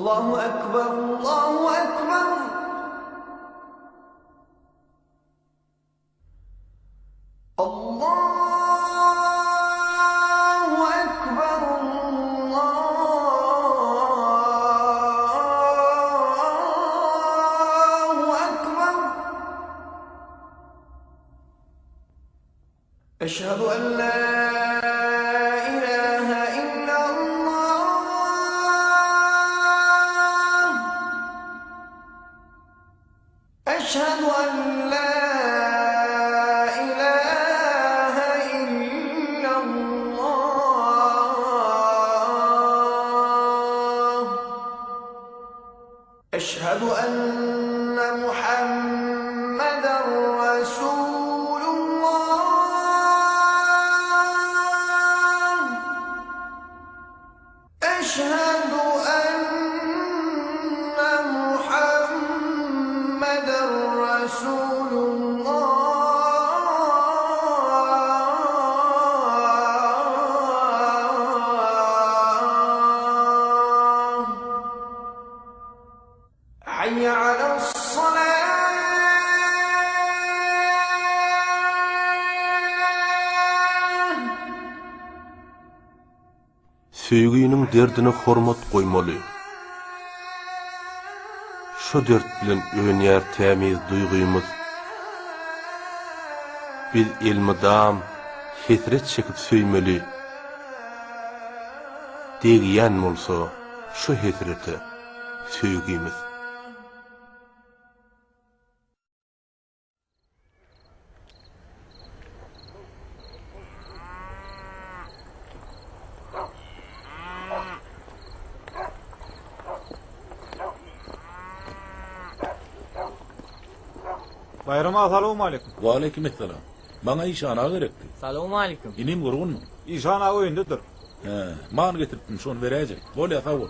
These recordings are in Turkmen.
Allahu Ekber, Allahu Ekber. Allahu Ekber, Allahu Ekber. Eşhedü en la ilahe illallah. Eşhedü en la ilahe illallah. Eşhedü enne Muhammeden Resulullah. Eşhedü enne Muhammeden Resulullah. Hayya alas-salah. Söýginiň derdine hormat goýmaly. Şo dert bilen önýär tämiz duýgymyz. Biz elmydam hesret çekip söýmeli. Degýän bolsa şo hesrete söýgimiz. Baýram aga salowmaleýkim. Waleýkim essalam. Maňa işan aga gerekdi. Salowmaleýkim. Inim gurgunmy? Işan aga öýündedir. Hä, mal getiripdim, şony beräýjek. Bolýa, sag bol.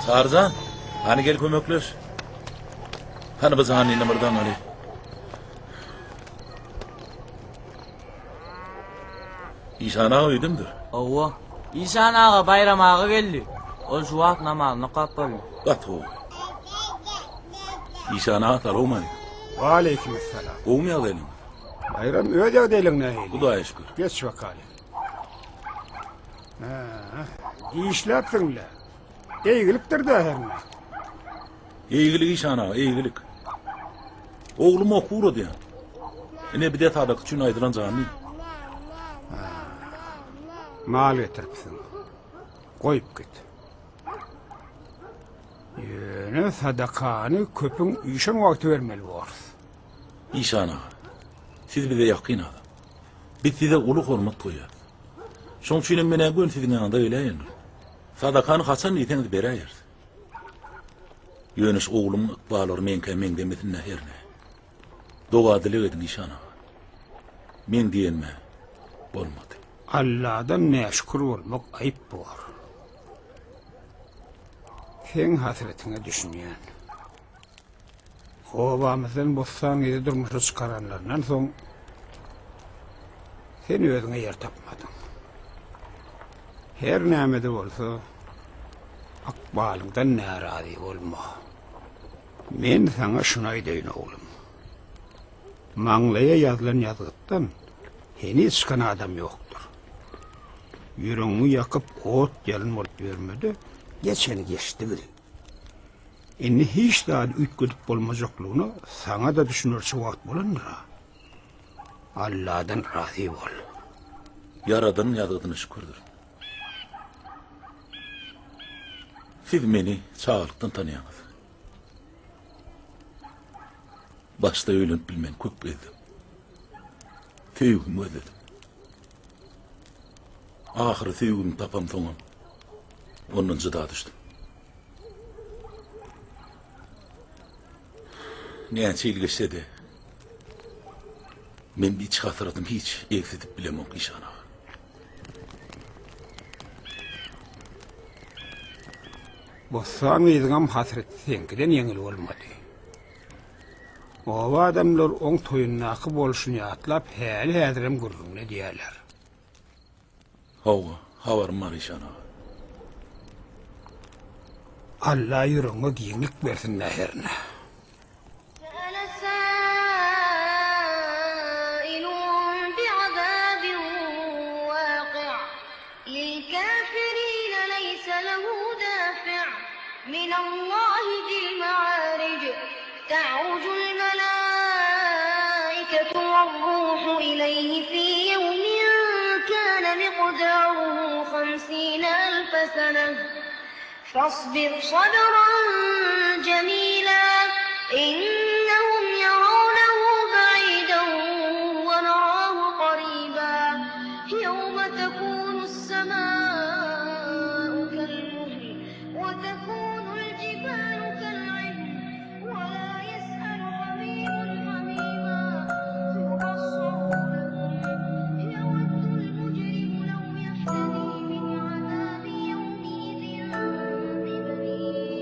Tarzan, hany gel kömekleş. Hany bu zannyny bir daňaly. Işan aga öýdemdir. Hawa. Işan aga Baýram aga geldi. Ol şu wagt namazyny okap boldy. Gaty gowy. Işan aga salowmaleýkim. Waleýkim essalam. Gowumy ýagdaýlaryňyz? Baýram öz ýagdaýlaň nähili? Hudaýa şükür. Geç bakaly. Hä, dişläpsiň-le. Eýgilikdir-dä hernä. Eýgilik işan aga, eýgilik. Oglum okuw uradýar. Ine bir de sadak üçin aýdylan janly. Mal getiripsiň. Goýup git. Ýöne sadakany köpüň üýşen wagty bermeli borus. Işan aga, siz bize ýakyn adam. Biz size uly hormat goýýarys. Şoň üçinem men-ä göni siziň ýanyňyza geläýendim. Sadakany haçan diýseňiz beräýeris. Ýöne şu oglumyň ykballary meňkä meňzemesin-dä hernä. Doga-dileg ediň işan aga. Meň diýenime bolmady. Alladan näşükür bolmak aýyp bor. Seň hasretiňe düşünýän. Obamyzdan Bossan gyzy durmuşa çykaranlaryndan soň sen özüňe ýer tapmadyň. Her näme-de bolsa, ykbalyňdan närazy bolma. Men saňa şuny aýdaýyn, oglum. Maňlaýa ýazylan ýazgytdan heniz çykan adam ýokdur. Ýüregiňi ýakyp, ot-ýalyn bolup ýörme-de, geçeni geçdi bil. Indi hiç zady üýtgedip bolmajaklygyna saňa-da düşünerçe wagt bolandyr-a. Alladan razy bol. Ýaradanyň ýazgydyna şükürdir. Siz meni çagalykdan tanýaňyz. Başda öýlenip bilmän köp gezdim. Söýgimi gözledim. Ahyry söýgimi tapamsoňam ondan jyda düşdüm. Näçe ýyl geçse-de. Men iç hasratymy hiç egsidip bilemok işan aga. Bossan gyzyňam hasraty seňkiden ýeňil bolmady. Oba adamlar oň toýundaky bolşuny ýatlap häli-häzirem gürrüňini edýärler. Hawa, habarym bar işan aga. Alla ýüregiňe giňlik bersin-dä hernä. فاصبر صبرا جميلا إنهم يرونه بعيدا ونراه قريبا يوم تكون السماء كالمهل وتكون الجبال كالعهن ولا يسأل حميم حميما يبصرونهم يود المجرم لو يفتدي من عذاب يومئذ ببنيه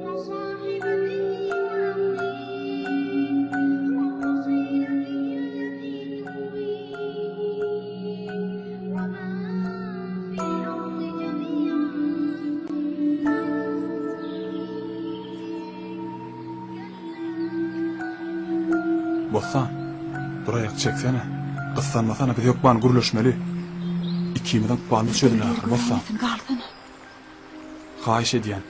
وصاحبته وأخيه وفصيلته التي تؤويه ومن في الأرض جميعا ثم Bossan, dur aýak çeksene. Gyssanmasana biz hökman gürleşmeli. Ikimiziň ykbalymyz çözüler ahyry Bossan. Galsana. Haýyş edýän,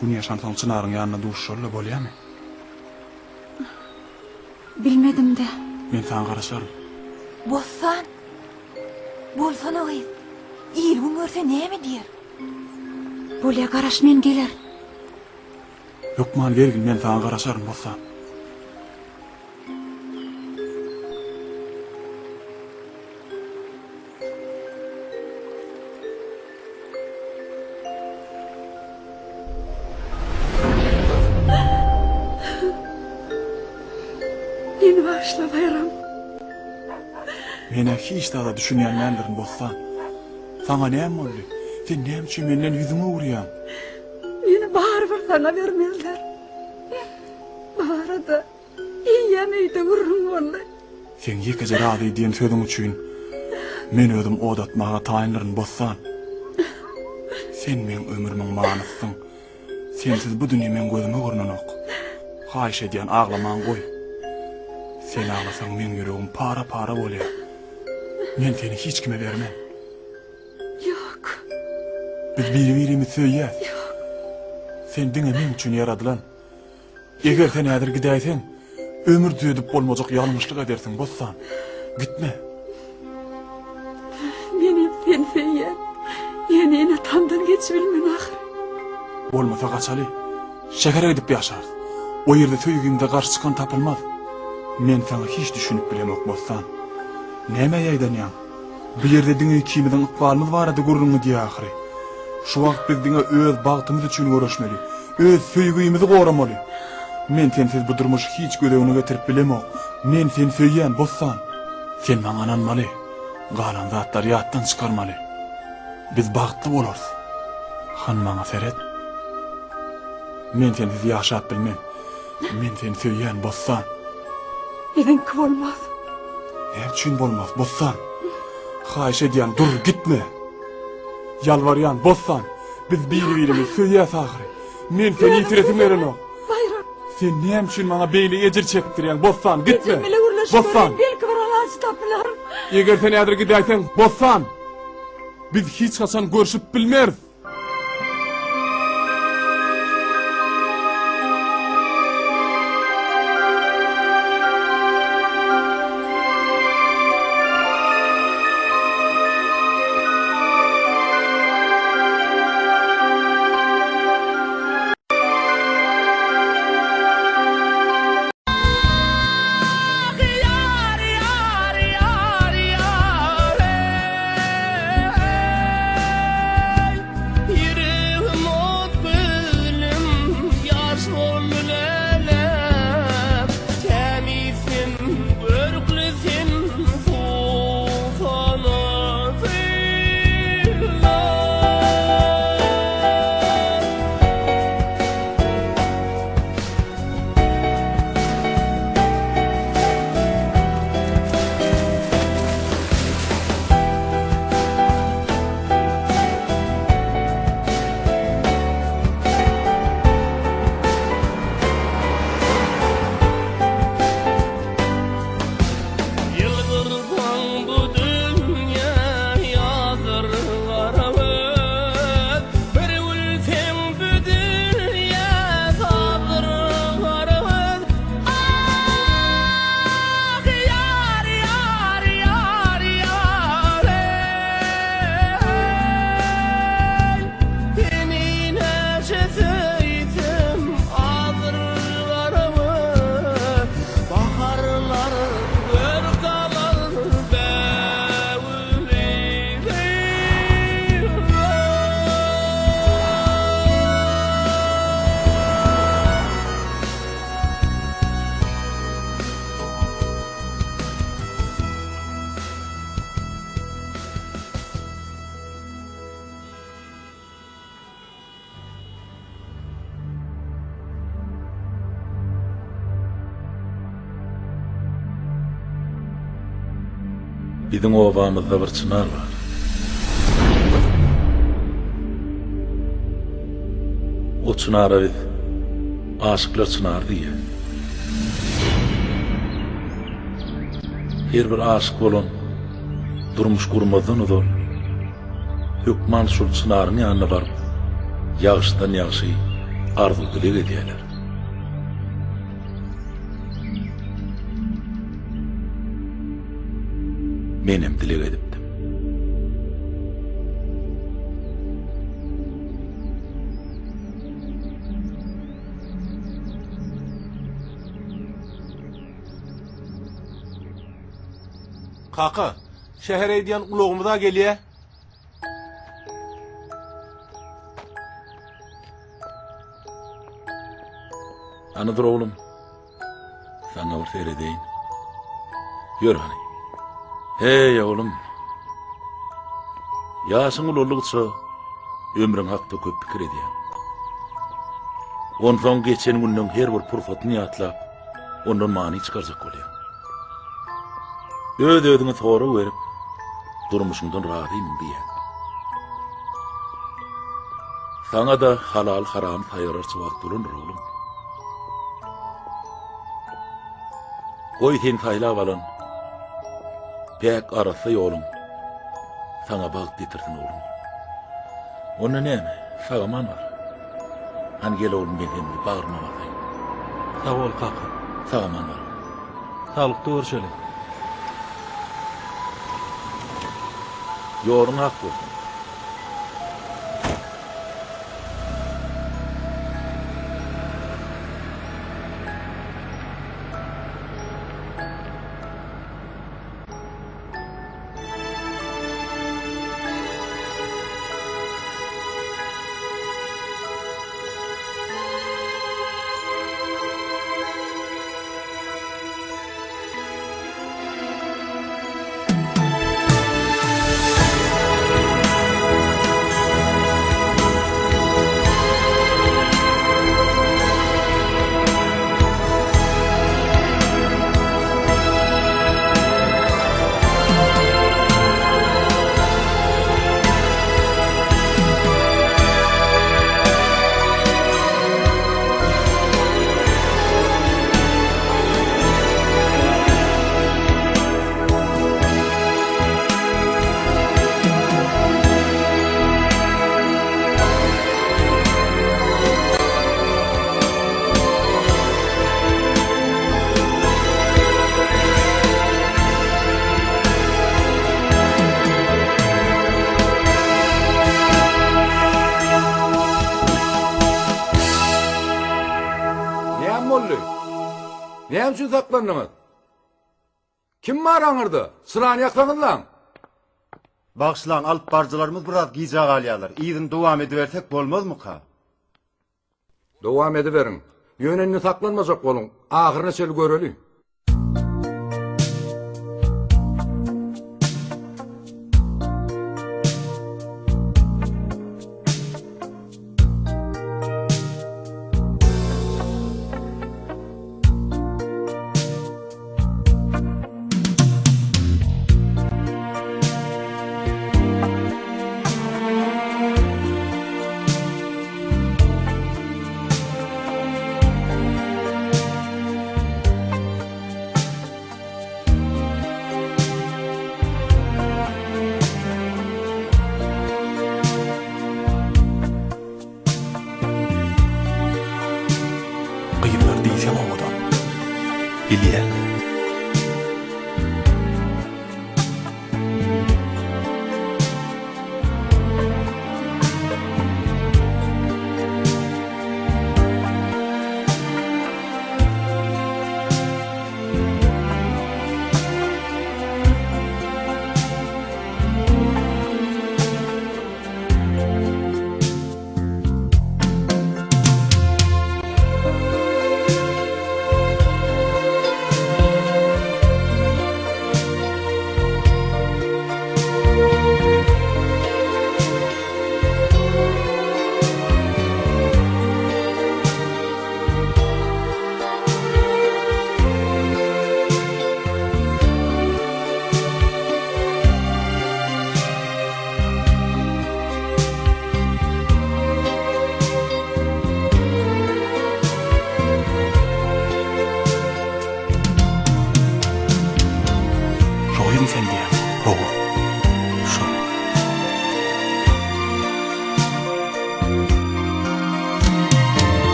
gün ýaşansoň Çynaryň ýanynda duşuşaly-la bolýamy? Bilmedim-dä. Men saňa garaşaryn. Bossan! Bolsana gyz. Il-gün görse näme diýer? Bolýa garaş men gelerin. Hökman gelgin men saňa garaşaryn Bossan. Meni bagyşla Baýram. Menä hiç zada düşünýän däldirin Bossan. Saňa näme boldy? Sen näme üçin menden ýüzüňi öwürýäň? Meni barybir saňa bermezler. Bu barada eýýäm öýde gürrüň boldy. Seň ýekeje razy diýen sözüň üçin men özüm ot atmaga taýyndyryn, Bossan. Sen meň ömrümiň manysysyň. Sensiz bu dünýe meň gözüme görnenok. Haýyş edýän, aglamaňy goý. Sen aglasaň meň ýüregim para-para bolýar. Men seni hiç kime bermen. Ýok. Biz biri-birimizi söýýäs. Ýok. Sen diňe meň üçin ýaradylan. Eger sen häzir gidäýseň, ömür düzedip bolmajak ýalňyşlyk edersiň, Bossan. Gitme. Menem seni söýýän. Ýöne ene-atamdan geçibilmen ahyry. Bolmasa gaçaly. Şähere gidip ýaşarys. O ýerde söýgimize garşy çykan tapylmaz. Men saňa hiç düşünip bilemok, Bossan. Nämä ýaýdanýaň? Bu ýerde diňe ikimiziň ykbalymyz barada gürrüň gidýär ahyry. Şu wagt biz diňe öz bagtymyz üçin göreşmeli, öz söýgimizi goramaly. Men sensiz bu durmuşy hiç göz öňüne getirip bilemok. Men seni söýýän, Bossan. Sen maňa ynanmaly, galan zatlary ýatdan çykarmaly. Biz bagtly bolarys. Hany maňa seret. Men sensiz ýaşap bilmen. Men seni söýýän, Bossan. Biziňki bolmaz. Näme üçin bolmaz, Bossan? Haýyş edýän, dur, gitme. Ýalbarýan, Bossan. Biz biri-birimizi söýýäs ahyry. Men seni ýitiresim gelenok. Baýram. Sen näme üçin maňa beýle ejir çekdirýäň, Bossan, gitme. Ejem bile gürleşip Bossan. göreýin, belki bir alaç tapylar. Eger sen häzir gidäýseň, Bossan, biz hiç haçan görşüp bilmeris. Biziň obamyzda bir çynar bar. O çynara biz Aşyklar çynary diýýäs. Her bir aşyk bolan durmuş gurmazdan ozal hökman şol çynaryň ýanyna baryp, ýagşydan ýagşy arzuw-dileg edýärler. Menem dileg edipdim. Kaka, şähere gidýän ulagymyz-a gelýä. Hany dur oglum. Saňa bir seredeýin. Ýör hany. Heý, oglum. Ýaşyň ulalygyça ömrüň hakda köp pikir edýäň. Onsoň geçen günleň her bir pursatyny ýatlap, ondan many çykarjak bolýaň. Öz-özüňe sorag berip, durmuşyňdan razymyň diýýäň. Saňa-da halal-haramy saýgararça wagt bolandyr, oglum. Goý seni saýlap alan päk arassa ýoluň saňa bagt getirsin oglum. Onda näme, sag-aman bar. Hany gel oglum men seni bir bagryma basaýyn. Sag bol kaka. Sag-aman bar oglum. Saglykda görşeli. Ýoluň ak bolsun. Näme boldy? Näme üçin saklandyňyz? Kim bar aňyrda? Çyrany ýaksaňyzlaň! Bagyşlaň, alyp baryjylarymyz biraz gijä galýarlar. Yzyny dowam edibersek bolmazmyka? Dowam ediberiň. Ýöne indi saklanmajak boluň. Ahyryna çenli göreli. Gyzlar diýseň owadan. Bilýän.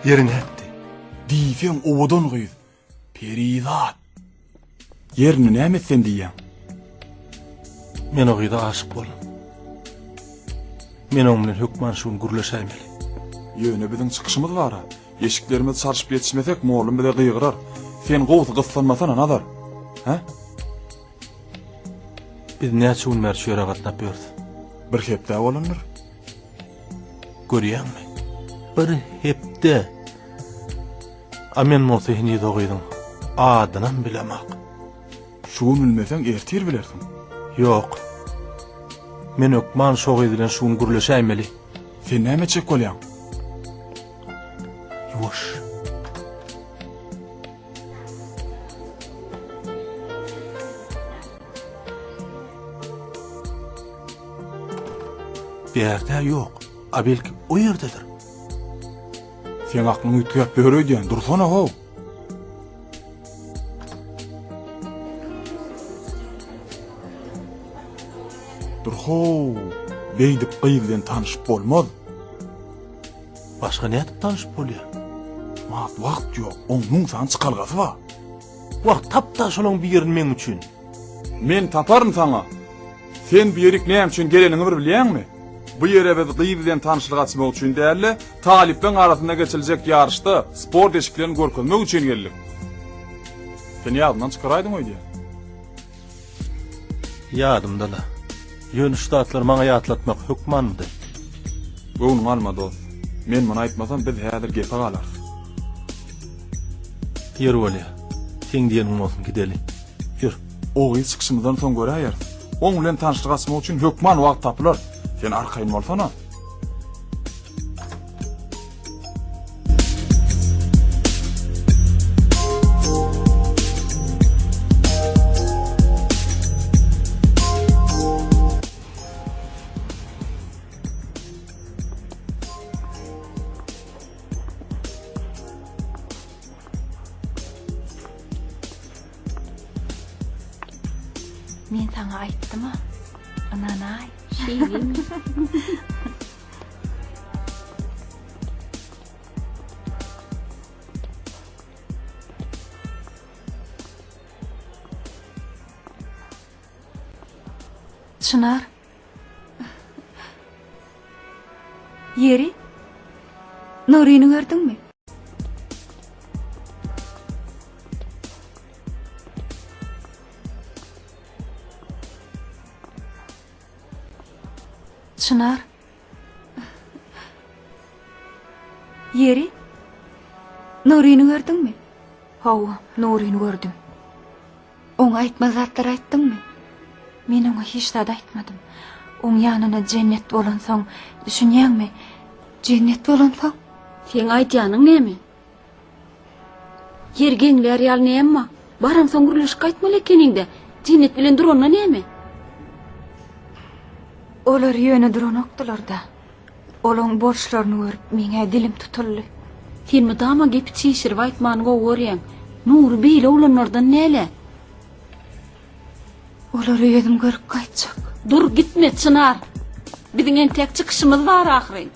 Ýeri nätdi? Diýseň owadan gyz. Perizat. Ýerini näme etsem diýýäň? Men o gyza aşyk boldum. Men oň bilen hökman şu gün gürleşäýmeli. Ýöne biziň çykyşymyz bar-a. Eşiklerimizi çalşyp ýetişmesek, mollum bize gygyrar. Sen gowusy gyssanmasana, Nazar. Hä? Biz näçe gün bäri şu ýere gatnap ýörüs? Bir hepde bolandyr. Görýäňmi? Bir hepde. A men bolsa heniz o gyzyň adynam bilemok. Şu gün bilmeseň, ertir bilersiň. Ýok. Men hökman şo gyz bilen şu gün gürleşäýmeli. Sen näme etjek bolýaň? Ýuwaş. Bärde ýok. A belki o ýerdedir. Seň aklyň üýtgäp ýör öýdýän. Dursana how. Dur how. Beýdip gyz bilen tanyşyp bolmaz. Başga nädip tanyşyp bolýar? Mat wagt ýok. Oň müň sany çykalgasy bar. Wagt tap-da şolaň birini meň üçin. Men taparyn saňa. Sen bu ýerik näme üçin geleniňi bir bilýäňmi? Bu ýere biz gyz bilen tanyşlyk açmak üçin däl-de, talyplaryň arasynda geçiriljek ýaryşda sport eşiklerini görkezmek üçin geldik. Sen ýadyňdan çykaraýdyň öýdýän. Ýadymda-la. Ýöne şu zatlary maňa ýatlatmak hökmanmydy? Göwnüňe alma, dost. Men muny aýtmasam, biz häzir gepe galarys. Ýör bolýa. Seň diýeniň bolsun, gideli. Ýör. O gyz çykyşymyzdan soň göräýeris. Oň bilen tanyşlyk açmak üçin hökman wagt tapylar. Sen arkaýyn bolsana. Men saňa aýtdym-a. Ynanaý. Şeýlemi? Çynar. Ýeri, Nuryny gördüňmi? Çynar. Ýeri, Nuryny gördüňmi? Hawa, Nuryny gördüm. Oňa aýtmaly zatlary aýtdyňmy? Men oňa hiç zat aýtmadym. Oň ýanyna Jennet bolansoň, düşünýäňmi? Jennet bolansoň? Seň aýdýanyň näme? Ýer geňlär ýaly näme bar? Baransoň gürleşip gaýtmaly ekeniň-dä. Jennet bilen duranda näme? Olar ýöne duranokdylar-da. Olaň boluşlaryny görüp, meň-ä dilim tutuldy. Sen mydama gepi çişirip aýtmany gowy görýäň. Nury beýle oglanlardan däl-ä. Olary özüm görüp gaýtjak. Dur, gitme, Çynar. Biziň entek çykyşymyz bar ahyryn.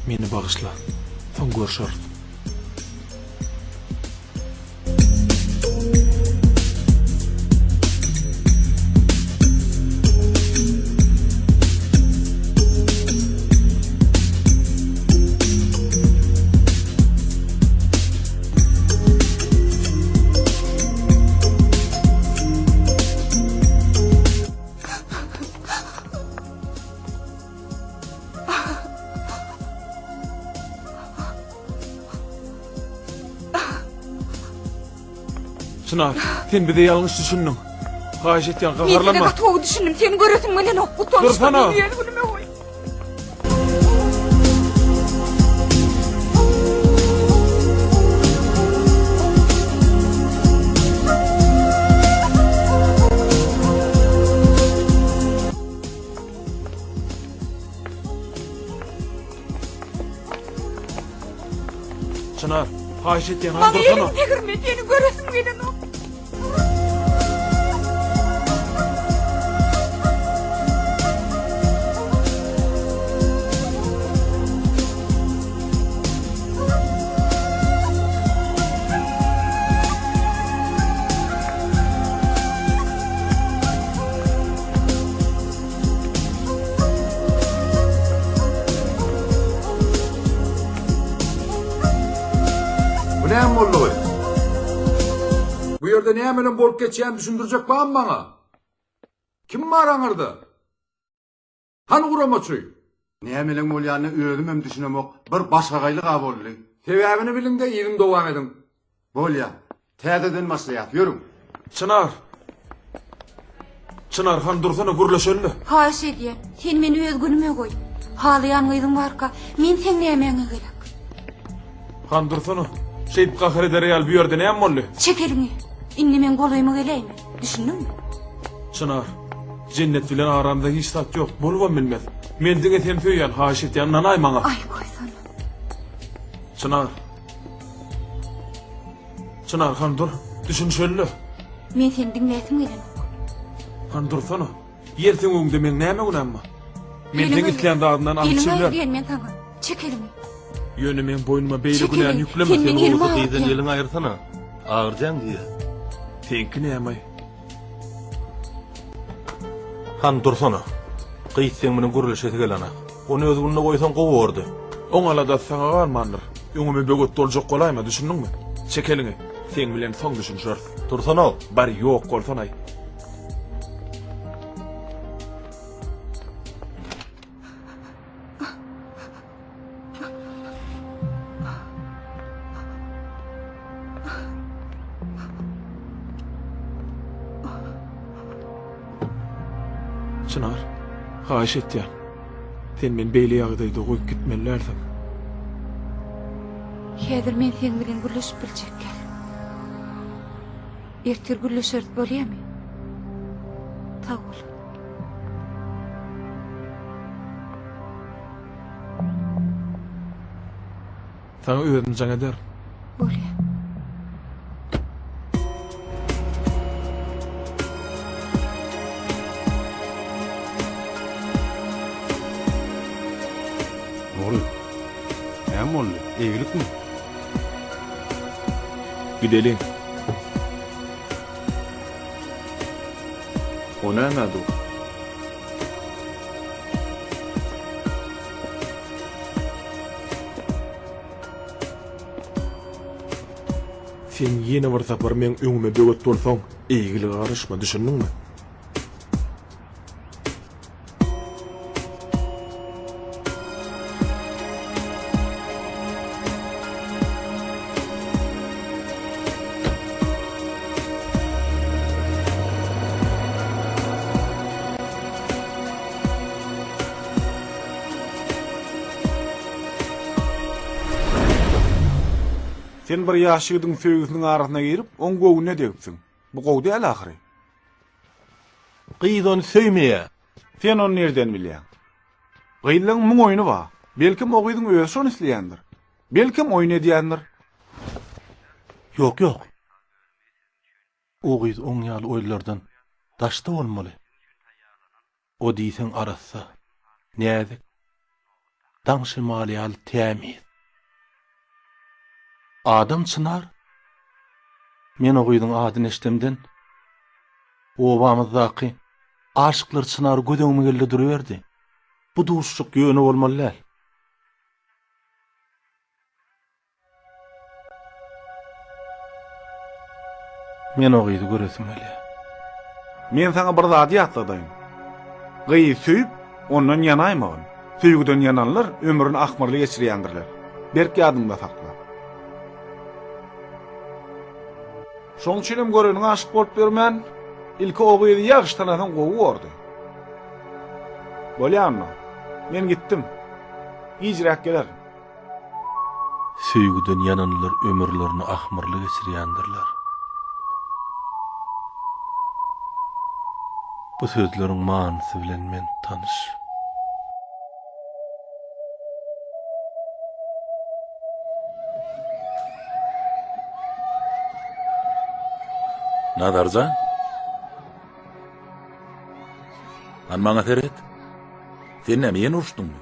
Meni bagyşla. Soň görşeris. Çynar, sen bize ýalňyş düşündiň. Haýyş etýän, Men size gaharlanma. gaty gowy düşündim. Seni göresim gelenok. Utançdan Dursana. meni öz günüme goý. Çynar, haýyş etýän, Maňa dursana. eliňi degirme, seni göresim gelenok. Bu näme boldugy? Bu ýerde nämelem bolup geçýänini düşündirjek barmy maňa? Kim bar aňyrda? Hany guramaçy? Nämeleň bolýanyna özümem düşünemok, bir başagaýlyk-a boldy. Sebäbini biliň-de yzyny dowam ediň. Bolýa. Täzeden başlaýas, ýörüň. Çynar! Çynar han dursana gürleşeli. Haýyş edýän, sen meni öz günüme goý. Halaýan gyzyň barka, men seň nämäňe gerek? Han dursana. Şeýdip gahar eder ýaly bu ýerde näme boldy? Çek eliňi. Indi meň golaýyma geläýme. Düşündiňmi? Çynar, Jennet bilen aramda hiç zat ýok, bolubam bilmez. Men diňe seni söýýän, haýyş edýän, ynanaý maňa. Aý, goýsana. Çynar. Çynar, han dur. Düşünişeli-le. Men seni diňläsim gelenok. Han dursana. Ýer seň öňüňde meň näme günäm bar? Men seň islän zadyndan alyp Eliňi aýyr çewirer. diýen men saňa. Çek eliňi. Ýöne meň boýnuma beýle Çek günäni eliňi. ýükleme Sen sen. meň elimi Gowusy gyzdan agyrtýaň. eliňi aýyrsana. Agyrjaň diýýä. Seňki näme-aý? Han dursana. Gyz seň bilen gürleşesi gelenak. Ony öz gününe goýsaň gowy bordy. Oň aladasy saňa galmandyr. Öňüme böwet boljak bolaýma, düşündiňmi? Çek eliňi. Seň bilen soň düşünişeris. Dursana. Bar ýok bolsanaý. Çynar, haýyş etýän. Sen meni beýle ýagdaýda goýup gitmeli dälsiň. Häzir men seň bilen gürleşip biljek däl. Ertir gürleşeris bolýamy? Sag bol. Saňa özüm jaň ederin. Bolýa. Nury, näme boldy? Eýgilikmi? Gideliň. O nämä dur? Sen ýene bir sapar meň öňüme böwet bolsaň, eýgilige garaşma, düşündiňmi? Sen bir ýaş ýigidiň söýgüsiniň arasyna girip, oň göwnüne degipsiň. Bu gowy däl ahyry. Gyz ony söýmeýär. Sen ony nirden bilýäň? Gyzlaň muň oýny bar. Belkem o gyzyň özi şony isleýändir. Belkem oýun edýändir. Ýok, ýok. O gyz oň ýaly oýunlardan daşda bolmaly. O diýseň arassa, näzik, daň şemaly ýaly tämiz. Adam Çynar? Men o gyzyň adyny eşdemden, obamyzdaky aşyklar Çynary göz öňüme geldi duruberdi. Bu duşuşyk ýöne bolmaly däl. Men o gyzy göresim gelýär. Men saňa bir zady ýatladaýyn. Gyzy söýüp, ondan ýanaýmagyn. Söýgüden ýananlar ömrüni ahmyrly geçirýändirler. Berk ýadyňda sakla. Şoň üçinem göreniňe aşyk bolup ýörmän, ilki o gyzy ýagşy tanasaň gowy bordy. Bolýa onda. Men gitdim. Gijräk gelerin. Söýgüden ýananlar ömürlerini ahmyrly geçirýändirler. Bu sözleriň manysy bilen men tanyş. Nazarjan. Han maňa seret. Sen näme ýene uruşdyňmy?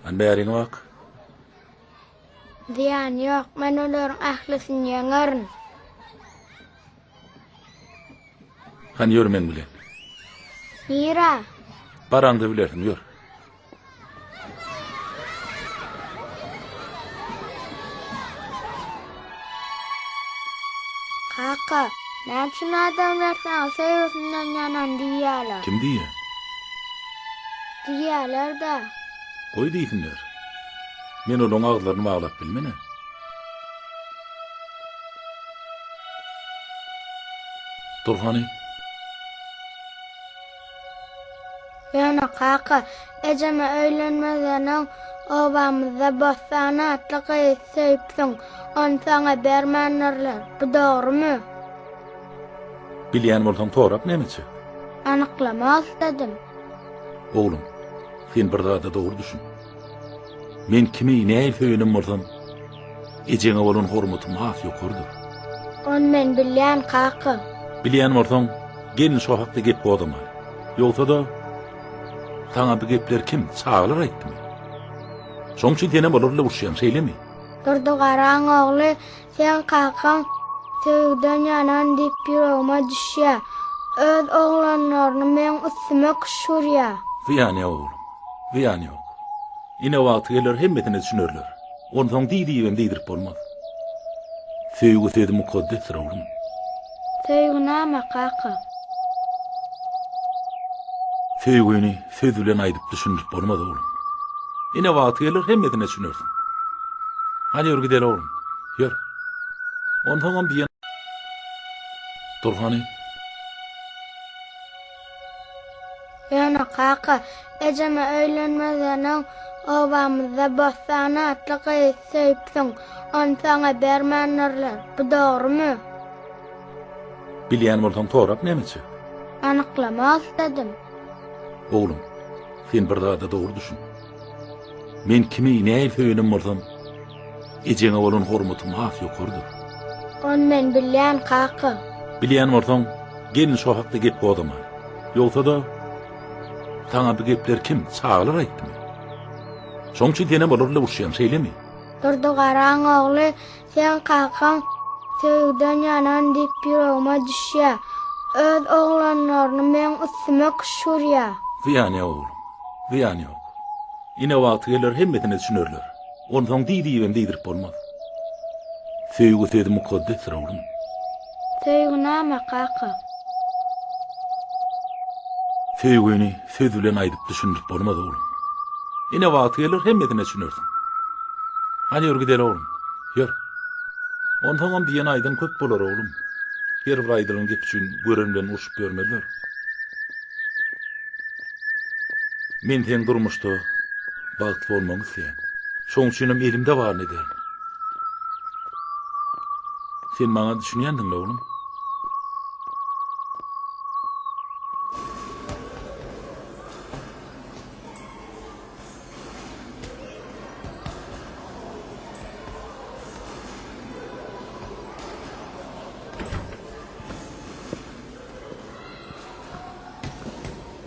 Han bäriňe bak. Zyýany ýok, men olaryň ählisini ýeňerin. Hany ýör meň bilen. Nirä? Baraňda bilersiň, ýör. Kaka, näme üçin adamlar saňa söýgüsinden ýanan diýýärler? Kim diýýär? Diýýärler-dä. Goý diýsinler. Men olaň agyzlaryny baglap bilmen-ä. Dur hany. Ýöne kaka, ejeme öýlenmezden öň obamyzda Bossan atly gyzy söýüpsiň. Ony saňa bermändirler. Bu dogrumy? Bilýän bolsaň sorap nämeçe? Anyklamak isledim. Oglum, sen bir zada dogry düşün. Men kimi nähili söýenem bolsam, ejeňe bolan hormatym has ýokarydyr. Ony men bilýän, kaka. Bilýän bolsaň, gelin şo hakda gep gozgamaly. Ýogsa-da, saňa bu gepleri kim, çagalar aýtdymy? Şoň üçin senem olar bilen uruşýaň, şeýlemi? Durdy Garaň ogly Seň kakaň söýgüden ýanan diýip ýüregime düşýä. Öz oglanlaryny meň üstüme küşgürýä. Zyýany ýok oglum, zyýany ýok. Ine wagty geler hemmesine düşünerler. Onsoň diý diýibem diýdirip bolmaz. Söýgi sözi mukaddesdir oglum. Söýgi name kaka? Söýgini söz bilen aýdyp düşündirip bolmaz oglum. Ine wagty geler hemmesine düşünersiň. Hany ýör gideli oglum. Ýör. Onsoňam diýen Dur hany. Ýöne kaka, ejeme öýlenmezden öň obamyzda Bossan atly gyzy söýüpsiň. Ony saňa bermändirler. Bu dogrumy? Bilýän bolsaň sorap nämeçe? Anyklamak isledim. Oglum, sen bir zada dogry düşün. Men kimi nähili söýenem bolsam, ejeňe bolan hormatym has ýokarydyr. Ony men bilýän, kaka. Bilýän bolsaň, gelin şo hakda gep gozgamaly. Ýogsa-da, saňa bu gepleri kim, çagalar aýtdymy? Şoň üçin senem olar bilen uruşýaň, şeýlemi? Durdy Garaň ogly Seň kakaň söýgüden ýanan diýip ýüregime düşýä. Öz oglanlaryny meň üstüme küşgürýä. Zyýany ýok oglum, zyýany ýok. Ine wagty geler hemmesine düşünerler. Onsoň diý diýibem diýdirip bolmaz. Söýgi sözi mukaddesdir oglum. Söýgi name kaka? Söýgini söz bilen aýdyp düşündirip bolmaz oglum. Ine wagty geler hemmesine düşünersiň. Hany ýör gideli oglum. Ýör. Onsoňam diýen aýdan köp bolar oglum. Her bir aýdylan gep üçin gören bilen urşup ýörmezler. Men seň durmuşda bagtly bolmagyňy isleýän. Şoň üçinem elimde baryny ederin. Sen maňa düşünýändiň-le oglum?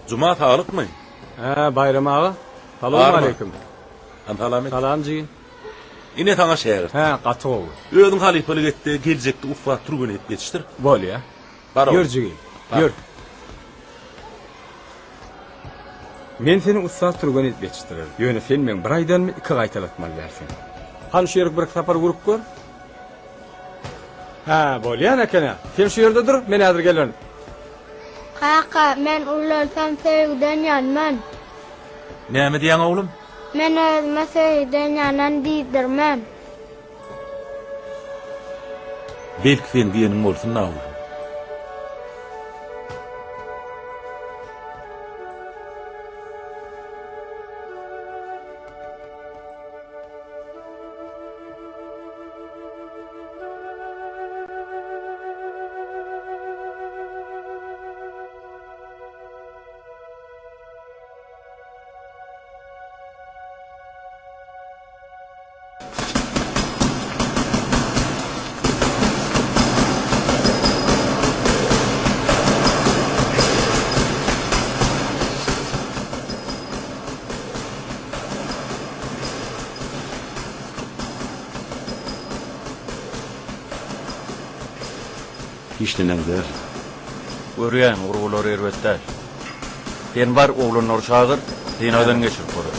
Juma saglykmy? Hä, Baýram aga. Salowmaleýkim. Han salam et. Salam jigim. Ine saňa şägirt. Hä, gaty gowy. Özüň halypalyk et-de, geljekde ussat türgen edip ýetişdir. Bolýa. Bar oglum. Ýör jigim. Bar. Ýör. Men seni ussat türgen edip ýetişdirerin. Ýöne sen meň bir aýdanymy iki gaýtalatmaly dälsiň. Hany şu ýerik birki sapar urup gör. Hä, bolýan eken-ä. Sen şu ýerde dur, men häzir gelerin. Kaka, men ulalsam söýgüden ýanman. Näme diýýäň oglum? Men özüme söýgüden ýanan diýdirmen. Belki seň diýeniň bolsun-da oglum. Hiç neneň däl. Görýän, urgulary erbet däl. Sen bar, oglanlary çagyr, synagdan geçirip göreli.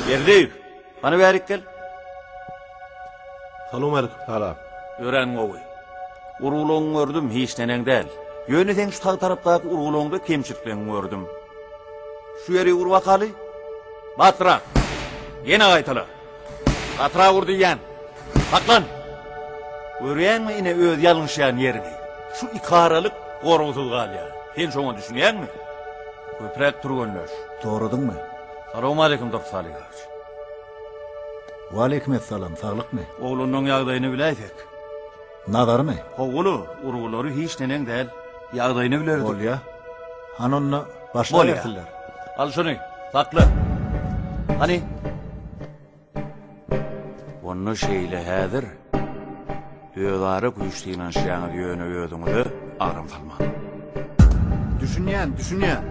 Berdiýew, hany bärik gel. Salowmalikim. Salam. Örän gowy. Urgulagyňy gördüm, hiç neneň däl. Ýöne seň şu sag tarapdaky urgulagyňda kemçilikleňi gördüm. Şu ýeri ur bakaly. Batrak. Ýene gaýtala. Batrak ur diýýän. Saklan. Görýäňmi ine öz ýalňyşýan ýeriňi. Şu ikaralyk goragsyz galýar. Sen şoňa düşünýäňmi? Köpräk türgenleş. Soradyňmy? Salowmaleýkim Durdy Salyhowiç. Waleýkimessalam, saglykmy? Oglunyň ýagdaýyny biläýsek. Nazarymy? Howuly, urgulary hiç neneň däl. Ýagdaýyny bilerdik. Bolýa. Hany onda başlabersinler. Al şuny, sakla. Hany. Onda şeýle häzir. Özara güýç synanyşýaňyz ýöne özüňize agram salmaň. Düşünýän, düşünýän.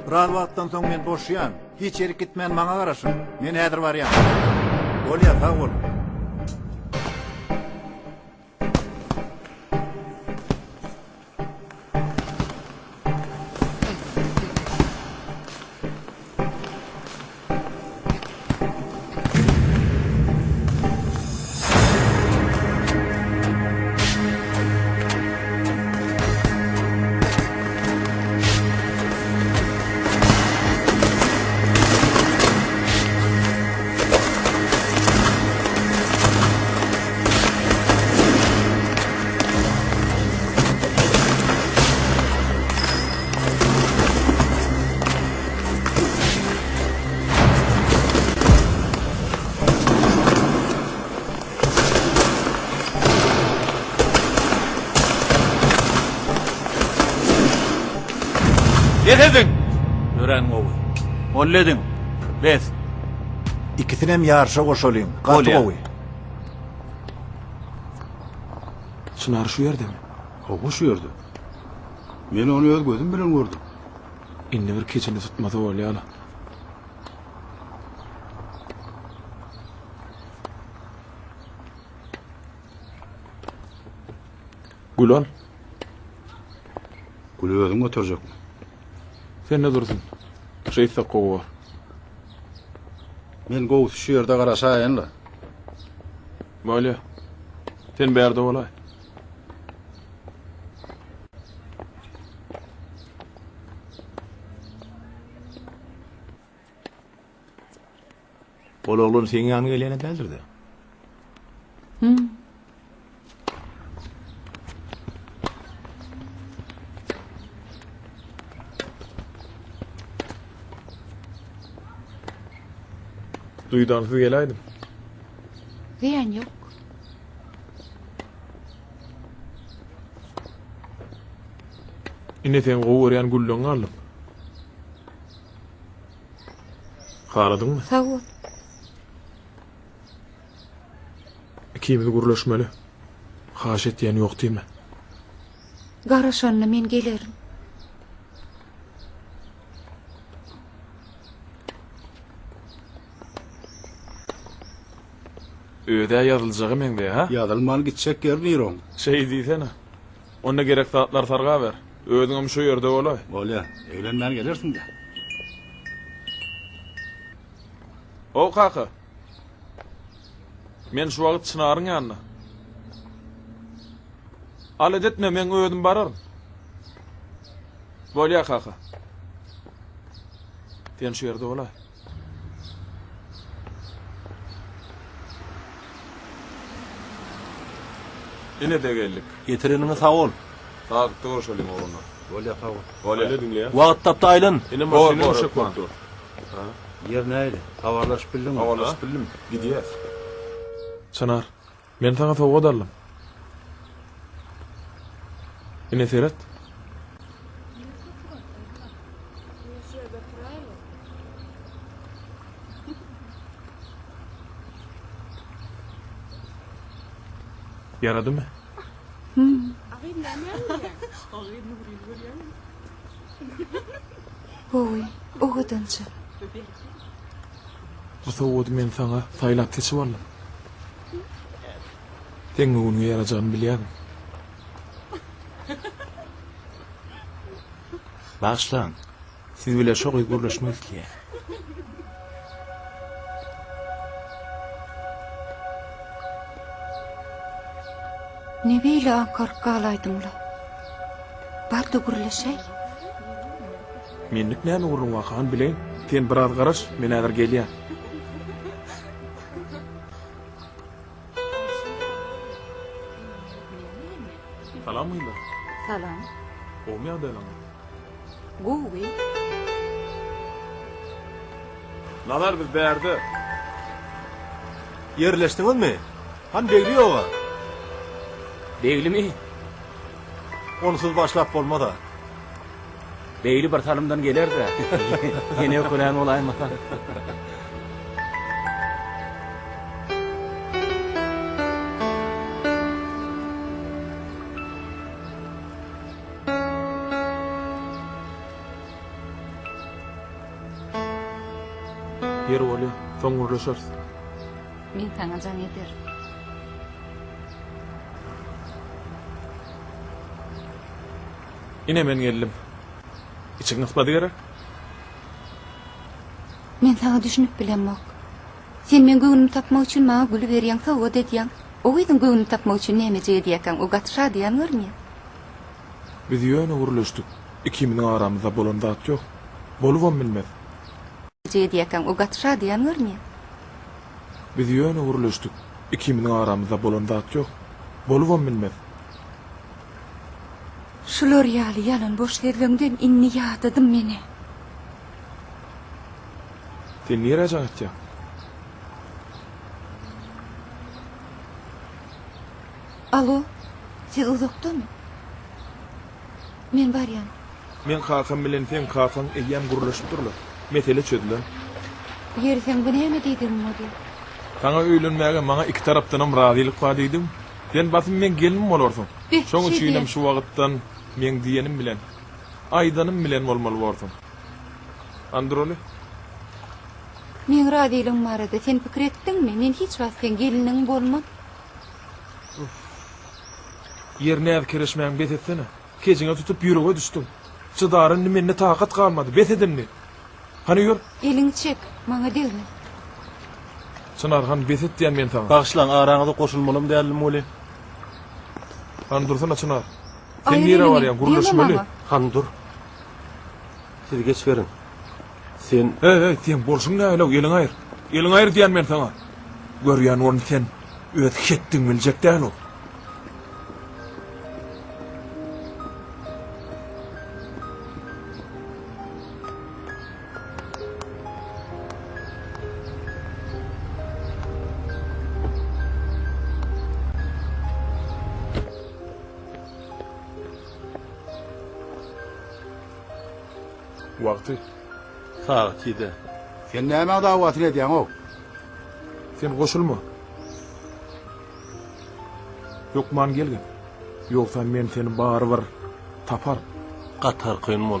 Biraz wagtdan soň men boşaýan. Hiç ýerik gitmän maňa garaşyň. Men häzir barýan. Bolýa, sag bol. Bes ediň! Örän gowy. Molla ediň. Bes. Ikisinem ýaryşa goşalyň. Gaty gowy. Çynar şu ýerdemi? Hawa şu ýerde. Men ony öz gözüm bilen gördüm. Indi bir keçini tutmasa bolýala. Gül al. Güli özüň göterjekmi? Sende dursun. Şeýtsek gowy bor. Men gowusy şu ýerde garaşaýyn-la. Bolýa. Sen bärde bolaý. Ol oglan seň ýanyňa gelýän-ä däldir-dä? Hüm. Duýdansyz geläýdim. Zyýan ýok. Ine seň gowy görýän gülleňi aldym. Haladyňmy? Sag bol. Ikimiz gürleşmeli. Haýyş etýän ýok diýme. Garaşanda men gelerin. Öz-ä ýazyljaga meňzeýär, hä? Ýazylman gitjek ýeri nire oň? Şeý diýsene. Onda gerek zatlary sargaber. Özüňem şu ýerde bolaý. Bolýa. Eglenmän gelersiň-dä. How kaka. Men şu wagt Çynaryň ýanynda. Alada etme, men özüm bararyn. Bolýar kaka. Sen şu ýerde bolaý. Ine-de geldik. Getireniňe sag bol. Sagatda görşeliň oglanlar. Bolýar sag bol. Bolýar. Diňleýän. Wagt tapda aýlan. Ine maşyny uşak bolup dur. Ýer nähili? Habarlaşyp bildiňmi? Habarlaşyp bildim. Gidýäs. Çynar, men saňa sowgat aldym. Ine seret. Ýaradymy? Gowy, owadanjy. Bu sowgady men saňa saýlap seçip aldym. Seň göwnüňe ýarajagyny bilýärdim. Bagyşlaň, siz bile şo gyz gürleşmek isleýär. Ne beýle aňkaryp galaýdyň-la? Bar-da gürleşäý. Menlik näme gürrüň bar, han bileýin. Sen biraz garaş, men häzir gelýän. Salam gyzlar. Salam. Gowumy ýagdaýlaryňyz? Gowy. Nazar biz bärde. Ýerleşdiňizmi? Hany Begli ýoga? Beglimi? Onsuz başlap bolmaz-a. Begli bir salymdan geler-de. Ýene ökünän bolaýmasaň. Ýeri bolýa, soň gürleşeris. Men saňa jaň ederin. Ine men geldim. Içiň gysmady gerek? Men saňa düşünip bilemok. Sen meň göwnümi tapmak üçin maňa güli berýäň, sowgat edýäň. O gyzyň göwnüni tapmak üçin nämejik edýäkäň, o gaty şadyýan görünýär. Biz ýöne gürleşdik. Ikimiziň aramyzda bolan zat ýok. Bolubam bilmez. Edýäkäň, o gaty şadyýan görünýär. Biz ýöne gürleşdik. Ikimiziň aramyzda bolan zat ýok. Bolubam bilmez. Şular ýaly ýalan boş sözleňden indi ýadadym men-ä. Sen nirä jaň etýäň? Alo, siz uzakdamy? Men barýan. Meň kakam bilen seň kakaň eýýäm gürleşip durlar. Mesele çözülen. Ýeri seň bu näme diýdigiň bolýar? Saňa öýlenmäge maňa iki tarapdanam razylyk bar diýdim. Sen basym meň gelnim bolarsyň. Beh, Şoň şeý üçinem diýen. şu wagtdan meň diýenim bilen, aýdanym bilen bolmaly borsuň. Androly. Meň razylygym barada sen pikir etdiňmi? Men hiç wagt seň gelniň bolman. Uff. Ýer näz-kereşmäňi bes etsene. Kejiňe tutup ýürege düşdüň. Çydara indi mende takat galmady. Bes et indi. Hany ýör. Eliňi çek, maňa degme. Çynar, hany bes et diýýän men saňa. Bagyşlaň, araňyza goşulmalam däldim weli. Hany dursana Çynar. Sen Aýyr nirä eliňi, barýaň, degme gürleşmeli. maňa. Hany dur. Siz geçiberiň. Sen. Heý, heý, seň bolşuň nähili-ow, eliňi aýyr. Eliňi aýyr diýýän men saňa. Görýän ony sen öz hetdiňi biljek däl-ow. Wagty. Sagat ýedä. Sen nämäň dawasyny edýäň-ow? Sen goşulma. Hökman gelgin. Ýogsa men seni barybir taparyn. Gaty arkaýyn bol.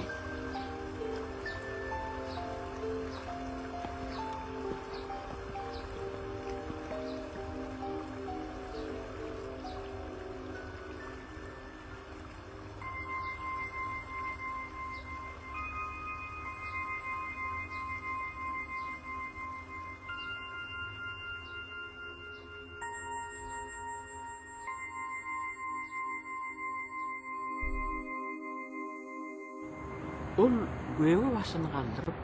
Ol göge başyny galdyryp,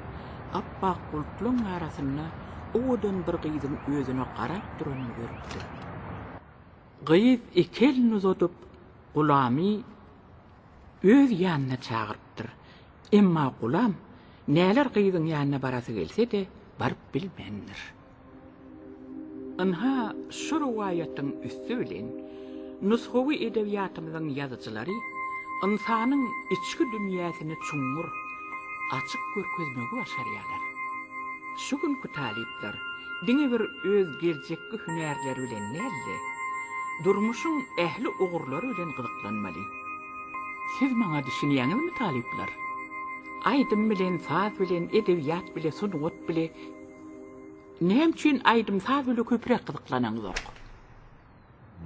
ap-ak bulutlaň arasynda owadan bir gyzyň özüne garap duranyny görüpdir. Gyz iki elini uzadyp, Gulamy öz ýanyna çagyrypdyr. Emma Gulam näler gyzyň ýanyna barasy gelse-de, baryp bilmändir. Ynha, şu rowaýatyň üsti bilen nusgawy edebiýatymyzyň ýazyjylary ynsanyň içki dünýäsini çuňňur, açyk görkezmegi başarýarlar. Şu günki talyplar diňe bir öz geljekki hünärleri bilen däl-de, durmuşyň ähli ugurlary bilen gyzyklanmaly. Siz maňa düşünýäňizmi, talyplar? Aýdym bilen, saz bilen, edebiýat bile, sungat bile Näme üçin aýdym-saz bile köpräk gyzyklanaňzok?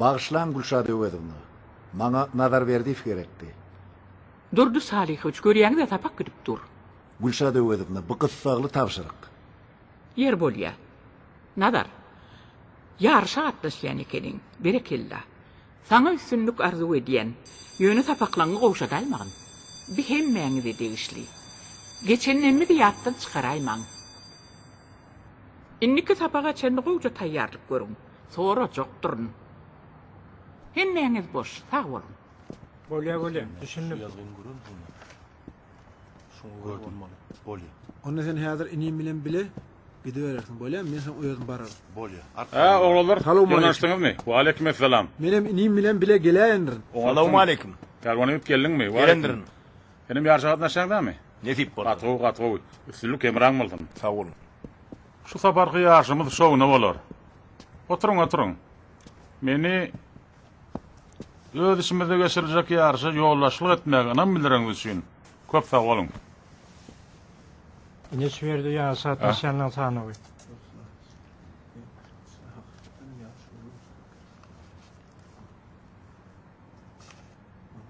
Bagyşlaň Gülşat Öwezowna, maňa Nazar Berdiýew gerekdi. Durdy Salyhowiç, görýäňiz-ä sapak gidip dur. Gülşat Öwezowna, bu gyssagly tabşyryk. Ýer bolýa. Nazar, ýaryşa gatnaşýan ekeniň. Berekella. Saňa üstünlik arzuw edýän. Ýöne sapaklaňy gowşadaýmagyn. Bi hemmäňize degişli. Geçenlerimizi ýatdan çykaraýmaň. Indiki sapaga çenli gowja taýýarlyk görüň. Sorajakdyryn. Hemmäňiz boş, sag boluň. Bolýa bolýa, düşündim. Gördüm. Bolýa. Onda sen häzir inim bilen bile gidiberersiň, bolýamy? Men soň özüm bararyn. Bolýa. Hä, oglanlar, Salowmaleýkim. ýygnaşdyňyzmy? Waleýkim essalam. Menem inim bilen bile geläýendirin. Salowmaleýkim. Pälwan ýigit geldiňmi? Gelendirin. Senem ýaryşa gatnaşýaň dämi? Nesip bolsa. Gaty gowy, gaty gowy. Üstünlik hemraň bolsun. Sag boluň. Şu saparky ýaryşymyz şowuna bolar. Oturyň, oturyň. Meni öz işimizde geçiriljek ýaryşa ýoldaşlyk etmäge ynam bildireniňiz üçin köp sag boluň. Ine şu ýerde ýaryşa gatnaşýanlaryň sanawy.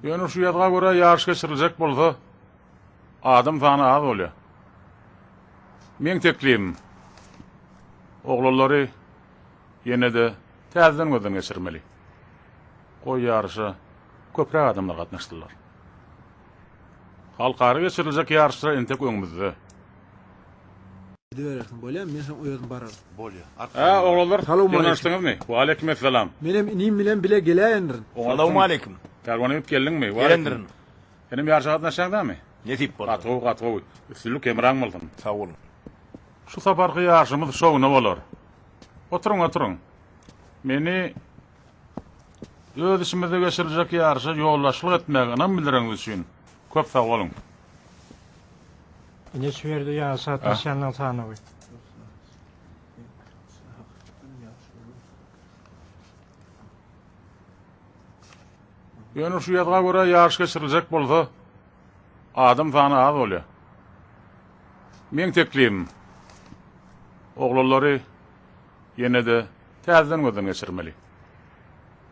Ýöne şu ýazga görä ýaryş geçiriljek bolsa, adam sany az bolýar. Meň teklibim, oglanlary ýene-de täzeden gözden geçirmeli. Goý ýaryşa köpräk adamlar gatnaşsynlar. Halkara geçiriljek ýaryşlar entek öňümizde. Gidiberersiň, bolýamy? Men soň özüm bararyn. Bolýa. Hä, oglanlar, Salowmaleýkim. ýygnaşdyňyzmy? Waleýkim essalam. Menem inim bilen bile geläýendirin. Salowmaleýkim. Pälwan ýigit geldiňmi? Gelendirin. Senem ýaryşa gatnaşýaň dämi? Nesip bolsa. Gaty gowy, gaty gowy. Üstünlik hemraň bolsun. Sag boluň. Şu saparky ýaryşymyz şowuna bolar. Oturyň, oturyň. Meni öz işimizde geçiriljek ýaryşa ýoldaşlyk etmäge ynam bildireniňiz üçin köp sag boluň. Ine şu ýerde ýaryşa gatnaşýanlaryň sanawy. Ýöne şu ýazga görä ýaryş geçiriljek bolsa, adam sany az bolýar. Meň teklibim, oglanlary ýene-de täzeden gözden geçirmeli.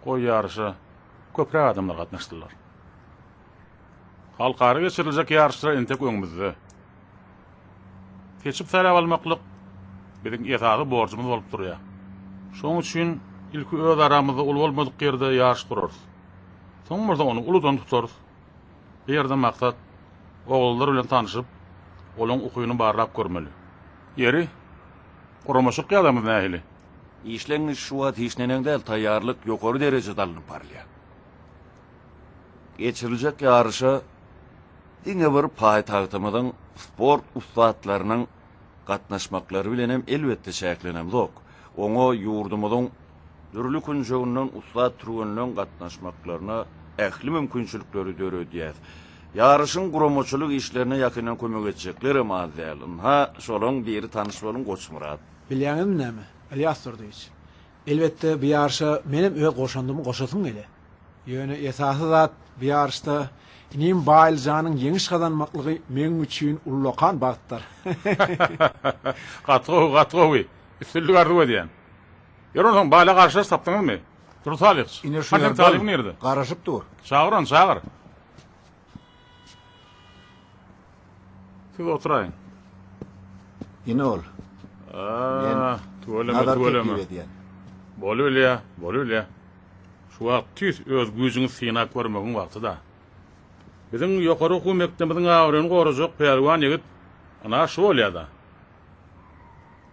Goý ýaryşa köpräk adamlar gatnaşsynlar. Halkara geçiriljek ýaryşlar entek öňümizde. Seçip saýlap almaklyk biziň esasy borjumyz bolup durýar. Şonuň üçin ilki öz aramyzda uly bolmadyk ýerde ýaryş gurarys. Soň bolsa ony uludan tutarys. Bu ýerde maksat oglanlar bilen tanşyp, olaň ukyny barlap görmeli. Ýeri, guramaçylyk ýagdaýymyz nähili? Işleň şu wagt hiç neneň däl, taýýarlyk ýokary derejede alnyp barylýar. Geçiriljek ýaryşa diňe bir paýtagtymyzyň sport ussatlarynyň gatnaşmaklary bilen hem elbetde çäklenemzok. Oňa ýurdumyzyň dürli künjeginden ussat türgenleň gatnaşmaklaryna ähli mümkinçilikleri döredýäs. Ýaryşyň guramaçylyk işlerine ýakyndan kömek etjeklerem az däl. Ynha, şolaň biri tanyş boluň Goçmyrat. Bilýäňizmi näme, Ylýas Durdyýewiç, elbetde bu ýaryşa menem öz goşandymy goşasym gelýär. Ýöne esasy zat bu ýaryşda inim Baýlyjanyň ýeňiş gazanmaklygy meň üçin ullakan bagtdyr. Gaty gowy, gaty gowy. Üstünlik arzuw edýän. Ýör onsoň Baýla garşydaş tapdyňyzmy? Durdy Salyhç. Ine şu Hany seň ýerde talybyň nirede? Garaşyp dur. Çagyr ony, çagyr. Siz oturaýyň. Ine ol. Men tüweleme, Nazar tüweleme. teklip edýän. Bolubilýä, bolubilýä. Şu wagt tüýs öz güýjüňi synap görmegiň wagty-da. Biziň ýokary okuw mekdebimiziň abraýyny gorajak pälwan ýigit ynha şu bolýa-da.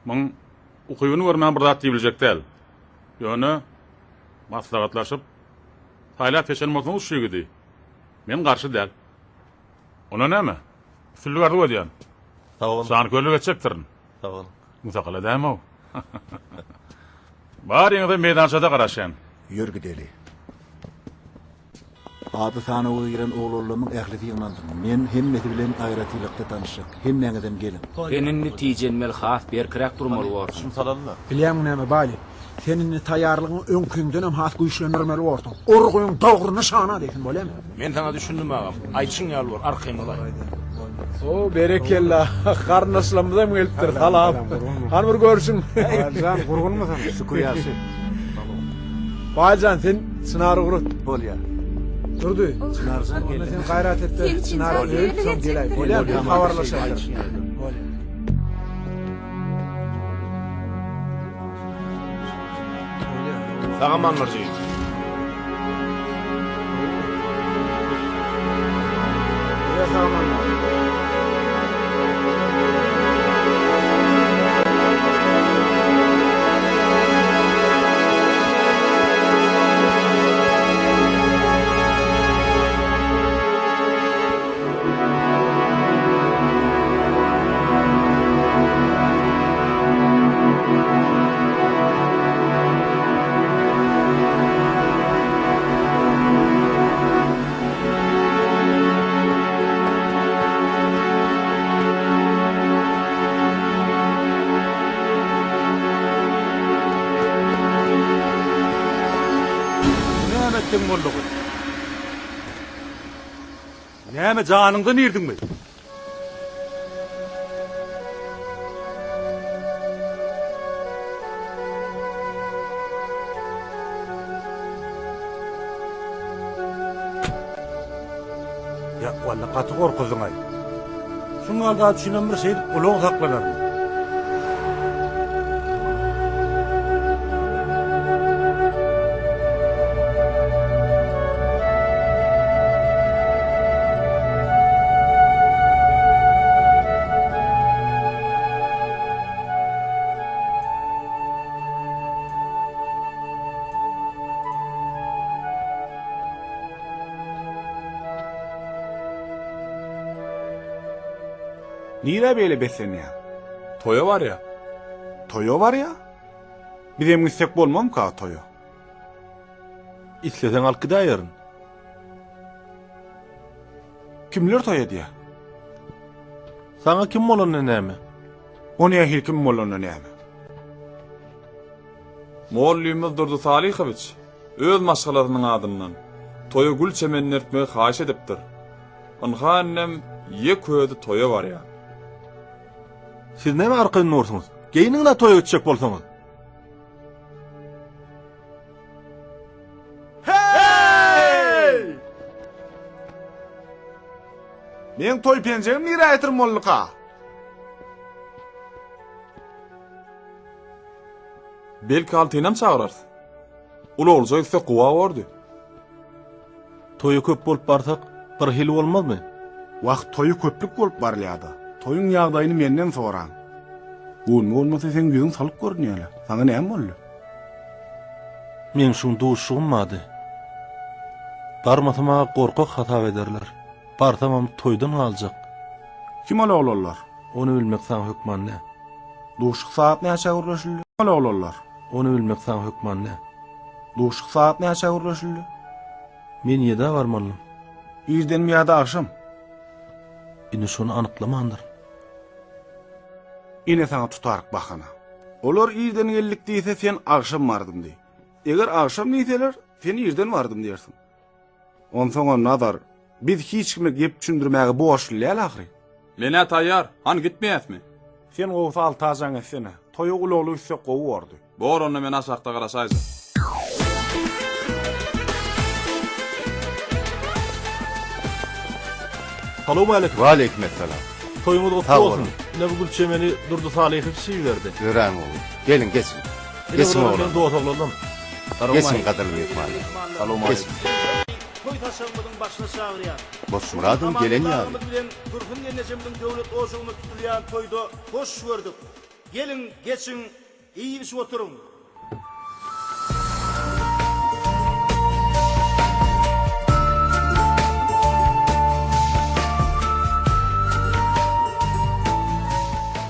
Muň ukybyny görmän bir zat diýibiljek däl. Ýöne maslahatlaşyp, saýlap seçen bolsaňyz şu ýigidi, men garşy däl. Onda näme? Üstünlik arzuw edýän. Sag boluň. Janköýerlik etjekdirin. Sag boluň. Musakala dämi-ow? Baryňyza meýdançada garaşýan. Ýör gideli. Ady sanawa giren oglanlarymyň ählisi ýygnansyn. Men hemmesi bilen aýratynlykda tanyşjak. Hemmäňizem geliň. Sen indi tijenmeli has berkiräk durmaly borsuň. Bilýäňmi näme, Baýly? Sen indi taýýarlygyňy öňküňdenem has güýçlendirmeli borsuň. Urgyň dogry nyşana degsin, bolýamy? Men saňa düşündim agam. Aýdyşyň ýaly bor, arkaýyn bolaý. O, berekella. Garyndaşlarymyzam gelipdir. Salam. Hany bir görşüň. Baýlyjan, gurgunmysyň? Şükür ýagşy. Baýlyjan, sen Çynary ugrat. Bolýar. Durdy. Çynarjan Onda sen gaýrat et-de, Çynary öýüp, soň geläý. Bolýarmy? Habarlaşaýlar. Bolýar. Sag aman bir jigim. Bolýar, sag aman bol. Bu näme etdigiň boldugy? Näme janyňdan irdiňmi? Ýa, walla gaty gorkuzdyň-aý. Şuň ýaly zat üçinem bir şeýdip ulag saklanarmy? Nirä beýle beslenýäň? Toýa barýa. Toýa barýa? Bizem gitsek bolmamyka toýa? Isleseň alyp gidäýerin. Kimler toý edýä? Saňa kim bolanda näme? O nähili kim bolanda näme? Mugallymymyz Durdy Salyhowiç öz maşgalasynyň adyndan toýa gül çemenini eltmegi haýyş edipdir. Ynha indem ýek özi toýa barýar. Siz näme arkaýyn dursuňyz? Geýniň-le toýa gitjek bolsaňyz. Heý! Meň toý penjegim nirä ýitirim bolduka? Belki Altynam çagyrarys. Ulaglyja gitsek gowa bordy. Toýa köp bolup barsak, birhili bolmazmy? Wah, toýa köplük bolup barylýada. Toýuň ýagdaýyny menden soraň. Göwnüme bolmasa seň ýüzüň salyk görünýäle. Saňa näme boldy? Meň şu gün duşuşygym bardy. Barmasam-a gorkak hasap ederler. Barsamam toýdan galjak. Kim ol oglanlar? Ony bilmek saňa hökman däl. Duşuşyk sagat näçä gürleşildi? Ol oglanlar? Ony bilmek saňa hökman däl. Duşuşyk sagat näçä gürleşildi? Men ýedä barmalydym. Irdenmi ýa-da agşam? Indi şony anyklamandyryn. Ine saňa tutaryk bahana. Olar irden geldik diýse, sen agşam bardym diý. Eger agşam diýseler, sen irden bardym diýersiň. Onsoňam Nazar, biz hiç kime gep düşündirmäge borçly däl ahyry. Men-ä taýýar. Hany gitmeýäsmi? Sen gowusy alta jaň etsene. Toýa ulagly gitsek gowy bordy. Bor onda men aşakda garaşaýjak. Salowmaleýkim. Waleýkim essalam. Toýuňyz gutly Sag bolsun. boluň. Ine bu gül çemeni Durdy Salyhowiç iberdi. Örän gowy. Geliň geçiň. Ine Geçiň bular oglan. meniň dos oglanlarym. Geçiň gadyrly myhmanlar. Salowmaleýkim. Geçiň. toý saçagymyzyň başyna çagyrýar. Goçmyradam gelen Amangeldi ýaly. agamyz bilen Dursun gelnejemiziň döwlet ojagynda tutulýan toýda hoş gördük. Geliň, geçiň, iýip-içip oturyň.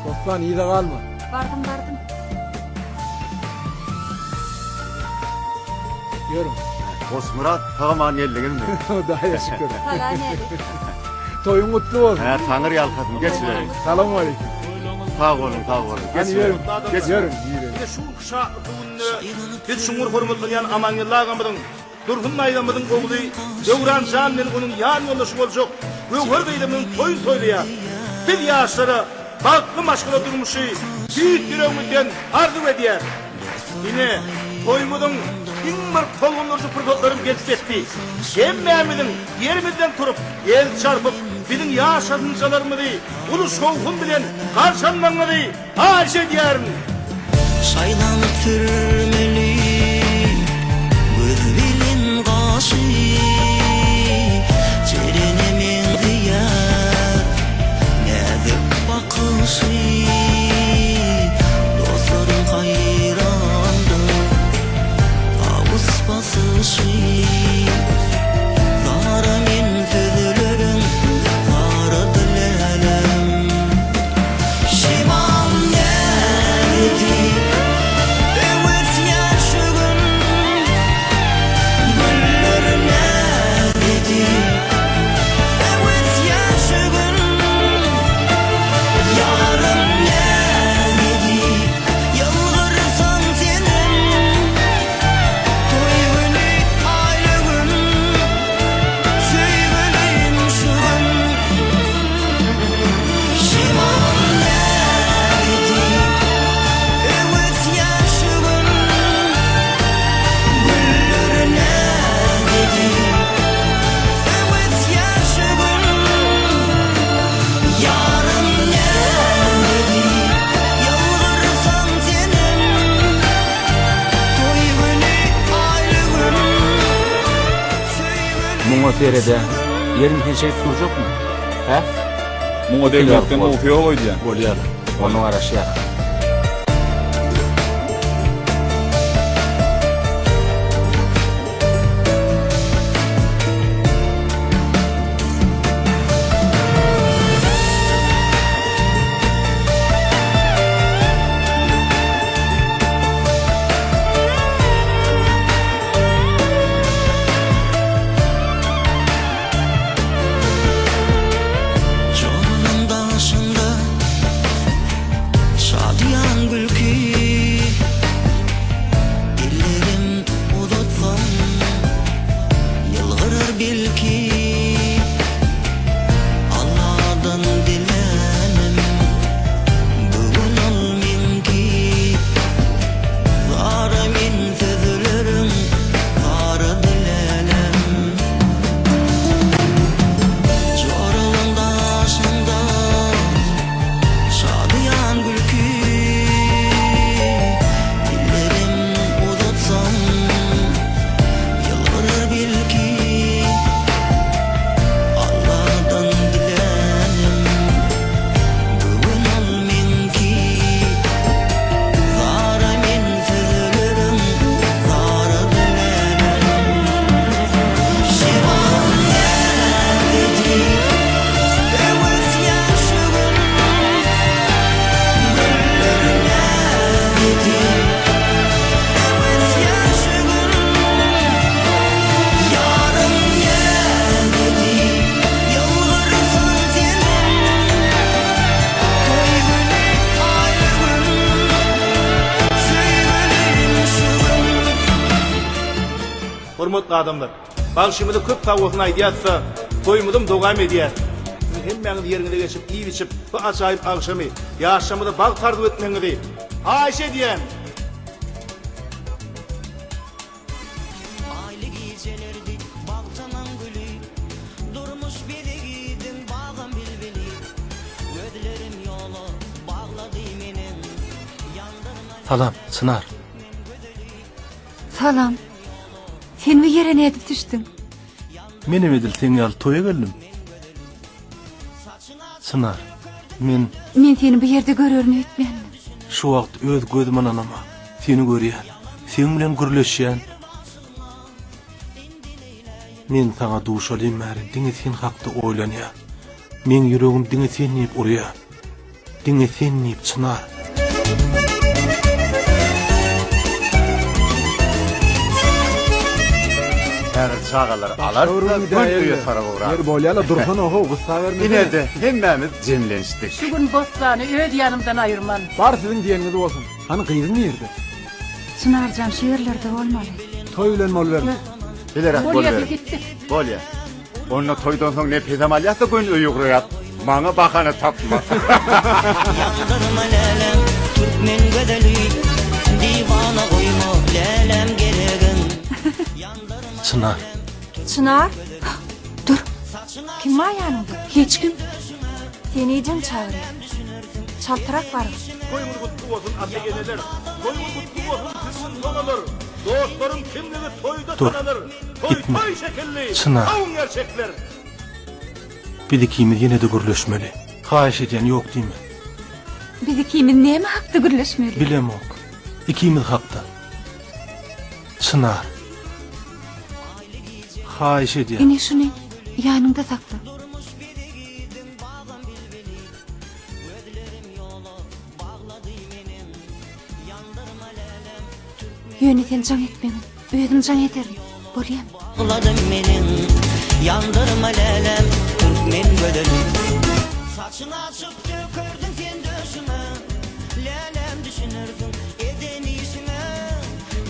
Bossan yza galma. Bardym, bardym. Ýörüň. Goçmyrat sag-aman geldiňizmi? Hudaýa şükür. Salam älik. Toýuň gutly bolsun. Hä, Taňry ýalkasyn, geçiberin. Salam aleýkum. Sag boluň, sag boluň. Hany ýörüň. Geçiberin. Ýörüň, girelim. Ine şu günki şatlykly günde biz çuňňur hormatlanýan Amangeldi agamyzyň, Dursun daýzamyzyň ogly Döwran jan bilen onuň ýan ýoldaşy boljak Göwher gyzymyzyň toýuny toýlaýarys. Biz ýaşlara bagtly maşgala durmuşy tüýs ýüregimizden arzuw edýäris. Ine, toýumyzyň iň bir tolgundyryjy pursatlarym gelip ýetdi. Hemmämiziň ýerimizden turup, el çarpyp, biziň ýaş ýasynjalarymyzy uly şowhun bilen garşy almagyňyzy haýyş edýärin. Şaýlanyp sürmeli göz bilen gaşy, Jerene meňzeýär näzik bakyşy. Dostlarym haýrandyr tawus basyşy. Zara men sözleriň saradyr lälem. Şemal näzigi öwüsýär şu gün, Güller näzigi öwüsýär şu gün, Ýarym näzigi ýylgyrsaň senem, Toý güni aýly gün, söýgülim şu gün. Şemal näzigi öwüsýär şu gün, Güller näzigi öwüsýär şu gün, Ýarym näzigi ýylgyrsaň senem, Toý güni aýly gün, söýgülim Muňa sered-ä. Ýerini sen şeýdip durjakmy? Hä? Muňa degmekden gowusy ýok öýdýän. Bolýar. Onda garaşýas. Janyň daşynda şadyýan gülki, Ellerim uzatsam ýylgyrar belki. Alladan dilänim bu gün ol meňki. Zara men sözleriň zara dilälem. Joralyň daşynda şadyýan gülki, Ellerim uzatsam ýylgyrar belki. Alladan dilänim bu gün ol meňki. Zara men sözlerim zara dilälem. Şemal näzigi öwüsýär şu gün, Güller näzigi öwüsýär şu gün, Ýarym näzigi ýylgyrsaň senem, Toý güni aýly gün, söýgülim şu gün. Hormatly adamlar! Bagşymyza köp sag bolsun aýdýas-da, toýumyzam dowam edýär. Siziň hemmäňiz ýeriňize geçip, iýip-içip, bu ajaýyp agşamy, ýaşlarymyza bagt arzuw etmegiňizi haýyş edýän! Aýly gijelerdi bagtymyň güli, Durmuş bezegidiň bagym bilbili. Gözlerim ýola baglady meniň, Ýandyrma Salam, Çynar. Salam. Sen bu ýere nädip düşdüň? Menem edil seň ýaly toýa geldim. Çynar, men. Men seni bu ýerde görerin öýtmändim. Şu wagt öz gözüm ynanama. Seni görýän. Seň bilen gürleşýän. Men saňa duşalym bäri diňe sen hakda oýlanýan. Meň ýüregim diňe sen diýip urýar. Diňe sen diýip Çynar. Häzir çagalary alarys-da, göni öýe tarap ugrarys. Ýeri bolýa-la, dursana how, gyssabermesene. Ine-de, hemmämiz jemlenişdik. Şu gün Bossany öz ýanymdan aýyrman. Bar siziň diýeniňiz bolsun. Hany gyzyň nirde? Çynarjan şu ýerlerde bolmaly. Toý bilen boluberme. Bileräk Bolýa, boluberin. biz gitdik. Bolýa. Onda toýdan soň nepesem alýas-da göni öýe ugraýas. Maňa bahana tapma. Ýandyrma läläm, türkmen gözeli, Diwana goýma läläm geregin. Çynar. Çynar? Dur. Kim bar ýanyňda? Hiç kim. Seni ejeň çagyrýar. Çaltrak baryň. Toýuňyz gutly bolsun ata-eneler, Toýuňyz gutly bolsun sülgün sonalar, Dostlaryň kimligi toýda Dur. tanalar, Toý Gitme. toý şekilli, Çynar. sowuň gerçekler. Biz ikimiz ýene-de gürleşmeli. Haýyş edýän ýok diýme. Biz ikimiz näme hakda gürleşmeli? Bilemok. Ikimiz hakda. Çynar. Haýyş edýän. Ine şuny ýanyňda sakla. Ýöne sen jaň etmegin. Özüm jaň ederin. Bolýamy? Bagladym meniň Ýandyrma läläm türkmen gözeli Saçyň açyp dökerdiň sen döşüme Läläm düşünersiň eden işiňe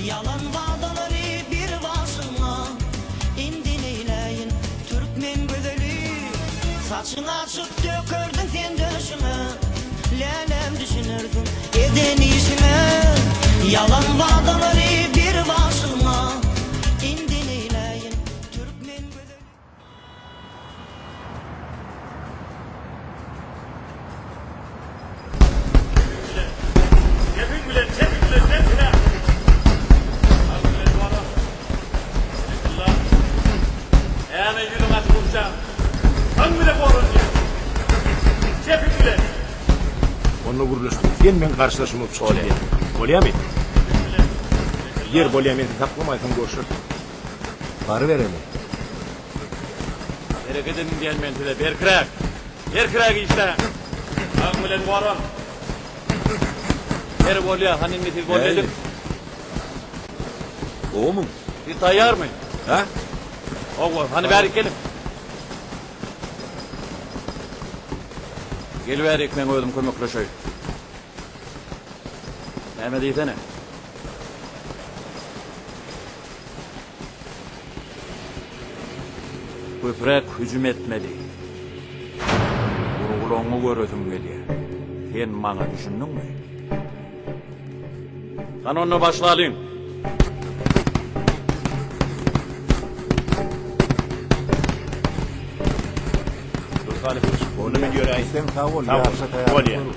Ýalan wadalary bir başyňa Indi neýläýin türkmen gözeli Saçyň açyp dökerdiň sen döşüme Läläm düşünersiň eden işiňe Ýalan wadalary bir başyňa Indi neýläýin türkmen gözeli. Gepiň bilen, çepiň bilen berkiräk. Näme ýüzüň açyk urşaň? Saň bile goranýan. Çepiň bilen. Onda gürleşdik. Sen meň garşydaşym bolup çykyş edýäň. Bolýamy? Ýer bolýa men seni saklamaýyn soň görşeris. Barybereli. Hereket ediň diýen men size, berkiräk! Berkiräk işläň! Saň bilen goran. Ýeri bolýa, hany indi siz boldy ediň. Gowumy? Siz taýýarmy? Hä? Hawa, hany bärik geliň. Gel bärik, meň özüm kömekleşeýin. Näme diýsene? Köpräk hüjüm etmeli. Urgulaňňy göresim gelýär. Sen maňa düşündiňmi? Hany onda başlalyň. Onda men ýöräýsem. Sag bol, Sag bol. ýaryşa taýýarlyk Bolýa. görüň.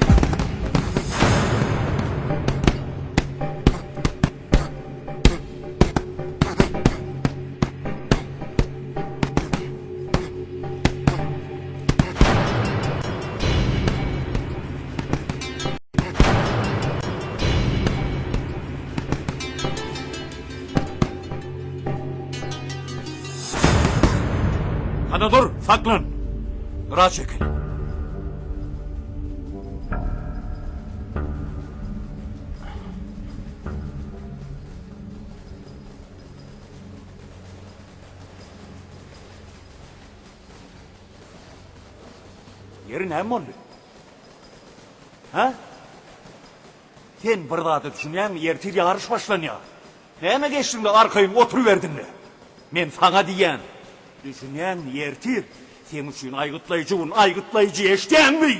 Hany dur, saklan. Gyra çekil. Ýeri näme boldy? Hä? Sen bir zada düşünýäňmi? Ertir ýaryş başlanýar. Näme geçdiňde arkaýyn oturyberdiňle? Men saňa diýýän. Düşünýäňmi? Ertir seň üçin aýgytlaýjy gün, aýgytlaýjy, eşidýäňmi?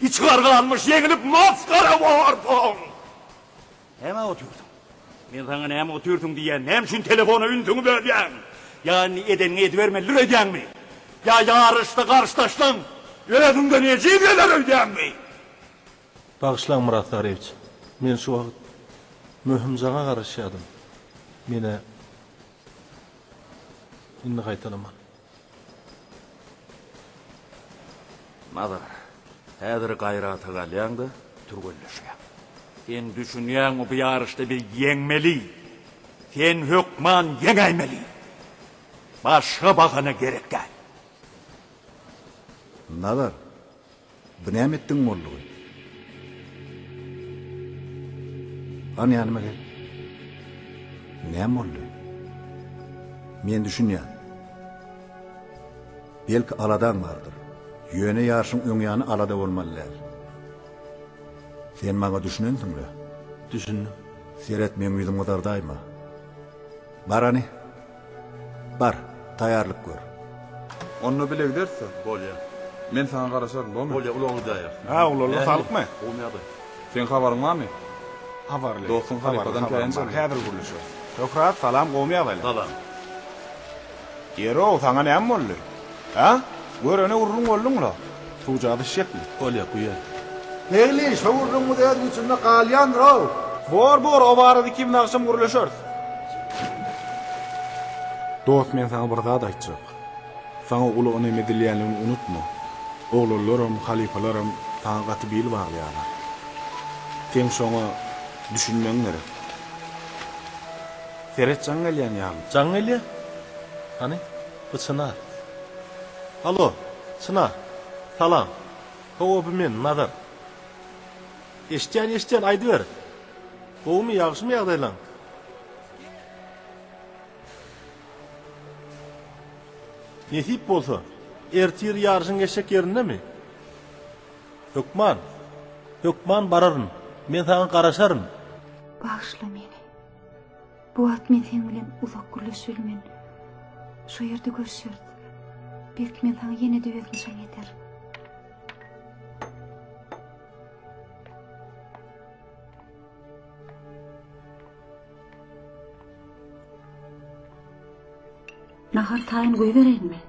Içi garga almyş, ýeňilip masgara borsuň! Nämä otyrsyň? Men saňa näme otyrsyň diýýän, näme üçin telefona ünsüňi bölýäň? Ýa indi edeniňi edibermelidir öýdýäňmi? Ýa ýaryşda garşydaşlaň özüňden ejiz geler öýdýäňmi? Bagyşlaň Myrat Saryýewiç, men şu wagt möhüm jaňa garaşýadym. Menä indi gaýtalaman. Nazar, häzir gaýrata galýaň-da, türgenleşýäň. Sen düşünýäňmi, bu ýaryşda biz ýeňmeli! Sen hökman ýeňäýmeli! Başga bahana gerek däl. Nazar, bu näme etdigiň boldugy? Hany ýanyma gel. Näme boldy? Men düşünýän. Belki aladaň bardyr. Ýöne ýaşyň öň ýany alada bolmaly däl. Sen maňa düşünensiň-le? Düşündim. Seret, meň ýüzüm gyzardaýma. Bar hany. Bar, taýýarlyk gör. Onda bile gideris-dä. Bolýa. Men saňa garaşaryn, bormy? Bolýa, ulagyňy gidäýeris. Hä, oglanlar saglykmy? Gowumy ýagdaý? Seň habaryň barmy? Habarly. Dostuň halypadan Habarym käýinç bar, aldy. häzir gürleşeris. Şöhrat, salam, gowumy ýagdaýlar? Salam. Ýer-ow, saňa näme boldy? Hä? Görene gürrüň bolduň-la. Suwjagaz içjekmi? Bolýa, guýaý. Begli, şo gürrüňiz öz güýjünde galýandyr-ow. Bor, bor, o barada ikimiz agşam gürleşeris. Dost, men saňa bir zat aýtjak. Saňa uly ynam edilýänligini unutma. Oglanlaram, halypalaram saňa gaty bil baglaýarlar. Seň şoňa düşünmegiň gerek. Seret jaň gelýän ýaly. Jaň gelýä? Hany, bu Çynar. Alo, Çynar. Salam. Hawa, bu men, Nazar. Eşitýän, eşitýän, aýdyber. Gowumy, ýagşymy ýagdaýlaň? Nesip bolsa, ertir ýaryşyň geçjek ýerindemi? Hökman. Hökman bararyn. Men saňa garaşaryn. Bagyşla meni. Bu wagt men seň bilen uzak gürleşibilmen. Şo ýerde görüşeris. Belki men saňa ýene-de özüm jaň ederin. Nahar taýyn goýbereýinmi?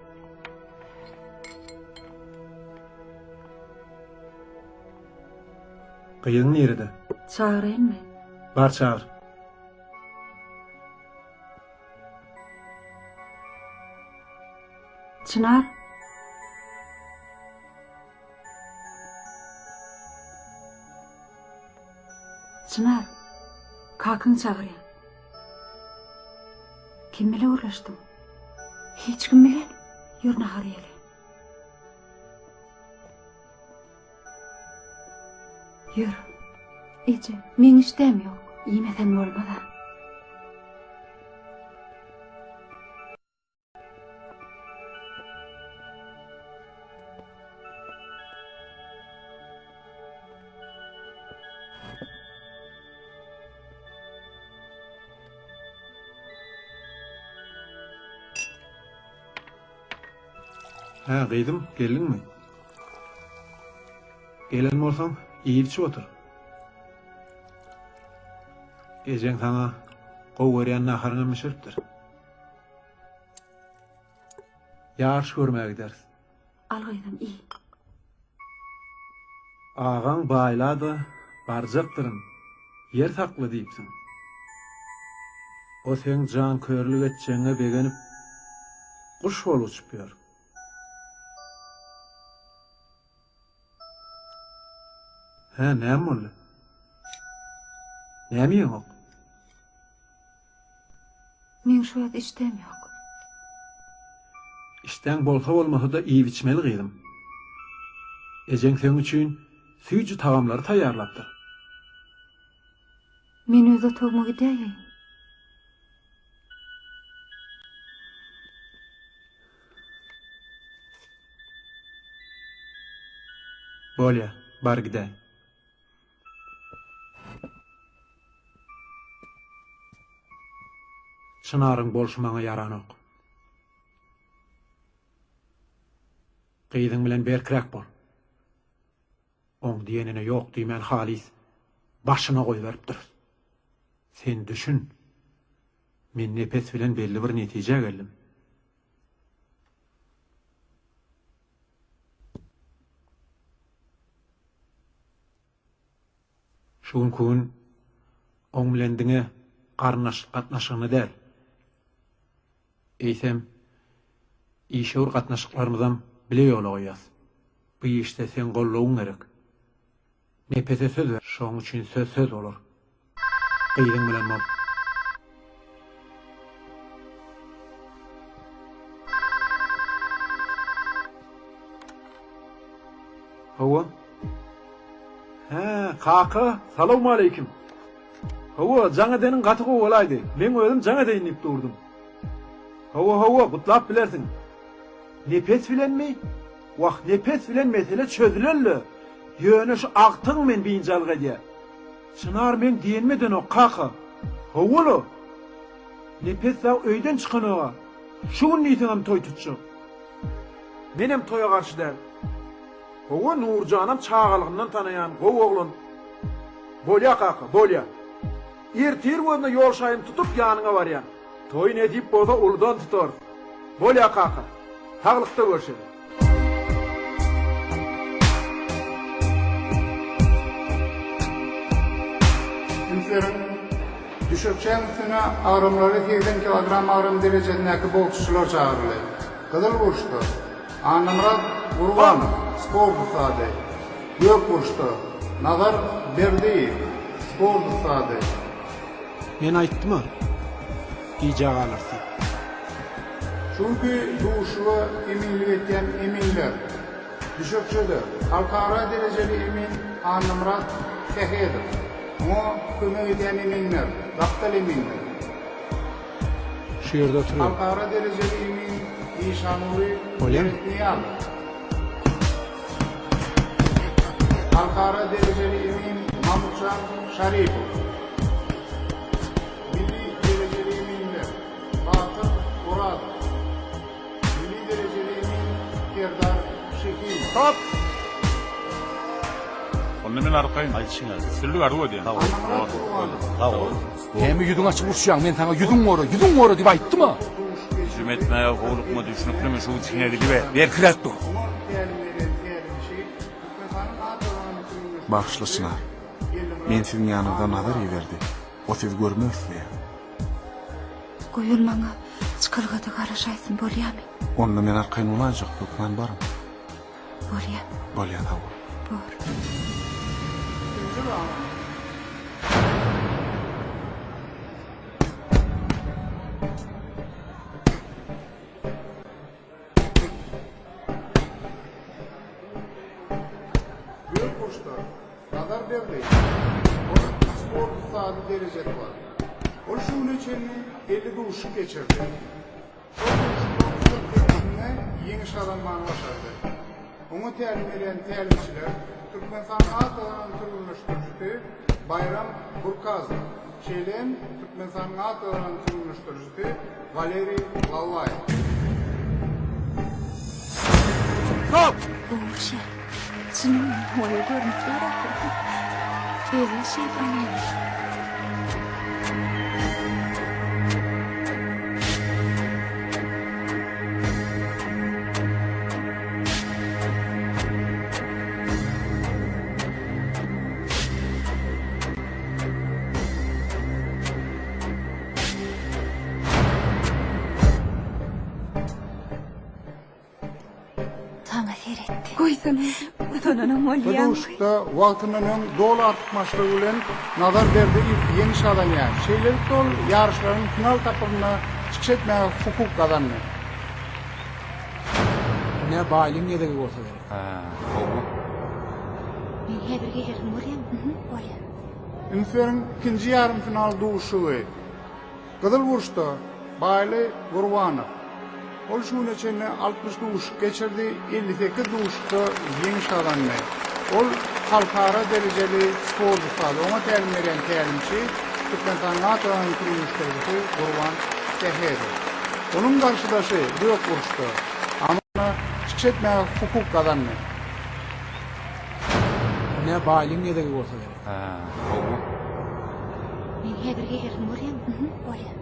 Gyzyň nirede? Çagyraýynmy? Bar çagyr. Çynar. Çynar, kakaň çagyrýar. Kim bile gürleşdiň? Hiç kim bilen. Ýör nahar iýeli. Ýör. Eje, meň işdäm ýok. Iýmeseň bolmaz-a. Hä, gyzym, geldiňmi? Gelen bolsaň, iýip-içip otur. Ejeň saňa gowy görýän naharyňam bişiripdir. Ýaryş görmäge gideris. Al gyzym, iý. Agaň baýla-da, barjakdyryn, ýer sakla diýipsiň. O seň jankörlük etjegiňe begenip, guş bolup uçup ýör. Hä, näme boldy? Näme iýeňok? Meň şu wagt işdäm ýok. Işdäň bolsa-bolmasa-da iýip-içmeli gyzym. Ejeň seň üçin süýji tagamlary taýýarlapdyr. Men öz otagyma gidäýeýin. Bolýa, bar gidäý. Çynaryň bolşy maňa ýaranok. Gyzyň bilen berkräk bol. Oň diýenine ýok diýmän halys başyna goýberipdiris. Sen düşün. Men Nepes bilen belli bir netijä geldim. Şu günki gün oň bilen diňe garyndaşlyk gatnaşygyny däl, eýsem, işewür gatnaşyklarymyzam bile ýola goýýas. Bu işde seň goldawyň gerek. Nepese söz ber, şoň üçin söz söz bolar. Gyzyň bilen bol. Hawa. Hä, kaka, salowmaleýkim. Hawa, jaň edeniň gaty gowy bolaýdy. Meň özüm jaň edeýin diýip durdum. Hawa, hawa, gutlap bilersiň. Nepes bilenmi? Wah, Nepes bilen mesele çözülen-le. Ýöne şu agtygyň meni biynjalyk edýär. Çynar meň diýenimi edenok, kaka. Hawa-la. Nepes dagy öýden çykanog-a. Şu gün diýseňem toý tutjak. Menem toýa garşy däl. Hawa, Nurjanam çagalygyndan tanaýan, gowy oglan. Bolýa, kaka, bolýa. Ertir gözüne ýol şaýyny tutup ýanyňa barýan. Toý nesip bolsa uludan tutarys. Bolýa kaka. Saglykda görşeli. Üns beriň, Düşekçäň üstüne agramlary 80 kilogram agram derejesindäki boksçular çagyryldy. Gyzyl burçda, Annamyrat Gurbanow, sport ussady. Gök burçda, Nazar Berdiýew, sport ussady. Men aýtdym-a, gijä galarys diýip. Şu günki duşuşyga eminlik etýän eminler, düşekçede, halkara derejeli emin Annamyrat Sähedow, oňa kömek edýän eminler, gapdal eminler. Şu ýerde oturyber. Halkara derejeli emin Işanguly Bolýamy? Meretnyýazow. Halkara derejeli emin Mamutjan Şaripow. Milli derejeli eminler Batyr Orazow. Milli derejeli emin Serdar Şehimow. Stop! Onda men arkaýyn. Aýdyşyň ýaly. Üstünlik arzuw edýän. Sag bol. Sag bol. Näme ýüzüňi açyp uruşýaň? Men saňa ýüzüň gora, ýüzüň gora diýip aýtdym-a. Hüjüm etmäge howlukma düşnüklimi şu içiňe gidiber. Berkiräk dur. Bagyşla Çynar. Men siziň ýanyňyza Nazar iberdi. O sizi görmek isleýär. Goý ol maňa çykalgada garaşaýsyn bolýamy? Onda men arkaýyn bolaýjak, hökman baryň. Bolýa. Bolýa sag bol. Bor. Ikinji raund. Gök burçda Nazar Berdiýew. Onuň sport ussady derejesi bar. Ol şu güne çenli 50 duşuşyk geçirdi. Şol duşuşyklaryň 48-inde ýeňiş gazanmany başardy. Oňa tälim berýän tälimçiler Türkmenistanyň at gazanan türgenleşdirijisi Baýram Burkazow, şeýle hem Türkmenistanyň at gazanan türgenleşdirijisi Waleriý Lallaýew. Stop! Gowy şer. Çynyň oýa görnüp dur ahyry. Özi şeýdip aňýar. Saňa seretdi. Goýsana. Utananam Bu bolýaň. duşuşykda wagtyndan öň doly artykmaçlygy bilen Nazar Berdiýew ýeňiş gazanýar. Şeýlelikde ol ýaryşlaryň final tapgyrynda çykyş etmäge hukuk gazandy. Ine Baýlyň gezegi bolsa gerek. Hä, hawa. Men häzir gelerin bolýamy? Bolýa. Üns beriň, ikinji ýarym final duşuşygy. Gyzyl burçda, Baýly Gurbanow. Ol şu güne çenli 60 duşuşyk geçirdi, 58 duşuşykda ýeňiş gazandy. Ol halkara derejeli sport ussady. Oňa tälim berýän tälimçi Türkmenistanyň at gazanan türgenleşdirijisi Gurban Sähedow. Onuň garşydaşy gök burçda, Amana çykyş etmäge hukuk gazandy. Ine Baýlyň gezegi bolsa gerek. Hä, hawa. Men häzir gelerin bolýamy? Bolýa.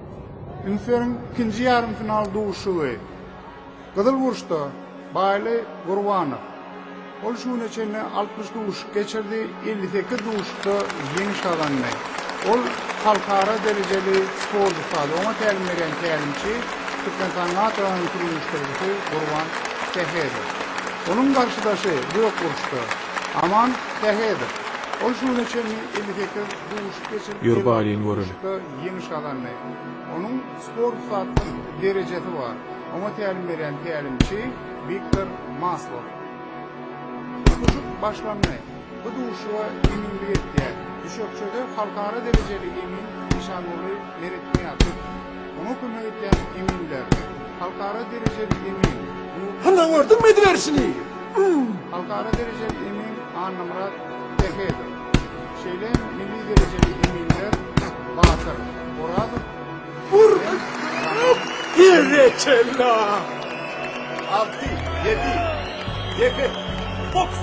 Üns beriň, ikinji ýarym final duşuşygy. Gyzyl burçda, Baýly Gurbanow. Ol şu güne çenli 60 duşuşyk geçirdi, 58 duşuşykda ýeňiş gazandy. Ol halkara derejeli sport ussady. Oňa tälim berýän tälimçi Türkmenistanyň at gazanan türgenleşdirijisi Gurban Sähedow. Onuň garşydaşy gök burçda, Aman Sähedow. Ol şu güne çenli 58 duşuşyk geçirip, Ýör Baýlyny göreli. duşuşykda ýeňiş gazandy. Onuň sport ussatlyk derejesi bar. Oňa tälim berýän tälimçi Wiktor Maslow. Tutluşyk başlandy. Bu duşuşyga eminlik etýär. Düşekçede halkara derejeli emin Işanguly Meretnyýazow. Oňa kömek edýän eminler, halkara derejeli emin Nurly Hana gördüňmi ediberişini? Halkara derejeli emin Annamyrat Sähedow. Şeýle hem milli derejeli eminler Batyr Orazow Vur! Berekella! Alty, ýedi, sekiz, boks!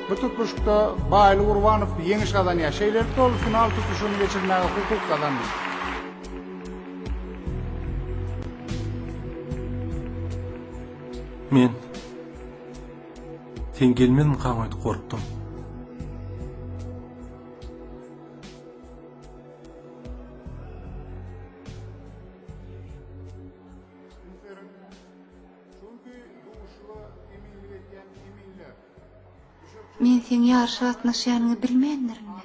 Bu tutluşykda Baýly Gurbanow ýeňiş gazanýar. Şeýlelikde ol final tutluşygyny geçirmäge hukuk gazandy. Men Sen gelmezmikaň öýdüp gorkdum. Men seň ýaryşa gatnaşýanyňy bilmändirin-le.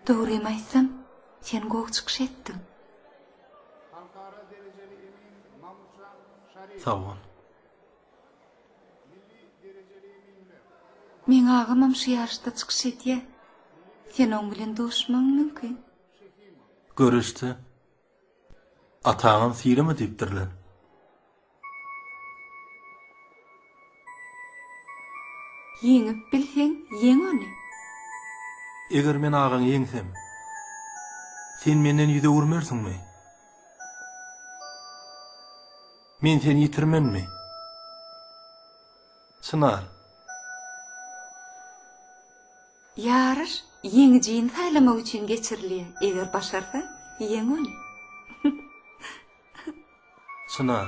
Dogrymy aýtsam, sen gowy çykyş etdiň. Sag bol. Meň agamam şu ýaryşda çykyş edýär. Sen oň bilen duşmagyň mümkin. Göreşde ataňam sylama diýipdirler. Ýeňip bilseň, ýeň ony. Eger men agaňy ýeňsem, sen menden ýüz öwürmersiňmi? Men seni ýitirmenmi? Çynar. Ýaryş ýeňijini saýlamak üçin geçirilýär, eger başarsaň, ýeň ony. Çynar.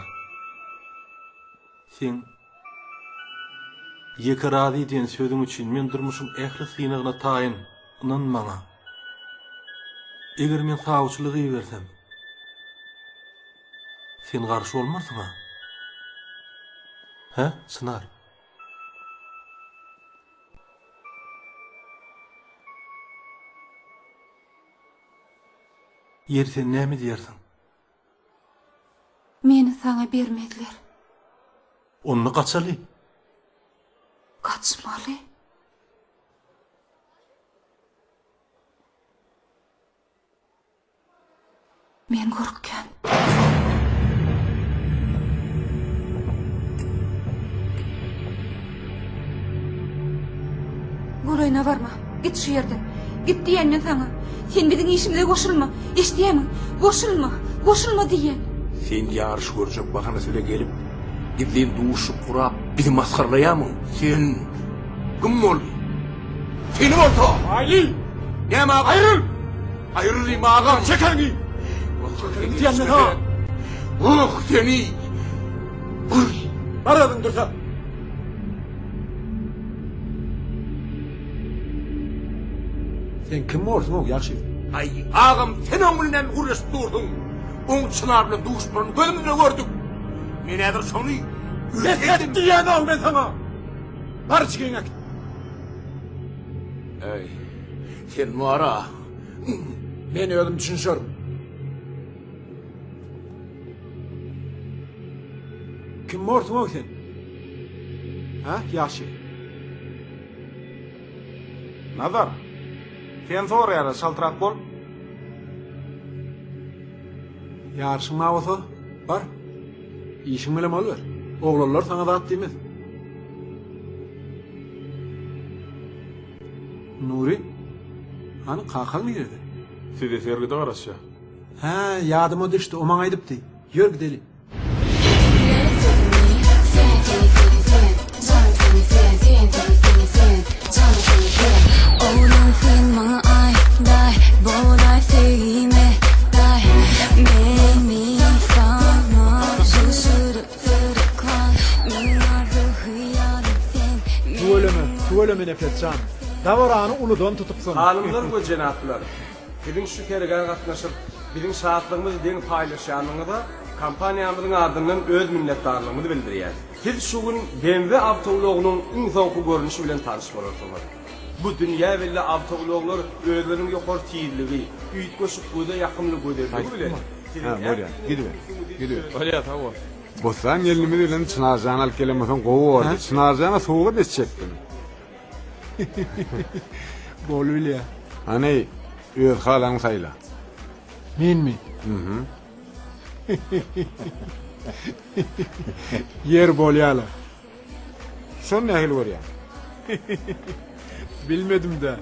Seň Ýeke razy diýen sözüň üçin men durmuşyň ähli synagyna taýyn, ynan maňa. Eger men sawçylyk ibersem, sen garşy bolmarsyň-a? Hä, Çynar? Ýeri sen näme diýersiň? Meni saňa bermezler. Onda gaçaly. Gaçmaly. Men gorkýan. Golaýyna barma. Git şu ýerden. Git diýýän men saňa. Sen biziň işimize goşulma. Eşidýämiň? Goşulma. Goşulma diýýän. Sen ýaryş görjek bahanasy bilen gelip, gizlin duşuşyk gurap, bizi masgaralaýarmyň? Sen kim boldy? Seni bolsa! Aýly! Näme aga? Aýryl! Aýrylyň agam! Çek eliňi! Çek eliňi diýýän men saňa! Oh, seni! Bar özüň dursa! Sen kim borsuň-ow, ýagşy? Aý, agam, sen oň bilen näme gürleşip dursuň? Oň Çynar bilen duşmanyny gözümiz bilen gördük. Men häzir şony Bes et diýýän-ow men saňa! Bar içgiňi äkit. Äý, sen bar-a. Men özüm düşünişerin. Kim borsuň-ow sen? Hä, ýaş ýigit? Nazar, sen soraýarlar, çaltrak bol. Ýaryşyň bar bolsa, bar. Işiň bilen boluber. Oglanlar saňa zat diýmez. Nury, hany kakaň nirede? Size sergide garaşýar. Hä, ýadyma düşdi, o maňa aýdypdy. Ýör gideli. Tüweleme, tüweleme Nepes jan. Dabarany uludan tutupsyň. Hanymlar we jenaplar! Siziň şu sergä gatnaşyp, biziň şatlygymyzy deň paýlaşýanyňyza kompaniýamyzyň adyndan öz minnetdarlygymyzy bildirýäris. Siz şu gün BMW awtoulagynyň iň soňky görnüşi bilen tanyş bolarsyňyz. Bu dünýä belli awtoulaglar özleriniň ýokary tizligi, üýtgeşik göze ýakymly gözelligi bilen siziň ähliňiziň ünsüňizi Bolýar, sag bol. Bossan gelnimiz bilen Çynarjany alyp gelen bolsaň gowy bordy. Çynarjana sowgat etjekdim. Bolubilýär. Hany, öz halaňy saýla. Menmi? Mhm. Ýer bolýa-la. Şony nähili görýäň? Bilmedim-dä.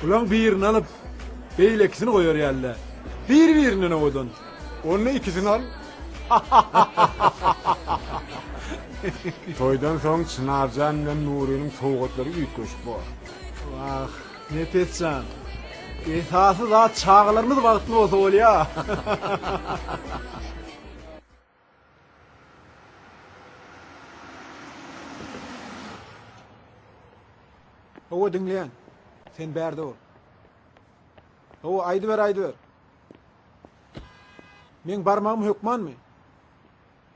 Bulaň birini alyp, beýlekisini goýar ýaly-dä. Bir-birinden owadan. Onda ikisini al. Toýdan soň Çynarjan bilen Nurynyň sowgatlary üýtgeşik bor. Wah, Nepes jan. Esasy zat çagalarymyz bagtly bolsa bolýa. Hawa diňleýän. Sen bärde bol. Hawa aýdyber aýdyber. Meň barmagym hökmanmy?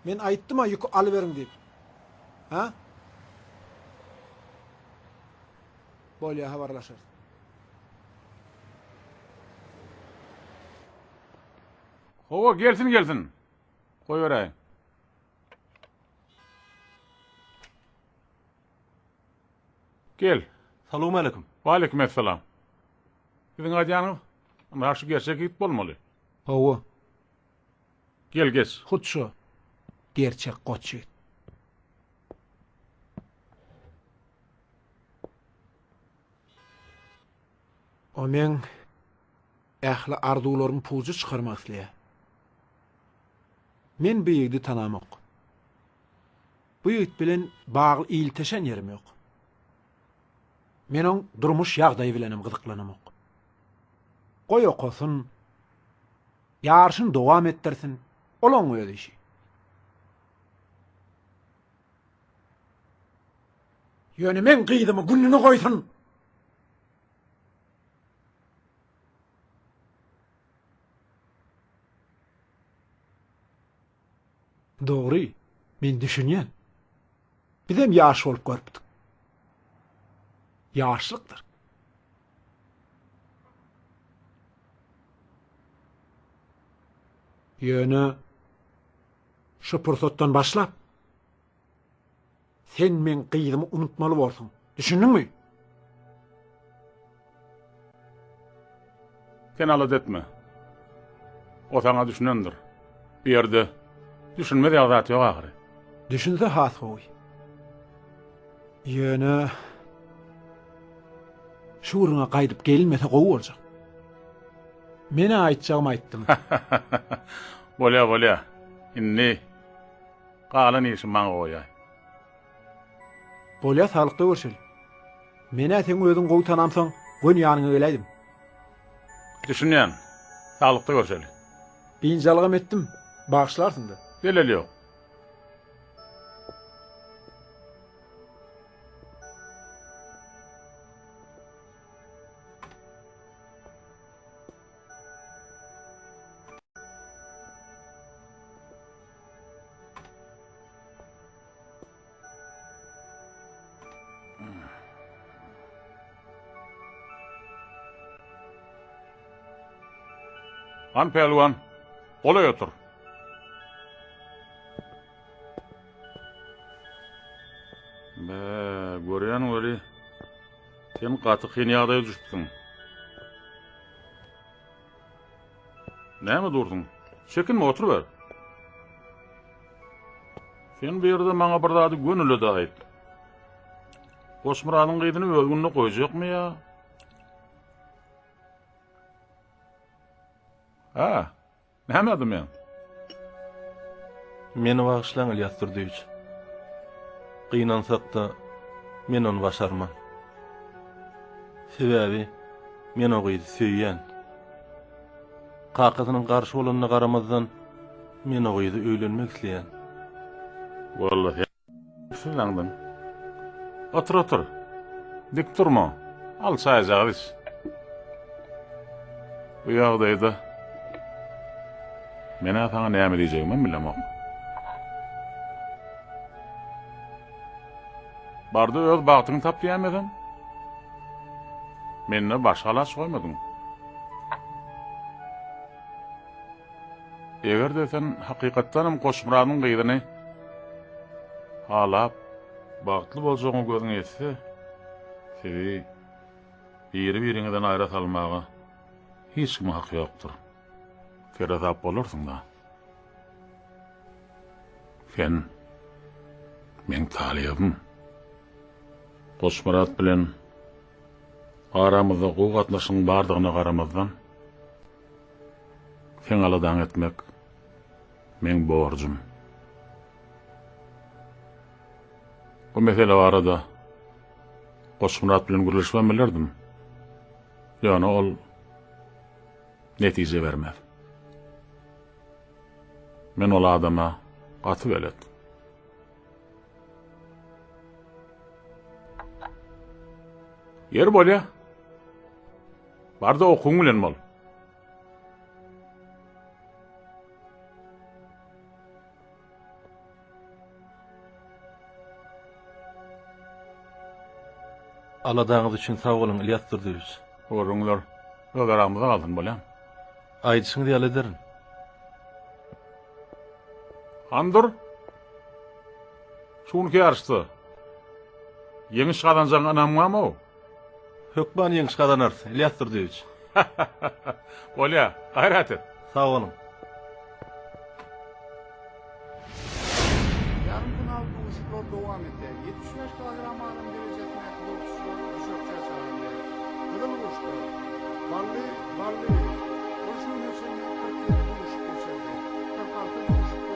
Men aýtdym-a ýüki alyberiň diýip. Ha? Bolýa habarlaşarys. Hawa gelsin gelsin. Goýberäýiň. Gel. Salowmaleýkim. Waleýkim essalam. Siziň aýdýanyňyz, ynha şu gerçek ýigit bolmaly. Hawa. Gel geç. Hut şo. Gerçek goç ýigit. O meň ähli arzuwlarymy puja çykarmak isleýär. Men bu ýigidi tanamok. Bu ýigit bilen bagly ilteşen ýerim ýok. Men oň durmuş ýagdaýy bilenem gyzyklanamok. Goý okasyn, ýaryşyny dowam etdirsin, ol oň öz işi. Ýöne meň gyzymy gününe goýsun! Dogry, men düşünýän. Bizem ýaş bolup görüpdik. Ýaşlykdyr. Ýöne şu pursatdan başlap sen meň gyzymy unutmaly borsuň. Düşündiňmi? Sen alada etme. O saňa düşünendir. Bu ýerde düşünmez ýaly zat ýok ahyry. Düşünse has gowy. Ýöne şu gürrüňe gaýdyp gelinmese gowy boljak. Men-ä aýtjagymy aýtdym. Bolýa, bolýa. Indi galan işi maňa goýaý. Bolýa, saglykda görşeli. Men-ä seň özüňi gowy tanamsoň, göni ýanyňa geläýdim. Düşünýän. Saglykda görşeli. Biynjalygam etdim. Bagyşlarsyň-da. Zeleli ýok. Han pälwan, golaý otur. gaty kyn ýagdaýa düşüpsiň. Näme dursuň? Çekinme, oturyber. Sen bu ýerde maňa bir zady gönüle-de aýt. Goçmyradyň gyzyny öz gününe goýjakmy ýa? Hä? Näme dymýaň? Meni bagyşlaň, Ylýas Durdyýewiç. Gynansak-da, men ony başarman. Sebäbi men o gyzy söýýän. Kakasynyň garşy bolanyna garamazdan, men o gyza öýlenmek isleýän. Walla, sen Siz aňdyň. Otur, otur. Dik durma. Al çaýjagaz iç. Bu ýagdaýda men-ä saňa näme diýjegimem bilemok. Barda öz bagtyňy tap diýäýmesem. Mende başga alaç goýmadyň. Eger-de sen hakykatdanam Goçmyradyň gyzyny halap, bagtly boljagyňa gözüň ýetse, sizi biri-biriňizden aýra salmaga hiç kimiň haky ýokdur. Seresap bolarsyň-da. Sen meň talybym. Goçmyrat bilen aramyzda gowy gatnaşygyň bardygyna garamazdan, Seň aladaňy etmek meň borjum. Bu mesele barada Goçmyrat bilen gürleşibem bilerdim. Ýöne ol netije bermez. Men ol adama gaty belet. Ýeri bolýa. Bar-da okuwyň bilen bol. Aladaňyz üçin sag boluň, Ylýas Durdyýewiç. Gürrüňler öz aramyzda galsyn, bolýamy? Aýdyşyňyz ýaly ederin. Hany dur. Şu günki ýaryşda ýeňiş gazanjagyňa ynamňam-ow. Hökman ýeňiş gazanarys, Ylýas Durdyýewiç. Bolýa, gaýrat et. Sag boluň. Ýarym final duşuşyklar dowam edýär. 75 kilogram agram derejesindäki boksçular düşekçä çagyrylýar. Gyzyl burçda, Bally Ballyýew. Ol şu güne çenli 47 duşuşyk geçirdi. 46 duşuşykda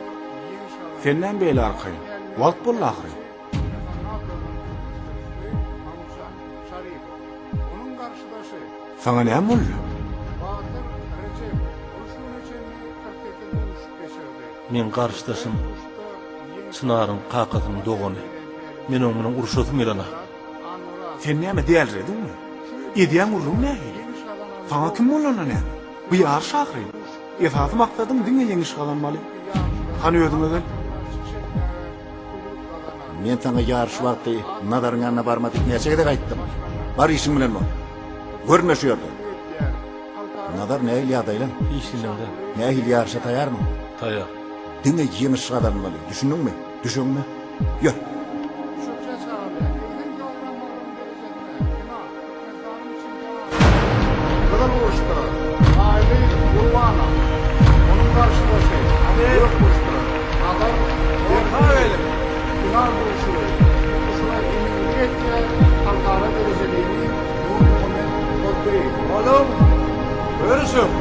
ýeňiş gazandy. Sen näme beýle arkaýyn? Wagt boldy ahyryn. Saňa näme boldy? Meň garşydaşym Çynaryň kakasynyň dogany. Men oň bilen urşasym gelenok. Sen näme dälirediňmi? Edýän gürrüň nähili? Saňa kim bolanda näme? Bu ýaryş ahyryn. Esasy maksadyň diňe ýeňiş gazanmaly. Hany özüňe gel. Men saňa ýaryş wagty Nazaryň ýanyna barma diýip näçe gezek aýtdym. Bar işiň bilen bol. Görünme şu ýerde. Nazar nähili ýagdaýlaň? Hiç diňlemde. Nähili ýaryşa taýarmyň? Taýar. Diňe ýeňiş gazanmaly, düşündiňmi? Düşeňmi? Ýör. Gyzyl burçda Aýly Gurbanow, onuň garşydaşy gök burçda Nazar Berdiýew. Final duşuşygy tutuşyna eminlik etýär halkara derejeli emin Nurmuhammet Hoddyýew. Boluň, görüşiň!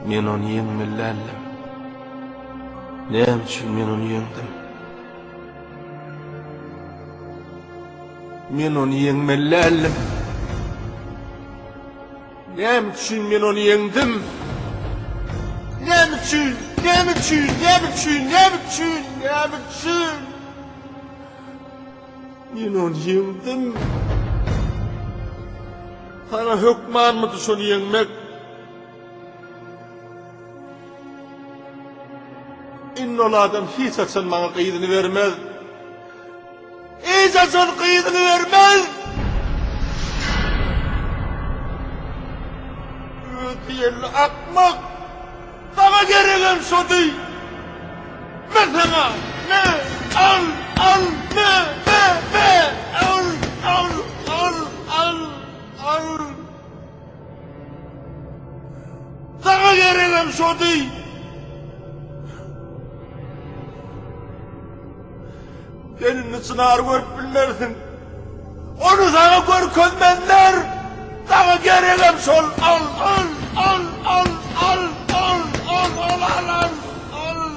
Men ony ýeňmeli däldim. Näme üçin men ony ýeňdim? Men ony ýeňmeli däldim. Näme üçin men ony ýeňdim? Näme üçin? Näme üçin? Näme üçin? Näme üçin? Näme üçin? Men ony ýeňdim. Saňa hökmanmydy şony ýeňmek? Indi ol adam hiç haçan maňa gyzyny bermez. Hiç haçan gyzyny bermez! Özdiýenli akmak! Saňa geregem şody! Me saňa! Me! Al! Al! Me! Me! Me! Al! Al! Al! Al! Al! Saňa geregem şody! Sen indi Çynary görüp bilmersiň. Ony saňa görkezmezler! Saňa geregem şol! Al! Al! Al! Al! Al! Al! Al! Al! Al! Al! Al!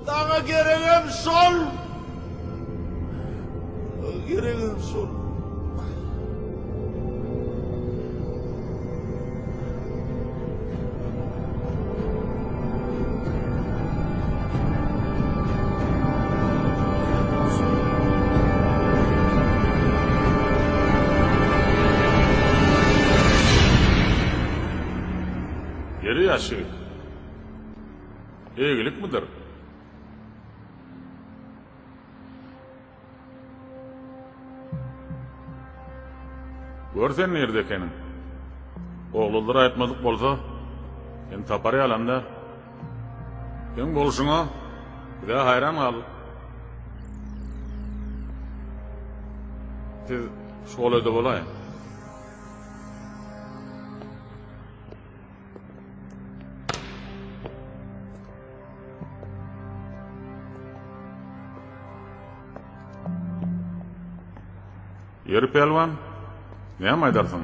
Saňa geregem şol! Saňa geregem şol! Ýeri ýaş ýigit. Eýgilikmidir? Gör sen nirde ekeniň. Oglanlar aýtmadyk bolsa, seni tapar ýalam däl. Seň bolşuňa biz-ä haýran galdyk. Siz şu golaýda bolaýyň. Ýeri pälwan, näme aýdarsyň?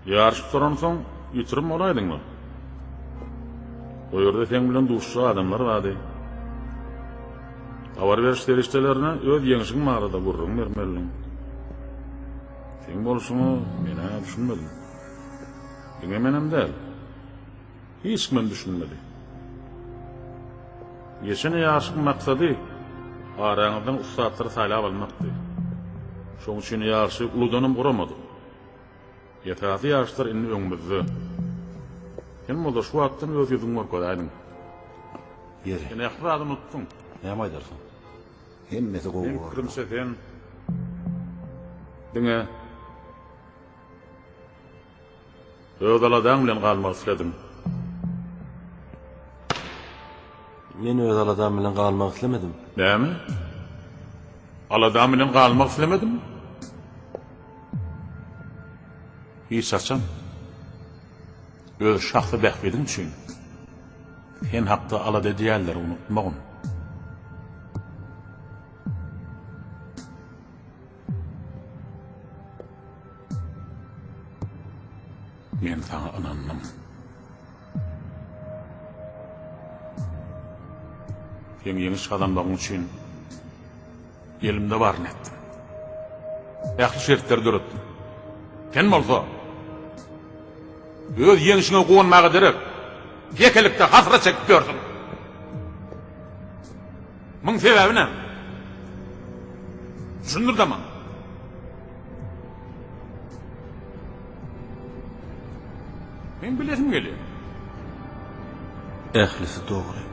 Ýaryş gutaransoň ýitirim bolaýdyňmy? O ýerde seň bilen duşuşjak adamlar bardy. Habar beriş serişdelerine öz ýeňşiň barada gürrüň bermelidiň. Seň bolşuňa men-ä düşünmedim. Diňe menem däl. Hiç kimem düşünmedi. Geçen ýaryşyň maksady araňyzdan ussatlary saýlap almakdy. Şoň üçin ýaryşy uludanam guramadyk. Esasy ýaryşlar indi öňümizde. Sen bolsa şu wagtdan öz ýüzüňi görkezäýdiň. Ýeri. Sen ähli zady unutdyň. Näme aýdarsyň? Hemmesi gowy Meň bordy. pikirimçe sen diňe Öz aladaň bilen galmak islediň. Men öz aladam bilen galmak islemedim. Näme? Aladam bilen galmak islemediňmi? Hiç haçan öz şahsy bähbidiň üçin sen hakda alada edýänleri unutmagyn. Men saňa ynandym. Seň ýeňiş gazanmagyň üçin elimde baryny etdim. Ähli şertleri döretdim. Sen bolsa öz ýeňşiňe guwanmaga derek, ýekelikde hasrat çekip ýörsüň. Muň sebäbi näme? Düşündir-de maňa. Meň bilesim gelýär. Ählisi dogry.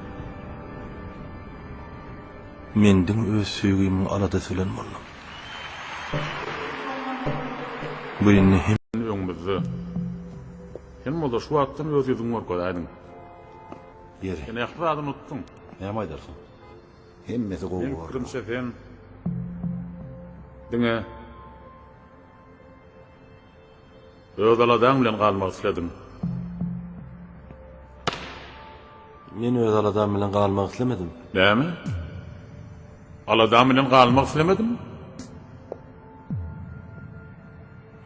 Men diňe öz söýgimiň aladasy bilen boldum. Bu indi hem. Öňümizde. Sen bolsa şu wagtdan öz ýüzüňi görkezäýdiň. Ýeri. Sen ähli zady unutdyň. Näme aýdarsyň? Hemmesi gowy Meň bordy. pikirimçe sen diňe öz aladaň bilen galmak islediň. Men öz aladam bilen galmak islemedim. Näme? Aladam bilen galmak islemediňmi?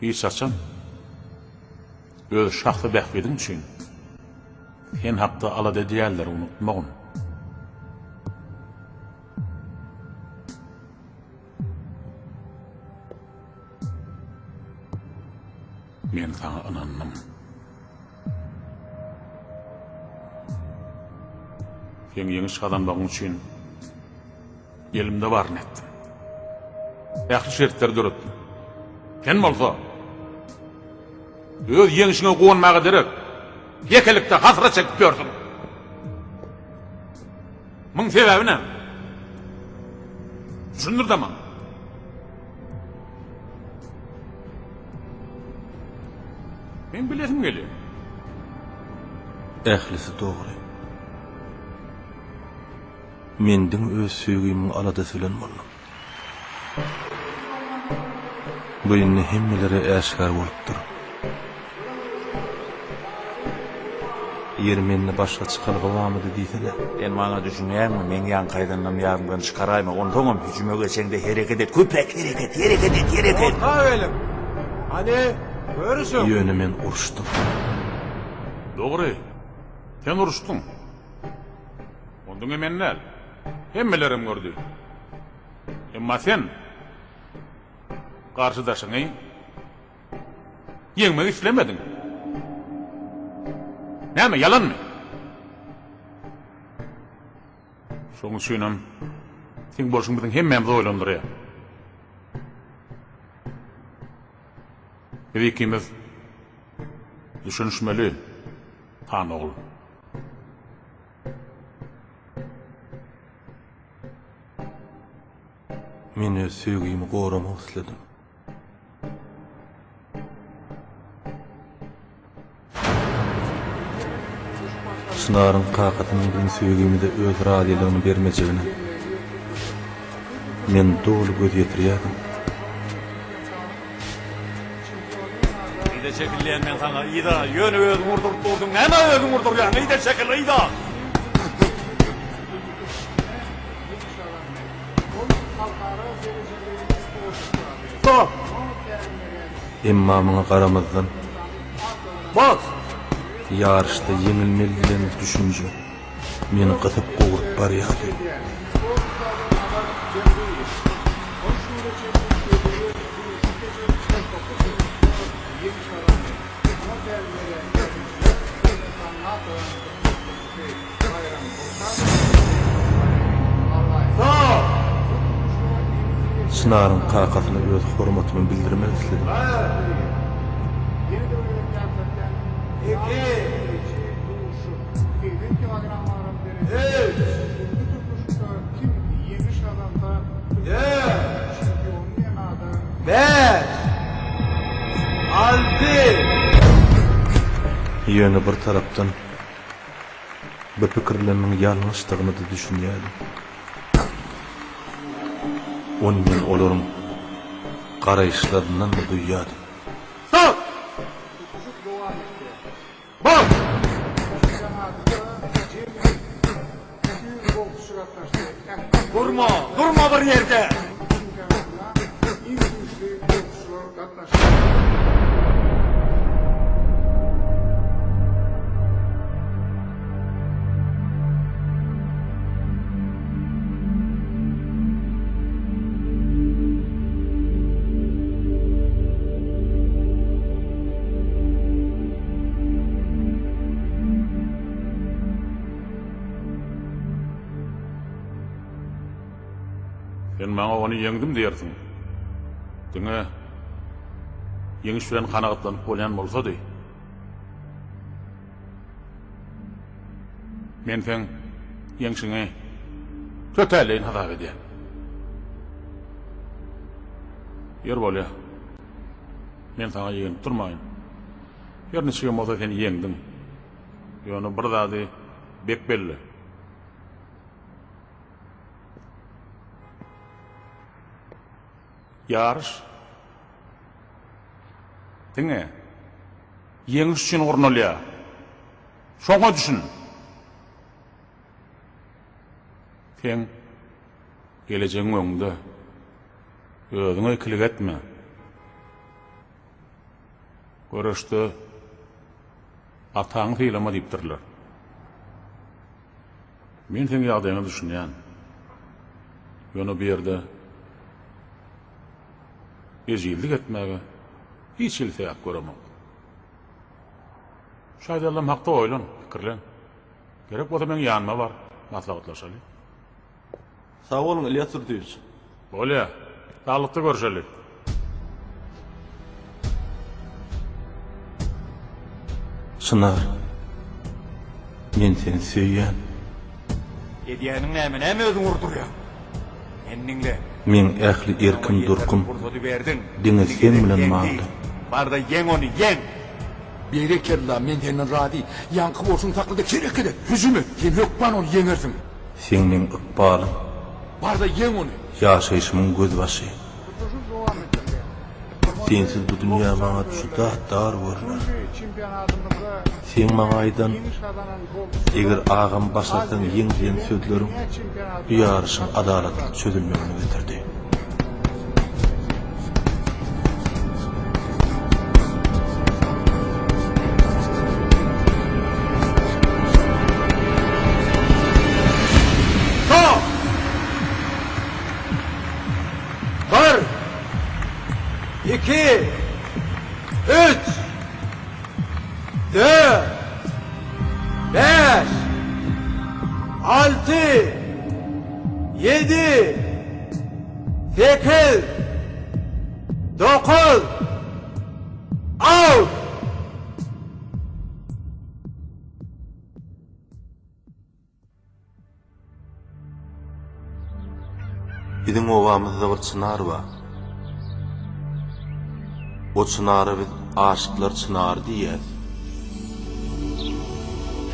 Hiç haçan öz şahsy bähbidiň üçin sen hakda alada edýänleri unutmagyn. Men saňa ynandym. Seň ýeňiş gazanmagyň üçin elimde baryny etdim. Ähli şertleri döretdim. Sen bolsa öz ýeňşiňe guwanmaga derek, ýekelikde hasrat çekip ýörsüň. Muň sebäbi näme? Düşündir-de maňa. Meň bilesim gelýär. Ählisi dogry. Men diňe öz söýgimiň aladasy bilen boldum. Bu indi hemmelere äşgär bolupdyr. Ýeri mende başga çykalga barmydy diýsene. Sen maňa düşünýäňmi, meň ýaňky aýdanlarymy ýadyňdan çykaraýma, onsoňam hüjüme geçeňde hereket et, köpräk hereket, hereket et, hereket! Orta geliň! Hany, görüşiň! Ýöne men uruşdym. Dogry, sen uruşdyň. Ony diňe men däl, hemmelerem gördi. Emma sen garşydaşyňy Ýeňmek islemediň. Näme, ýalanmy? Şonuň üçinem seň bolşuň biziň hemmämizi oýlandyrýar. Biz ikimiz düşünişmeli, han ogul. Men öz söýgimi goramak isledim. Çynaryň kakasynyň biziň söýgimize öz razylygyny bermejegine men doly göz ýetirýärdim. Yza çekil diýen men saňa, yza! Ýöne özüň urduryp durduň, nämä özüň urdurýaň, yza çekil, yza! Emma muňa garamazdan, Bas! ýaryşda ýeňilmeli diýen düşünje meni gysyp-gowrup barýardy. Çynaryň kakasyna öz hormatymy bildirmek isledim. Ýöne bir tarapdan Bu pikirlerimiň ýalňyşdygyna-da düşünýärdim. Ony men olaryň garaýyşlaryndan-da duýýardym. Stop! Bas! Durma, durma bir ýerde! Sen maňa ony ýeňdim diýersiň. Diňe ýeňiş bilen kanagatlanyp bolýan bolsady. Men seň ýeňşiňi tötänleýin hasap edýän. Ýör bolýa. Men saňa ýegenip durmaýyn. Her niçigem bolsa sen ýeňdiň. Ýöne bir zady bek belle. Ýaryş diňe ýeňiş üçin gurnalýar. Şoňa düşün. Seň gelejegiň öňde. Özüňe ikilik etme. Göreşde ataňy sylama diýipdirler. Men seň ýagdaýyňa düşünýän. Ýöne bu ýerde ejizlik etmäge hiç hili sebäp göremok. Şu aýdanlarym hakda oýlan, pikirlen. Gerek bolsa meň ýanyma bar, maslahatlaşaly. Sag boluň, Ilýas Durdyýewiç. Bolýa. Saglykda görşeli. Çynar, men seni söýýän. Edýäniň näme, näme özüňi urdurýaň? Meni diňle. Meň ähli erkim-durkum Pursady berdiň. diňe seň bilen bagly. Bar-da ýeň ony, ýeň! Berekella, men senden razy. Ýaňky bolşuňy sakla-da hereket et, hüjüm et. Sen hökman ony ýeňersiň. Seň meň ykbalym. Bar-da ýeň ony. Ýaşaýşymyň gözbaşy. Sensiz bu dünýä maňa juda dar görner. Seň maňa aýdan, Eger agam başarsaň ýeň diýen sözleriň bu ýaryşyň adalatly çözülmegine getirdi. Stop! Bir, iki, üç, dört, bäş, alty, ýedi, sekiz, dokuz, out! Biziň obamyzda bir çynar bar. O çynara biz aşyklar çynary diýýäs.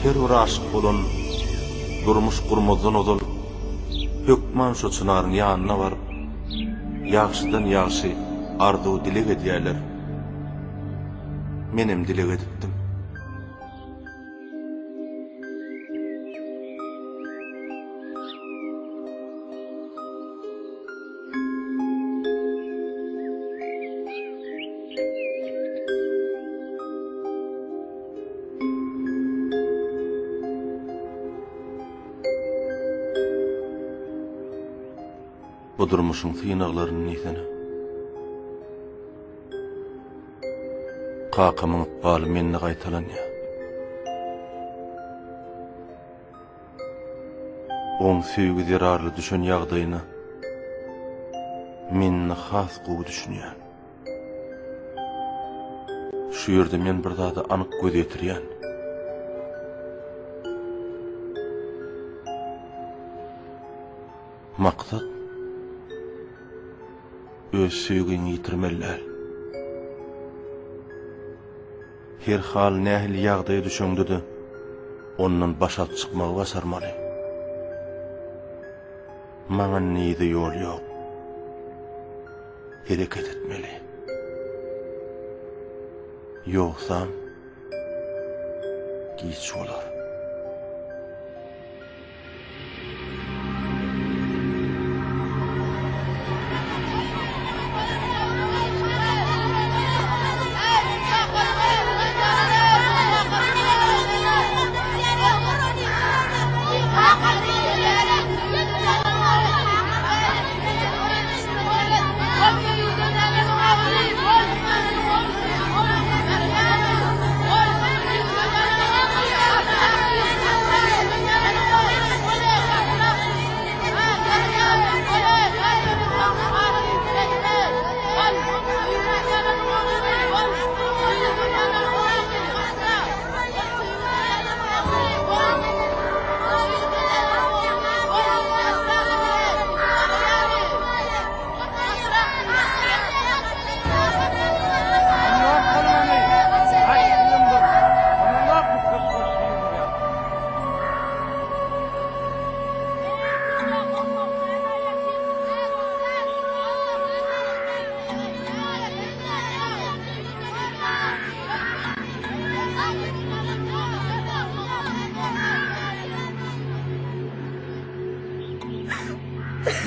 Her bir aşyk bolan durmuş gurmazdan ozal hökman şo çynaryň ýanyna baryp, ýagşydan ýagşy arzuw-dileg edýärler. Menem dileg edipdim. Bu durmuşyň synaglaryny diýsene. Kakamyň ykbaly mende gaýtalanýar. Oň söýgi zerarly düşen ýagdaýyna men indi has gowy düşünýän. Şu ýerde men bir zada anyk göz ýetirýän. Maksat öz söýgiňi ýitirmeli däl. Her hal nähili ýagdaýa düşeňde-de ondan baş alyp çykmagy başarmaly. Maňa indi yza ýol ýok. Hereket etmeli. Ýogsam giç bolar.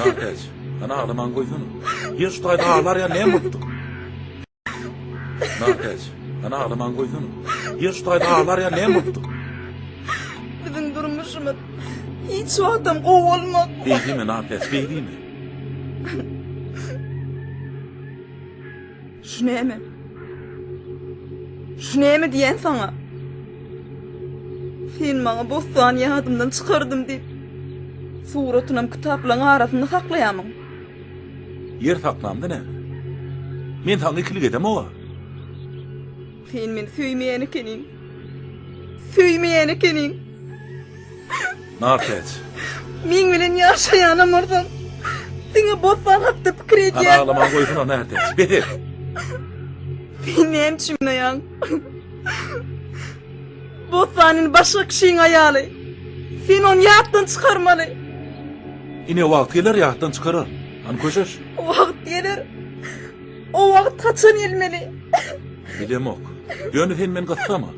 Nartäç, hany aglamany goýsana. Ýer şu taýda aglar ýaly näme bolupdyk? Nartäç, Hany aglamany goýsana. Ýer şu taýda aglar ýaly näme bolupdyr? Biziň durmuşymyz hiç wagtam gowy bolmaz. Beý diýme, Nartäç, beý diýme. Şu näme? Şu näme diýen saňa? Sen maňa Bossany ýadymdan çykardym diýip, suratynam kitaplaryň arasynda saklaýamyň? Ýer saklamda näme? Men saňa ikilik edemog-a. Sen meni söýmeýän ekeniň. Söýmeýän ekeniň. Nartäç. Meň bilen ýaşaýanam bolsaň, diňe Bossan hakda pikir Hany edýän. aglamany goýsana, Nartäç. Bes et. Sen näme üçin ýaň? Bossan indi başga kişiň aýaly. Sen ony ýatdan çykarmaly. Ine wagt geler ýatdan çykarar. Hany köşeş. Wagt geler. O wagt haçan gelmeli? Bilemok. Ýöne sen meni gyssama.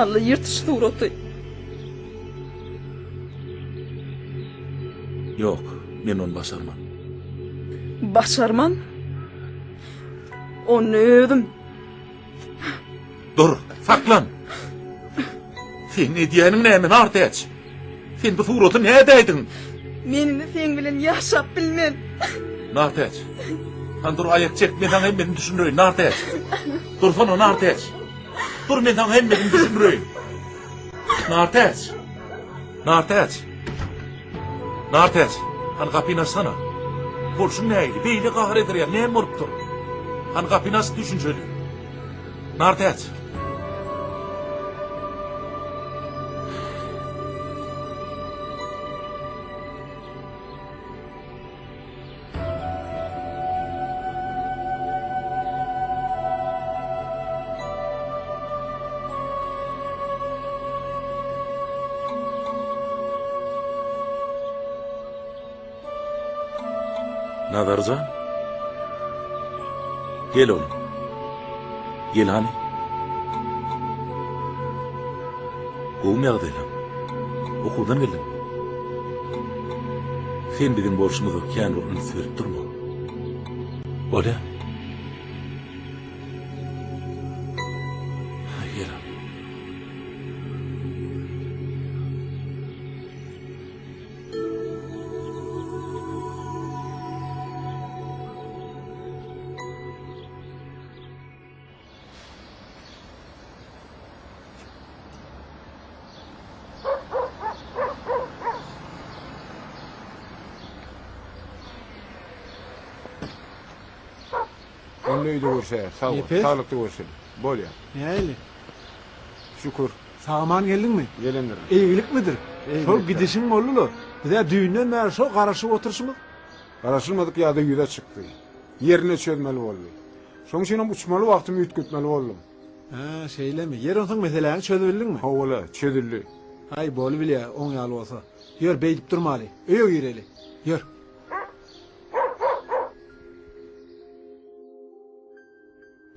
Alla ýyrt şu suraty. Ýok, men ony başarman. Başarman? Onda özüm. Dur, saklan! Seň edýäniň näme, Nartäç? Sen bu suraty nädäýdiň? Men indi seň bilen ýaşap bilmen. Nartäç. Han dur aýak çek, men saňa hemmesini düşündireýin, Nartäç. Dursana, Nartäç. Dur, men saňa hemmesini düşündireýin. Nartäç. Nartäç. Nartäç, hany gapyny açsana. Bolşuň nähili? Beýle gahar eder ýaly näme bolupdyr? Hany gapyny aç düşünjeli. Nartäç. Nazarjan. Gel oglum. Gel hany. Gowumy ýagdaýlaň? Okuwdan geldiňmi? Sen biziň bolşumyza kän bir üns berip durma. Bolýa. Gel hany. Onda öýde görşäýer. Sag bol. Nepes. Saglykda görşeli. Bolýa. Nähili? Şükür. Sag-aman geldiňmi? Gelendirin. Eýgilikmidir? Eýgilik. Şol gidişiň boldy-la. Biz-ä düýnden bäri şo garaşyp oturyşymyz. Garaşylmadyk ýagdaý ýüze çykdy. Ýerinde çözmeli boldy. Şonuň üçinem uçmaly wagtymy üýtgetmeli boldum. Hä, şeýlemi? Ýeri onsoň meseläňi çözübildiňmi? Hawa-la, çözüldi. Aý, bolubilýä, oň ýaly bolsa. Ýör, beýdip durmaly. Öýe gireli. Ýör.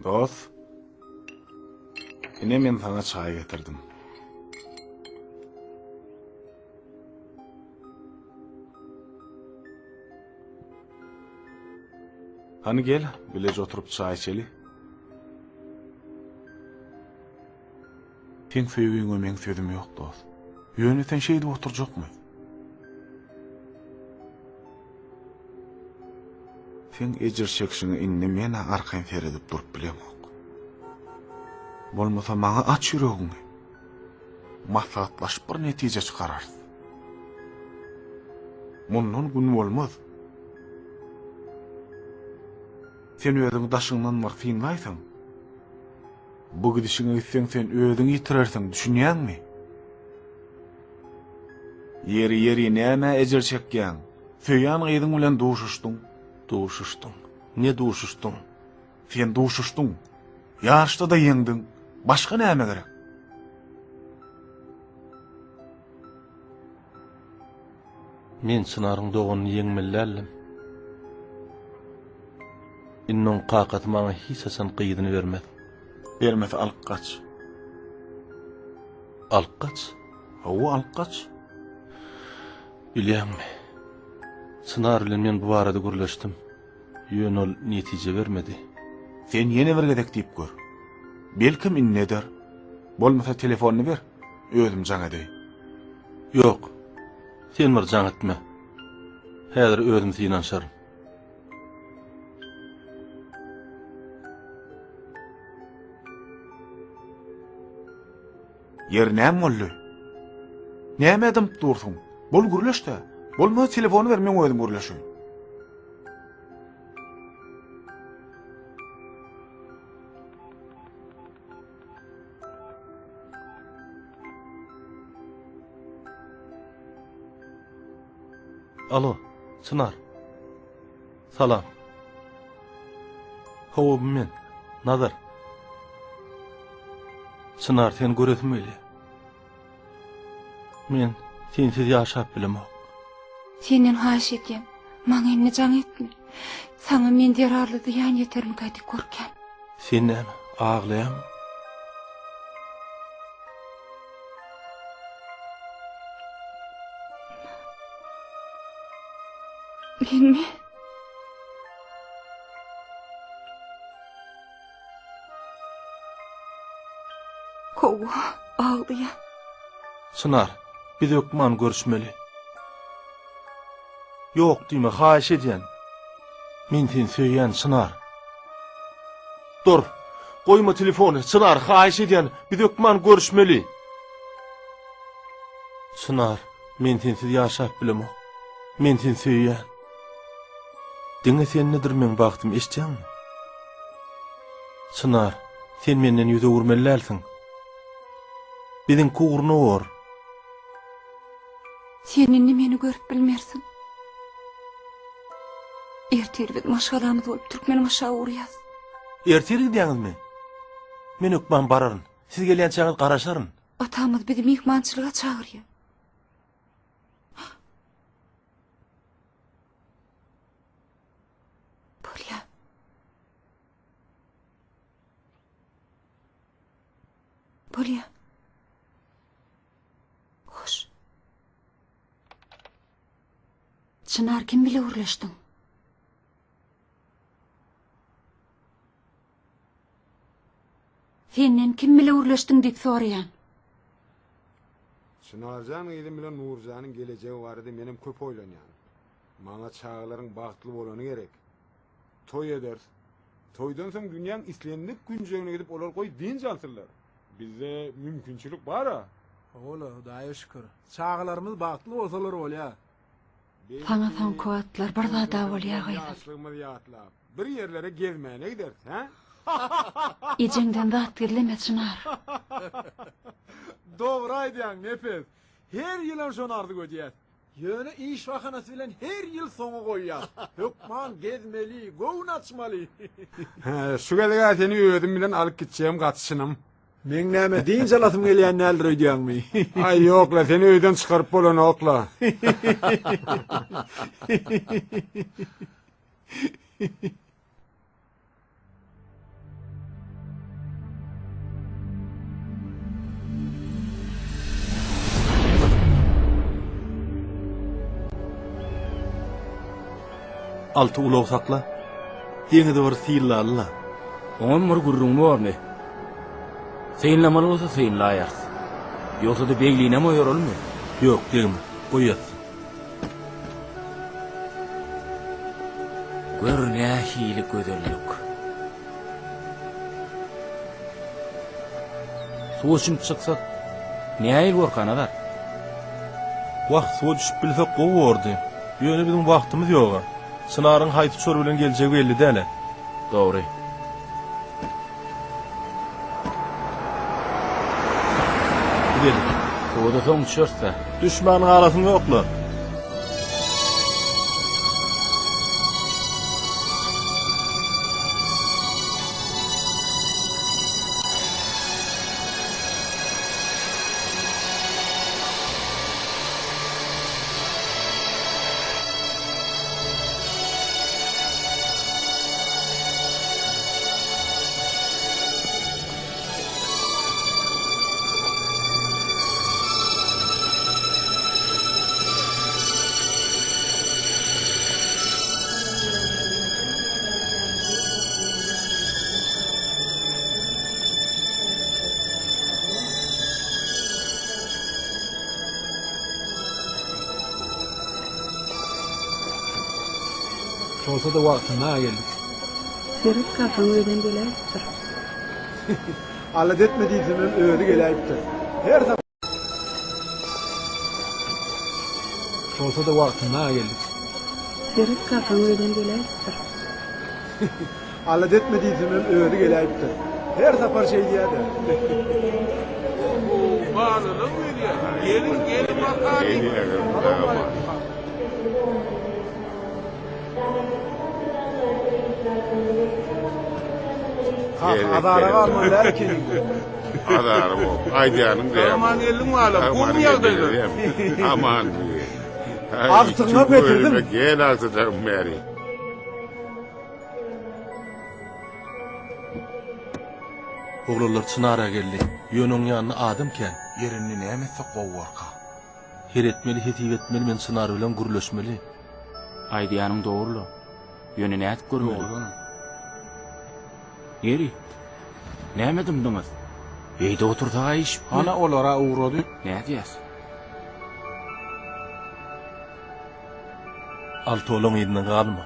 Dost, ine men saňa çaý getirdim. Hany gel, bileje oturyp çaý içeli. Seň söýgiňe meň sözüm ýok, dost. Ýöne sen şeýdip oturjakmy? Seň ejir çekişiňe indi men-ä arkaýyn seredip durup bilemok. Bolmasa maňa aç ýüregiňi. Maslahatlaşyp bir netije çykararys. Mundan gün bolmaz. Sen özüňi daşyňdan bir synlaýsaň. Bu gidişiňe gitseň sen özüňi ýitirersiň, düşünýäňmi? Ýeri, ýeri, nämä ejir çekýäň? Söýýän gyzyň bilen duşuşdyň. Duşuşdyň. Ne duşuşdyň? Sen duşuşdyň. Ýaryşda-da ýeňdiň. Başga näme gerek? Men Çynaryň doganyny ýeňmeli däldim. Indi oň kakasy maňa hiç haçan gyzyny bermez. Bermese alyp gaç. Alyp gaç? Hawa, alyp gaç. Bilýäňmi, Çynar bilen men bu barada gürleşdim. Ýöne ol netije bermedi. Sen ýene bir gezek diýip gör. Belkem indi eder. Bolmasa telefonyny ber, özüm jaň edeýin. Ýok. Sen bir jaň etme. Häzir özüm synanyşaryn. Ýeri näme boldy? Nämä dymyp dursuň? Bol gürleş-dä. Bolmasa telefony ber, meň özüm gürleşeýin. Alo, Çynar. Salam. Hawa, bu men, Nazar. Çynar, seni göresim gelýär. Men sensiz ýaşap bilemok. Senden haýyş edýän, maňa indi jaň etme. Saňa men zerarly zyýan ýetermikä diýip gorkýan. Sen näme, aglaýaňmy? Menmi? Hawa, aglaýan. Çynar, biz hökman görüşmeli. Ýok diýme, haýyş edýän. Men seni söýýän, Çynar. Dur! Goýma telefony, Çynar, haýyş edýän, biz hökman görüşmeli. Çynar, men sensiz ýaşap bilemok. Men seni söýýän. Diňe sendedir meň bagtym, eşidýäňmi? Çynar, sen menden ýüz öwürmeli dälsiň. Biziňki ugruna bor. Sen indi meni görüp bilmersiň. Ertir biz maşgalamyz bolup Türkmenbaşa ugraýas. Ertir gidýäňizmi? Men hökman bararyn. Siz gelýänçäňiz garaşaryn. Atamyz bizi myhmançylyga çagyrýar. Bolýa. Bolýa. Hoş. Çynar kim bile gürleşdiň? Senden kim bile gürleşdiň diýip soraýan. Çynarjan gyzym bilen Nurjanyň gelejegi barada menem köp oýlanýan. Maňa çagalaryň bagtly bolany gerek. Toý ederis. Toýdan soň dünýäň islendik künjegine gidip olar goý dynç alsynlar. Bizde mümkinçilik bar-a. Hawa-la, Hudaýa şükür. Çagalarymyz bagtly bolsalar bolýar. Saňa soňky wagtlar bir zad-a bolýa gyzym. Ýaşlygymyzy ýatlap, bir ýerlere gezmäne gideris, hä? Ejeňden zat gizleme, Çynar. Dogry aýdýaň, Nepes. Her ýylam şony arzuw edýäs. Ýöne iş bahanasy bilen her ýyl soňa goýýas. Hökman gezmeli, göwün açmaly. Hä, şu gezeg-ä seni özüm bilen alyp gitjegim gaty çynym. Meň näme, dynç alasym gelýän däldir öýdýäňmi? Aý, ýok-la, seni öýden çykaryp bolanok-la. Alty ulag sakla. Deňizi bir synlaly-la. Oňam bir gürrüň bormy? Synlamaly bolsa synlaýarys. Ýogsa-da beglinem oýaralmy? Ýok, degme. Goý ýatsyn. Gör nähili gözellik. Suwa çümüp çyksak, nähili borka, Nazar? Wah, suwa düşüp bilsek gowy bordy. Ýöne biziň wagtymyz ýog-a. Çynaryň haýsy uçar bilen geljegi belli däl-ä. Dogry. Gideli. Suwa-da soň düşeris-dä. Düşmän galasyň ýok-la. Şolsa-da wagtynda geldik. Seret kakaň özem geläýipdir. Alada etme diýsemem özi geläýipdir. Her sapar. Şolsa-da wagtynda geldik. Seret kakaň özem geläýipdir. Alada etme diýsemem özi geläýipdir. Her sapar şeýdýä-de. Balalar gelýär. Geliň, geliň bakalyň. Kaka, azara galmaly däl ekeniň. Azara bok. Aýdýanyň däl. Aman geldiň balam. Gowmy ýagdaýlar? Aman. Agtygyňam getirdim. Gel agtyjagym bäri. Oglanlar Çynara geldi. Ýöne oň ýanynda adam kän. Ýeri indi näme etsek gowy borka? Her etmeli, hesip etmeli, men Çynar bilen gürleşmeli. Aýdýanyň dogry-la. Ýöne nädip görmeli? Ýeri, näme dymdyňyz? Beýdip otursak-a iş bitmez. Hana olar-a ugrady. Nädýäs? Alty olaň yzyndan galma.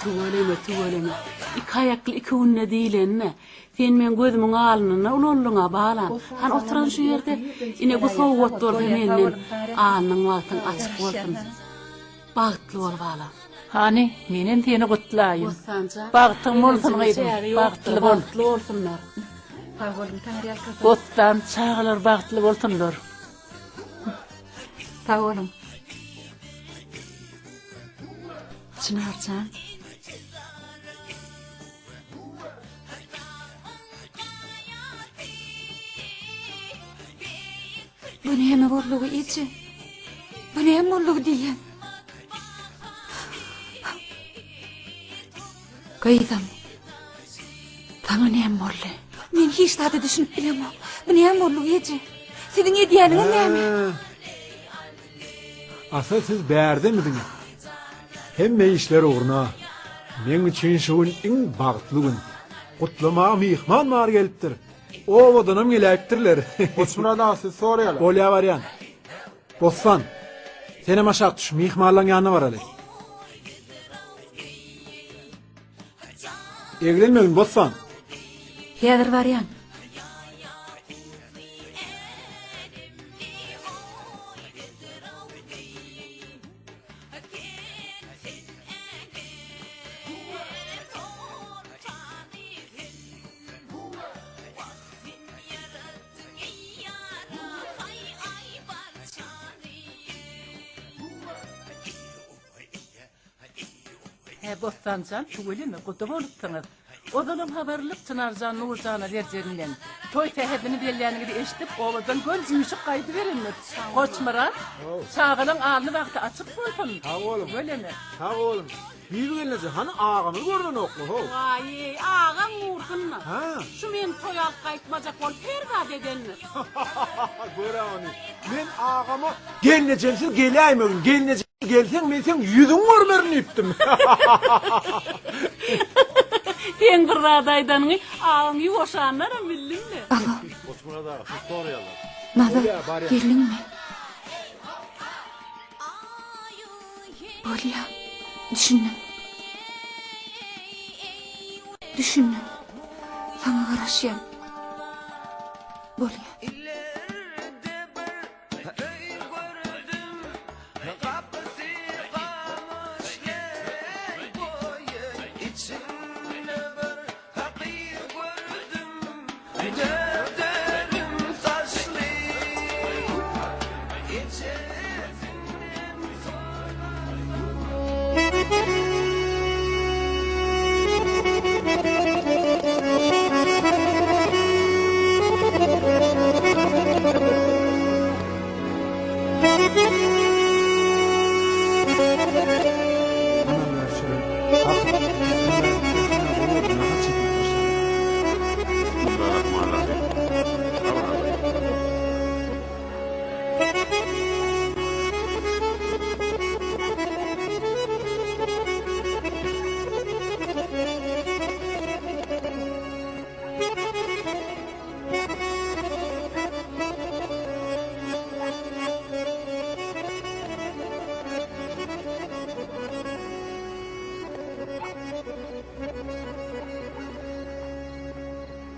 Tüweleme, tüweleme. Iki aýakly iki günde diýlenine. Sen meň gözümiň alnynda ulaldyň-a, balam. Hany oturan şu ýerde. Ine bu sowgat bolsa menden. Alnyň wagtyň açyk bolsun. Bagtly bol, balam. Hany, menem seni gutlaýyn. Bossanjan. Bagtyň bolsun Begenjiň gyzym, çägi ýokdur, bagtly bol. Bagtly bolsunlar. Sag boluň, Taňryýalkasyn. Bossan, çagalar bagtly bolsunlar. Sag boluň. Çynarjan. Bu näme boldugy eje? Bu näme boldugy diýýän? Gyzym. Saňa näme boldy? Men hiç zada düşünip bilemok. Bu näme boldugy eje? Siziň edýäniňiz näme? Asyl siz bärdemidiňiz? Hemme işler ugruna. Meň üçin şu gün iň bagtly gün. Gutlamaga myhman bar gelipdir. Obadanam geläýipdirler. Goçmyrat aga sizi soraýarlar. Bolýa barýan. Bossan, senem aşak düş, myhmanlaň ýanyna baraly. Eglenmegin, Bossan. Häzir barýan. Bä, Bossanjan, tüweleme, guda bolupsyňyz. Ozalam habarlyk Çynarjan Nurjana berjegiňden. Toý sähedini belläniňizi eşidip, obadan göl üýşüp gaýdyberendir. Goçmyrat, çagalaň alny bagty açyk bolsun. Sag boluň. Tüweleme. Sag boluň. Bibi gelneje, hany agamyzy görnenokmy, how? Waý-eý, agaň gursun-da. Hä? Şu meni toýa alyp gaýtmajak bolup her zat edendir. Gör-ä ony. Men agama gelnejemsiz geläýmegin, gelneje gelseň men seň ýüzüňi görmerin diýipdim. Seň bir zat aýdanyňy agaň ýuwaşandanam bildim-le. Alo. Nazar, geldiňmi? Bolýa, düşündim. Düşündim. Saňa garaşýan. Bolýa.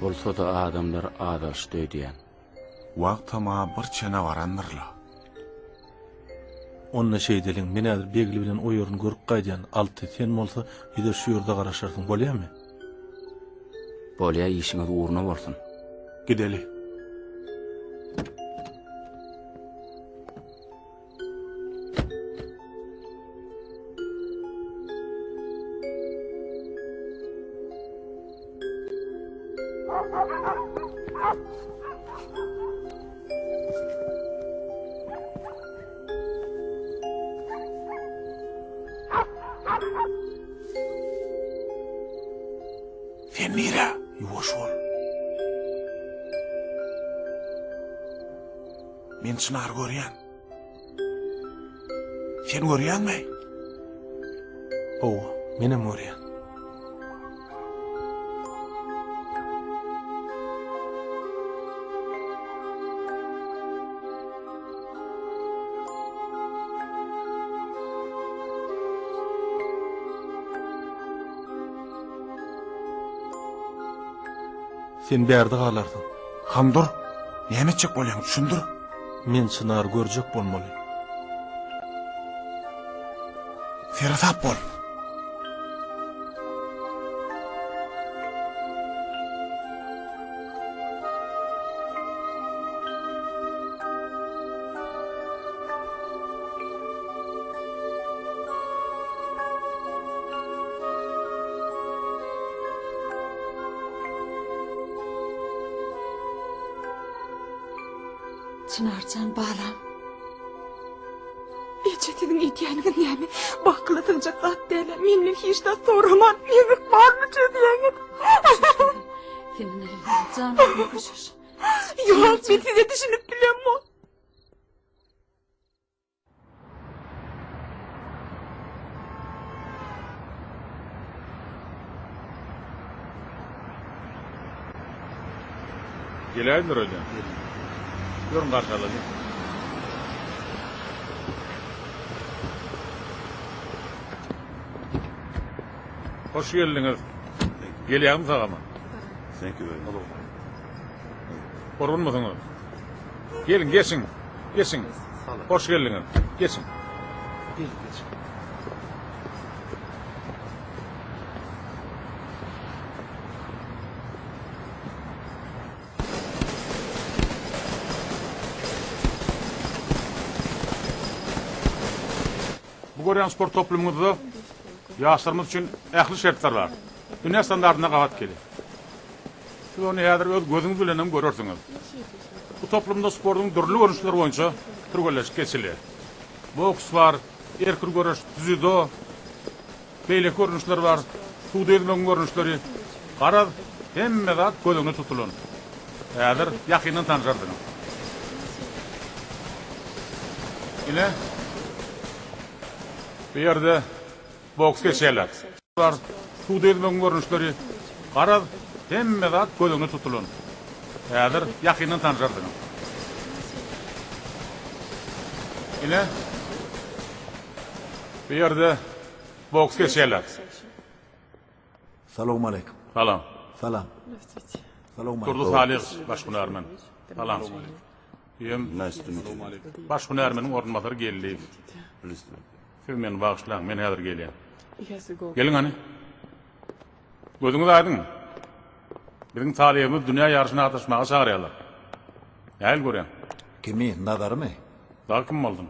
Bolsa-da adamlar azaşdy öýdýän. Wagtam-a bir çene barandyr-la. Onda şeýdeliň, men häzir Begli bilen o ýerini görüp gaýdýan, Alty, sen bolsa bize şu ýerde garaşarsyň, bolýamy? Bolýa, işiňiz ugruna bolsun. Gideli. Sen nirä? Ýuwaş bol. Men Çynary görýän. Sen görýäňmi? Hawa, menem görýän. Sen bärde galarsyň. Han dur. Näme etjek bolýaň, düşündir. Men Çynary görjek bolmaly. Seresap bol. Çynarjan balam. Eje siziň edýäniňiz näme? Bu akyla sygjak zat däl. Menden hiç zat soraman, meň ykbalymy çözýäňiz. Senden jan köşeş. Ýok, men size düşünip bilemok. Geläýdiler öýdýän. Ýörüň garşy alalyň. Hoş geldiňiz. Gelýäňmi sag-aman? Thank you very much. Horgunmysyňyz? Geliň, geçiň. Geçiň. Hoş geldiňiz. Geçiň. Geliň, geçiň. Bu görýän sport toplumyňyzda. Ýaşlarymyz üçin ähli şertler bar. Dünýä standartyna gabat gelýär. Siz ony häzir öz gözüňiz bilen hem görersiňiz. Bu toplumda sportuň dürli görnüşleri boýunça türgenleşik geçilýär. Boks bar, erkin göreş, dzýudo, beýleki görnüşler bar, suwda ýüzmegiň görnüşleri. Garaz, hemme zat göz öňünde tutulan. Häzir ýakyndan tanşarsyňyz. Ine, bu ýerde boks geçýärler. Bar, suwda ýüzmegiň görnüşleri, garaz, hemme zat göz öňünde tutulan. Häzir ýakyndan tanşarsyňyz. Ine, bu ýerde boks geçýärler. Salowmaleýkim. Salam. Salam. Salowmaleýkim. Durdy Salyhow, baş hünärmen. Salam. Ýem. Baş hünärmeniň orunbasary Geldiýew. Siz meni bagyşlaň, men häzir gelýän. Geliň hany. Gözüňiz aýdyň. Biziň talybymyz dünýä ýaryşyna gatnaşmaga çagyrýarlar. Nähili görýäň? Kimi, Nazarymy? Dagy kim bolsun?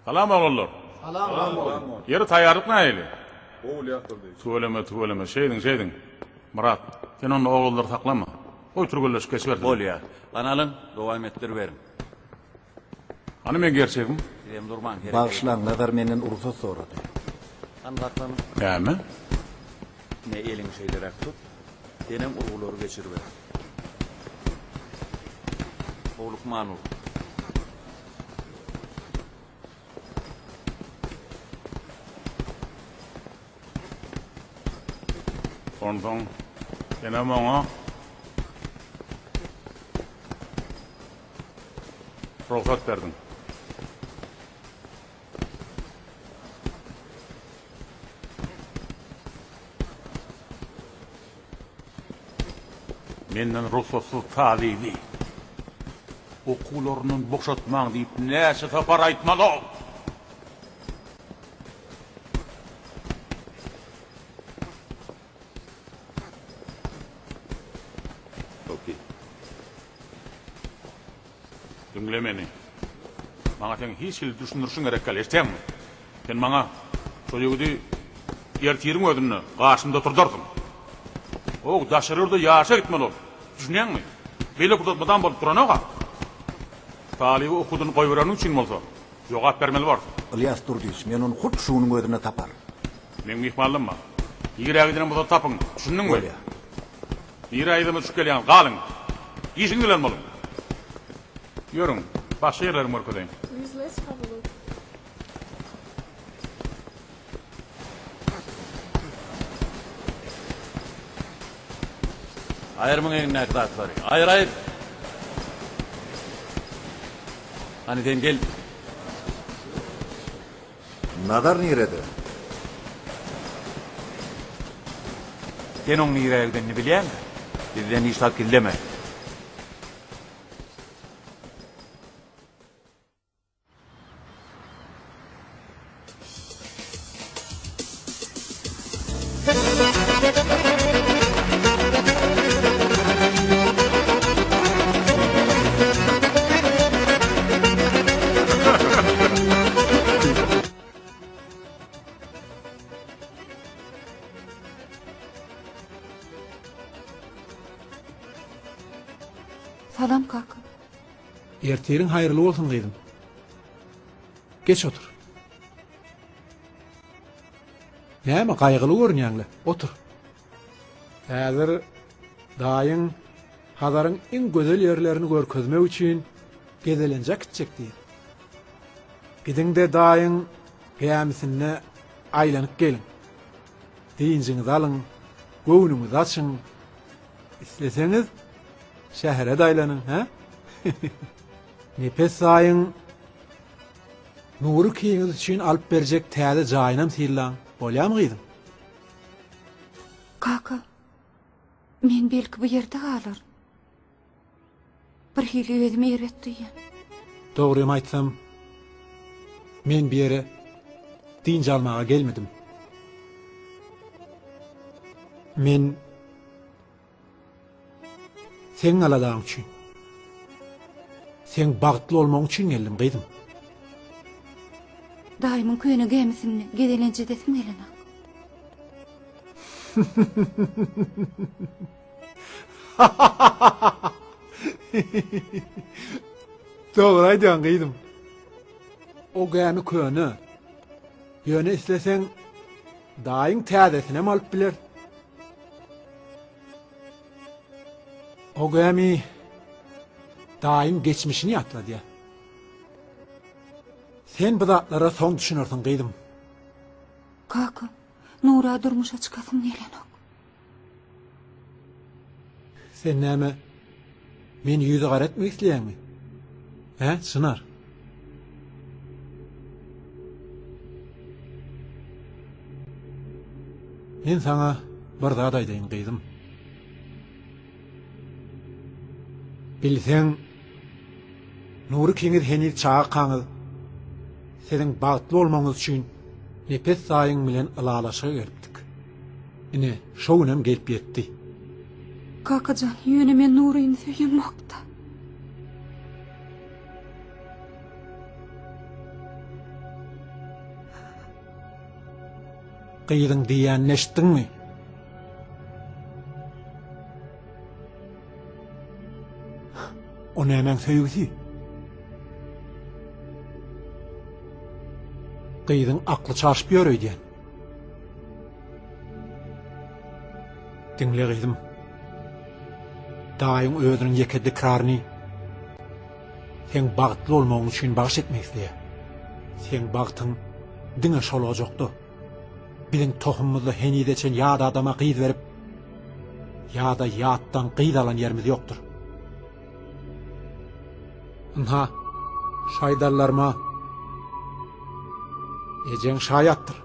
Salam oglanlar. Salam. Ýeri taýýarlyk nähili? Gowy Ylýas Durdyýewiç. Tüweleme, tüweleme. Şeýdiň, şeýdiň. Myrat, sen onda oglanlary saklama. Goý türgenleşik geçibersin. Bolýar. Hany alyň, dowam etdiriberiň. Hany meň gerçegim? Sizem durmaň hereket. Bagyşlaň, Nazar menden rugsat sorady. Hany saklanyň. Näme? Ine eliňi şeýleräk tut. Senem urgulary geçiriber. Howlukman ur. Onsoň senem oňa rugsat berdiň. Menden rugsatsyz talyby okuwlaryndan boşatmaň diýip näçe sapar aýtmaly-ow? Diňle meni. Maňa seň hiç hili düşündirişiň gerek däl, eşidýäňmi? Sen maňa şol ýigidi ertiriň özünde garşymda oturdarsyň. O daşary ýurda ýaryşa gitmeli ol. Düşünýäňmi? Beýle pursat mydam bolup duranok-a. Talyby okuwdan goýbereniň üçin bolsa, jogap bermeli borsuň. Ylýas Durdyýewiç, men ony hut şu günüň özünde taparyn. Meň myhmanlym bar. Nirä gidenem bolsa tapyň. Düşündiňmi? Bolýar. Nirä yzyma düşüp gelýäňiz? Galyň! Işiňiz bilen boluň! Ýörüň, başga ýerlerimi görkezeýin. Please let's have a look. Aýyr muň egnindäki zatlary. Aýyr, aýyr! Hany sen gel. Nazar nirede? Sen oň nirä gidenini bilýäňmi? Bizden hiç zat gizleme. Salam kaka. Ertiriň haýyrly bolsun gyzym. Geç otur. Näme gaýgyly görünýäňle? Otur. Häzir daýyň Hazaryň iň gözel ýerlerini görkezmek üçin gezelenje äkitjek diýdi. Gidiň-de daýyň gämisinde aýlanyp geliň. Dynjyňyzy alyň, göwnüňizi açyň. Isleseňiz, şähere-de aýlanyň, hä? Nepes daýyň Nury ikiňiz üçin alyp berjek täze jaýynam synlaň. Bolýamy gyzym? Kaka, men belki bu ýerde galaryn. Bir hili özümi erbet duýýan. Dogrymy aýtsam, men bu ýere dynç almaga gelmedim. Men seň aladaň üçin, seň bagtly bolmagyň üçin geldim, gyzym. Daýymyň köne gämisinde gezelenç edesim gelenok. Dogry aýdýaň gyzym. O gämi köne. Ýöne isleseň daýyň täzesinem alyp biler. O gämi daýyň geçmişini ýatladýar. Sen bu zatlara soň düşünersiň gyzym. Kaka, Nura durmuşa çykasym gelenok. Sen näme meni ýüzi gara etmek isleýäňmi? Hä, Çynar? Men saňa bir zat aýdaýyn, gyzym. Bilseň, Nury ikiňiz heniz çagakaňyz siziň bagtly bolmagyňyz üçin Nepes daýyň bilen ylalaşyga gelipdik. Ine, şo günem gelip ýetdi. Kakajan, ýöne men Nuryny söýemok-da. Gyzyň diýýänini eşitdiňmi? O nämäň söýgüsi? Gyzyň akly çaşyp ýör öýdýän. Diňle gyzym. Daýyň özüniň ýeke dikraryny seň bagtly bolmagyň üçin bagyş etmek isleýär. Seň bagtyň diňe şol ojakda. Biziň tohumymyzda henize çen ýat adama gyz berip, ýa-da ýatdan gyz alan ýerimiz ýokdur. Ynha, şu aýdanlaryma ejeň şaýatdyr.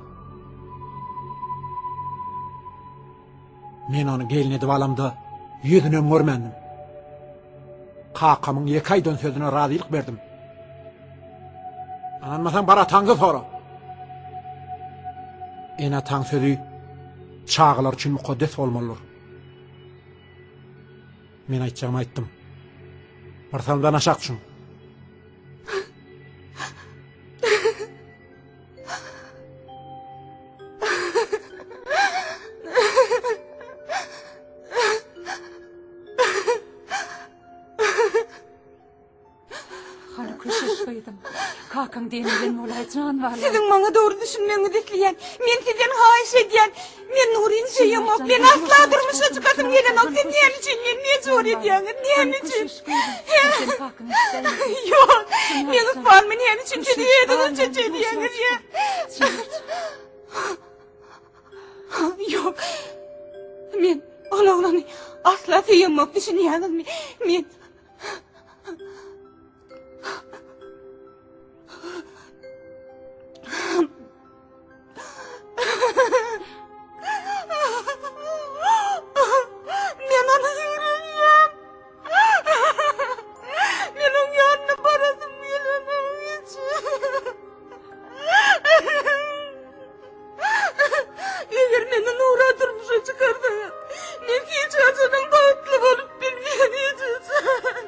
Men ony gelin edip alamda ýüzünem görmändim. Kakamyň ýeke aýdan sözüne razylyk berdim. Ynanmasaň bar ataňdan sora. Ene-ataň sözi çagalar üçin mukaddes bolmalydyr. Men aýtjagymy aýtdym. Bir salymdan aşak düşüň. Hany köşeş gyzym. Kakaň diýeni bilen bolaý jan balam. Siziň maňa dogry düşünmegiňizi isleýän. Men sizden haýyş edýän. Men Nuryny söýemok. Men asla durmuşa çykasym gelenok. Siz näme üçin meni mejbur edýäňiz? Näme üçin? Ýok. Meň ykbalymy näme üçin siz özüňizçe çözýäňiz ýa? Ýok. Men ol oglany asla söýemok, düşünýäňizmi? Men Men ony ýigrenýän. Men oň ýanyna barasym gelenok hiç. Eger meni Nura durmuşa çykarsaňyz, men hiç haçanam bagtly bolup bilmen hiç haçan.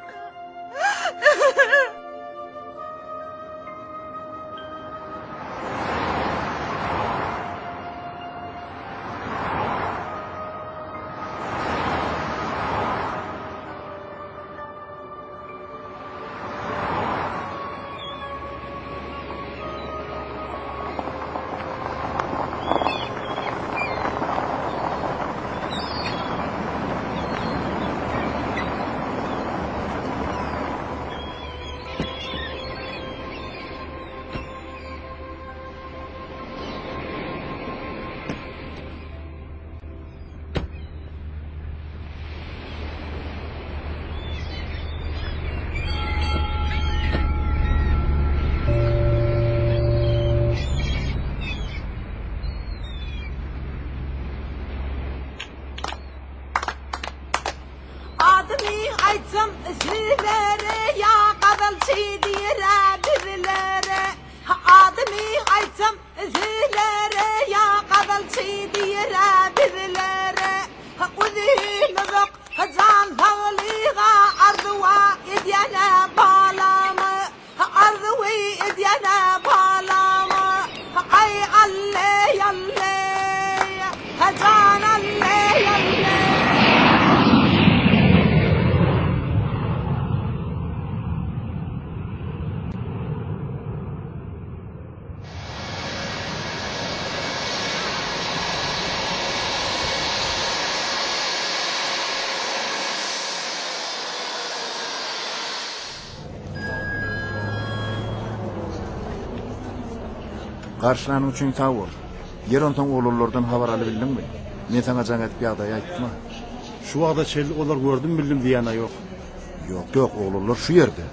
Adymy aýtsam sizlere ýa gazalçy diýer-ä bizlere. Adymy aýtsam sizlere ýa gazalçy diýer-ä bizlere. Uzyn uzak jan saglyga arzuwa edýän-ä balamy. Arzuwy edýän-ä balamy. Garşylanyň üçin sag bol. Ýer onsoň oglanlardan habar alybildiňmi? Men saňa jaň edip ýagdaýy aýtdym-a. Şu wagta çenli olar gördüm bildim diýýän-ä ýok. Ýok, ýok, oglanlar şu ýerde.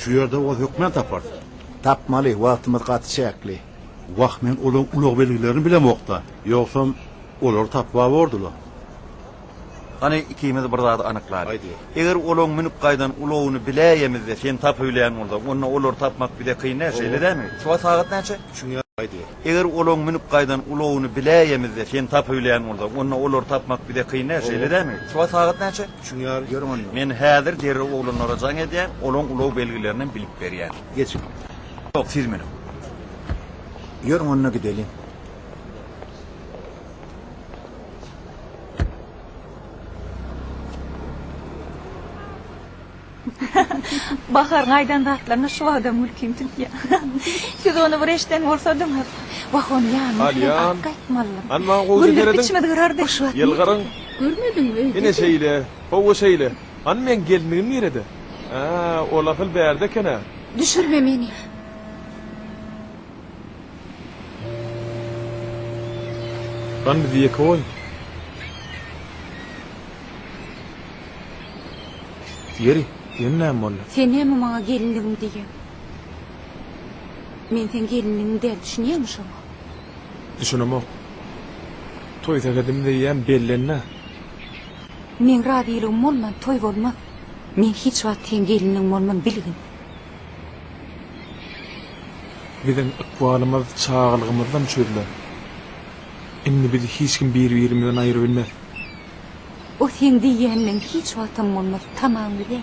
Şu ýerde bolsa hökmän taparys. Tapmaly, wagtymyz gaty çäkli. Wah, men olaň ulag belgilerini bilemok-da. Ýogsam, olary tapyp-a bordy-la. Hany ikimiz bir zady anyklaly. Eger olaň münüp gaýdan ulagyny biläýemizde sen tapybilýän bolsaň, onda olary tapmak bize kyn däl, şeýle dälmi? Şu wagt sagat näçe? Eger olaň münüp gaýdan ulagyny biläýemizde sen tapybilýän bolsaň, onda olary tapmak bize kyn däl, şeýle dälmi? Şu wagt sagat näçe? Ýörüň onda. Men häzir derrew oglanlara jaň edýän, olaň ulag belgilerinem bilip berýän. Geçiň. Ýok, siz münüň. Ýörüň onda gideliň. Baharyň aýdan zatlaryna şu wagtam gülkim tutýar. Siz ony bir eşden bolsadyňyz. Wah, ony ýanyna bilen alyp gaýtmalydym. Hany maňa gowja Güldürip serediň. içimizi gyrardy. Şu wagt Ýylgyryň. Görmediňmi öýde? Ine şeýle. Hawa şeýle. Hany meň gelinligim nirede? Hä, ol asyl bärde eken-ä. Düşürme meni. Lan bizi ýeke goý. Ýeri, ýene näme boldy? Sen näme maňa gelinligim diýýäň? Men seň gelinligiň däl, düşünýäňmi şoňa? Düşünemok. Toý sähedimiz eýýäm bellendi-ä. Meň razylygym bolman toý bolmaz. Men hiç wagt seň gelinligiň bolman bilgin. Biziň ykbalymyz çagalygymyzdan çözülen. Indi bizi hiç kim bir-birimizden aýyrybilmez. O seň diýýänleň hiç wagtam bolmaz, tamaň bize.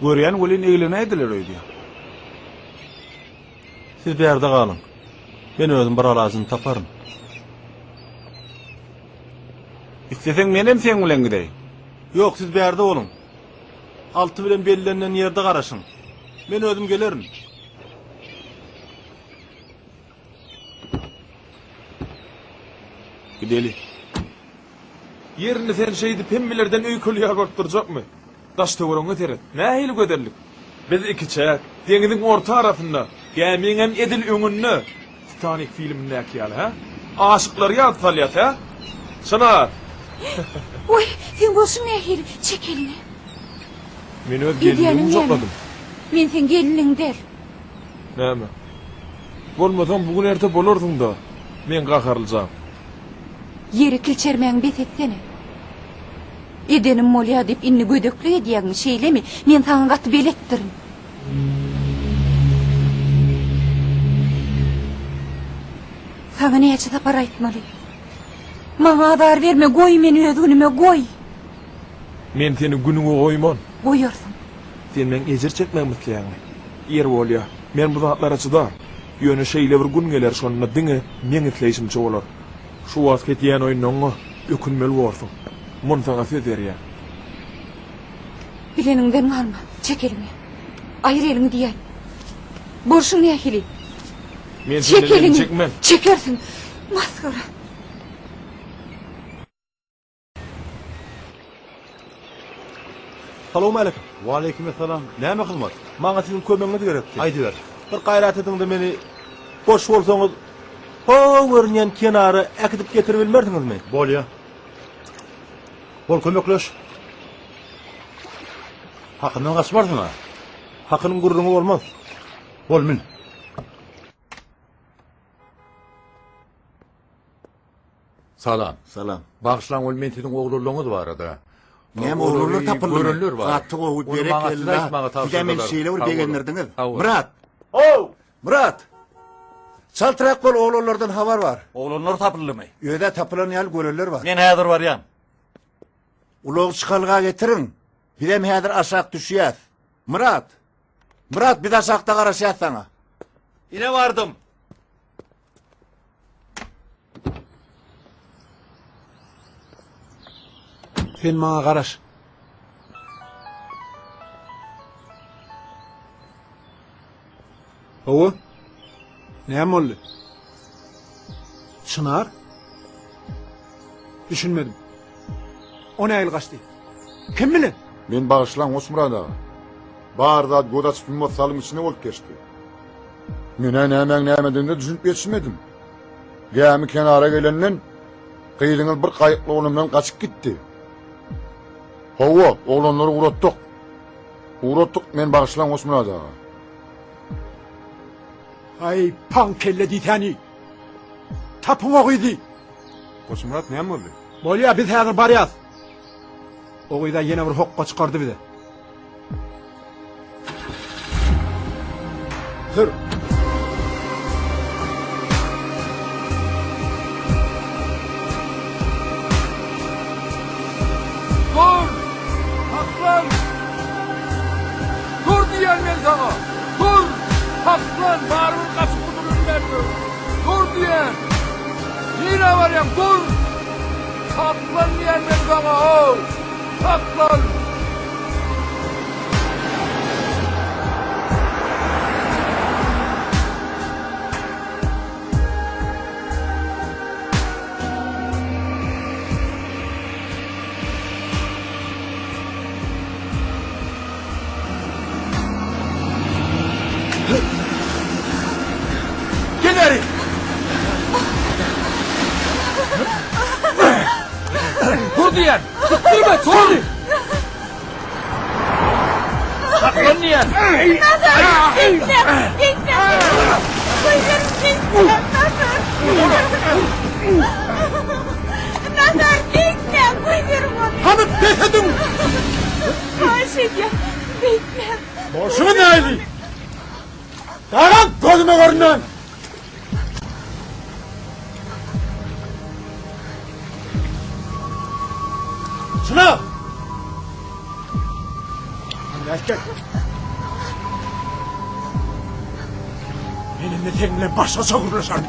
Görýän welin eglenäýdiler öýdýän. Siz bärde galyň. Men özüm bir alajyny taparyn. Isleseň menem seň bilen gideýin. Ýok, siz bärde boluň. Alty bilen bellenilen ýerde garaşyň. Men özüm gelerin. Gideli. Ýerini sen şeýdip hemmelerden öýkeli ýaly bolup durjakmy? Daş-töweregiňe seret, nähili gözellik! Biz ikiçäk, deňiziň orta arasynda, gämiňem edil öňünde, Titanik filmindäki ýaly, hä? Aşyklary ýada salýas, hä? Çynar! Oý, seň bolşuň nähili? Çek eliňi. Men öz gelinligimi gujakladym. Men seň gelniň däl. Näme? Bolmasaň bu gün erte bolarsyň-da, meň gaharlyjam. Ýeri kilçermäňi bes etsene. Edenim bolýa diýip indi gödeklik edýäňmi, şeýlemi? Men saňa gaty beletdirin. Saňa näçe sapar aýtmaly? Maňa azar berme, goý meni öz günüme, goý! Men seni günüňe goýman. Goýarsyň. Sen meň ejir çekmegimi isleýäňmi? Ýeri bolýa, men bu zatlara çydar. Ýöne şeýle bir gün geler, şonda diňe meň isleýşimçe bolar. Şu wagtky edýän oýunlaryňa ökünmeli borsuň. Muny saňa söz berýän. Bileniňden galma. Çek eliňi. Aýyr eliňi diýýän. Bolşuň nähili? Men Çek senden elimi eliňi. çekmen. Çekersiň. Masgara. Salowmaleýkim. Waleýkim essalam. Näme hyzmat? Maňa siziň kömegiňiz gerekdi. Aýdyber. Bir gaýrat ediň-de meni boş bolsaňyz ho görünýän kenara äkidip getiribilmersiňizmi? Bolýa. Bol kömekleş. Hakyndan gaçmarsyň-a. Hakynyň gürrüňi bolmaz. Bol mün. Salam. Salam. Bagyşlaň ol men siziň oglanlaryňyz barada. Näme oglanlar tapyldymy? Görenler bar. Gaty gowy Ony maňa size berekella. aýtmagy Sizä meni tabşyrdylar. şeýle bir Sag boluň. begendirdiňiz. Sag boluň. Myrat! How! Myrat! Çaltrak bol oglanlardan habar bar. Oglanlar tapyldymy? Özä tapylan ýaly görenler bar. Men häzir barýan. Ulag çykalga getiriň. Bizem häzir aşak düşýäs. Myrat! Myrat biz aşakda garaşýas saňa. Ine bardym. Sen maňa garaş. Hawa. Näme boldy? Çynar? Düşünmedim. O nähili gaçdy? Kim bilen? Men bagyşlaň Goçmyrat aga. Bar zat göz açyp ýummaz salyň içinde bolup geçdi. Men-ä nämäň nämedigine düşünip ýetişmedim. Gämi kenara gelenden gyzyňyz bir gaýykly oglan bilen gaçyp gitdi. Hawa, oglanlary ugratdyk. Ugratdyk, men bagyşlaň Goçmyrat aga. Aý, paň kelle diýsäni. Tapyň o gyzy. Goçmyrat näme boldy? Bolýa, biz häzir barýas. O gyza ýene bir hokga çykardy bize. Sür. Dur! Saklan! Dur diýýän men saňa! Dur! Saklan! Barybir gaçyp gutulybilmersiň! Dur diýýän! Nirä barýaň? Dur! Saklan diýýän men saňa, how! Saklan! Gel bäri! Dur diýen! Tutdurma, dur! Saklan diýen! Nazar! Gitme! Gitme! Goýber, gitme! Nazar! Nazar, gitme! Goýber ony! Hany bes ediň! Haýyş edýän, gitme! Bolşuňy näli? Dagam gözüme görünmän! Şuna! Erkek! Men indi seň bilen başgaça gürleşerin.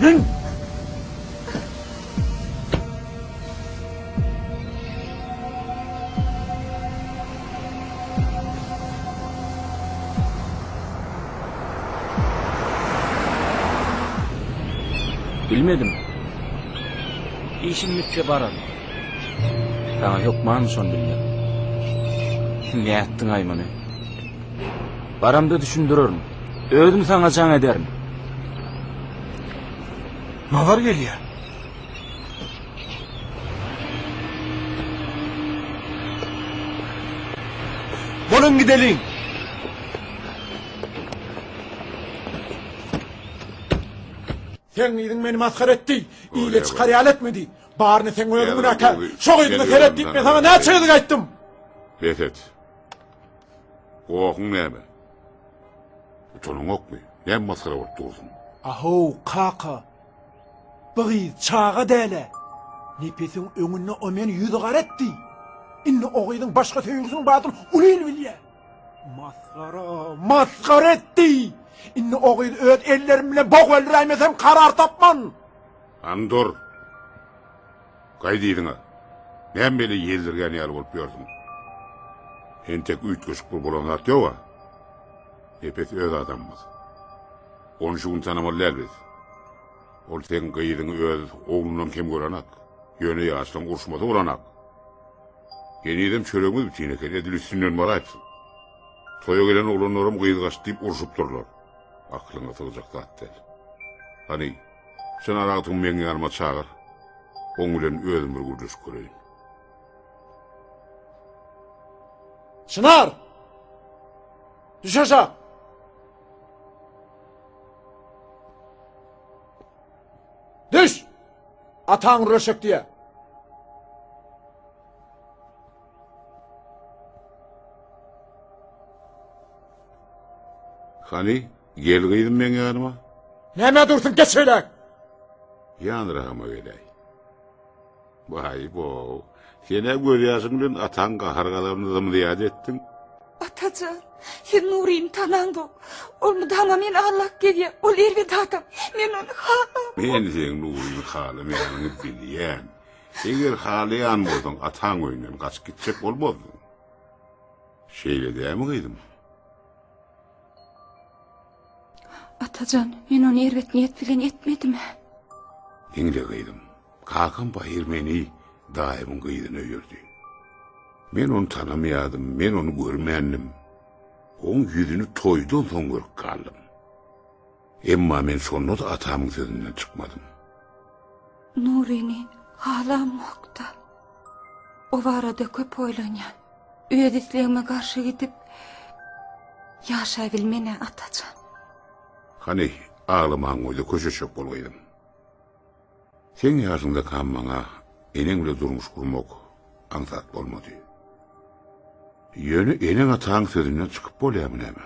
Men! Bilmedim. Işim bitse bararyn. Saňa hökmanmy şony bilmek? Nätdiň-aý muny? Baramda düşündirerin. Özüm saňa jaň ederin. Nazar gelýär. Boluň gideliň. Seň gyzyň meni masgara etdi. Ile çykar ýaly etmedi. Baryny seň özüň günäkär. Şo gyzyňa seret diýip men saňa näçe gezek aýtdym. Bes et. Gohuň näme? Utanyňokmy? Näme masgara bolup dursuň? Ahow, kaka. Bu gyz çaga däl-ä. Nepesiň öňünde o meni ýüzügara etdi. Indi o gyzyň başga söýgüsiniň bardygyny uly il bilýär. Masgara, masgara etdi. Indi o gyzy öz ellerim bilen bok öldüräýmesem karar tapman. Hany dur. Gaýt yzyňa. Näme beýle ýeldirgän ýaly bolup ýörsüň? Entek üýtgeşik bir bolan zat ýog-a. Nepes öz adamymyz. Ony şu gün tanamaly däl biz. Ol seň gyzyňy öz oglundan kem görenak. Ýöne ýaşlaň uruşmasy bolanak. Henizem çöregiňiz bütin eken, edil üstünden baraýypsyň. Toýa gelen oglanlaram gyz gaçdy diýip urşupdyrlar. Aklyňa sygjak zat däl. Hany, Çynar agtygymy meň ýanyma çagyr. Oň bilen özüm bir gürleşip göreýin. Çynar! Düş aşak! Düş! Ataň röşek diýe. Hany, gel gyzym meň ýanyma. Nämä dursuň, geç şeýläk. Ýanyragyma geläý. Baý-bow, sen-ä gözýaşyň bilen ataň gahar-gazabyny zym-zyýat etdiň. Atajan, siz Nuryny tanaňzok. Ol mydama meni aldap gezýär. Ol erbet adam. Men ony halamok. Men seň Nuryny halamaýanyňy bilýän. Eger halaýan bolsaň, ataň öýünden gaçyp gitjek bolmazdyň. Şeýle dälmi, gyzym? Atajan, men ony erbet niýet bilen etmedim-ä. Diňle, gyzym. Kakam baýyr meni daýymyň gyzyna öýerdi. Men ony tanamaýardym, men ony görmändim. Oň ýüzüni toýdan soň görüp galdym. Emma men şonda-da atamyň sözünden çykmadym. Nuryny halamok-da. O barada köp oýlanýan. Öz islegime garşy gidip, ýaşabilmen-ä, Atajan. Hany, aglamaňy goý-da, köşeşjek bol gyzym. Seň ýaşyňdakam maňa eneň bile durmuş gurmak aňsat bolmady. Ýöne eneň-ataň sözünden çykyp bolýarmy näme?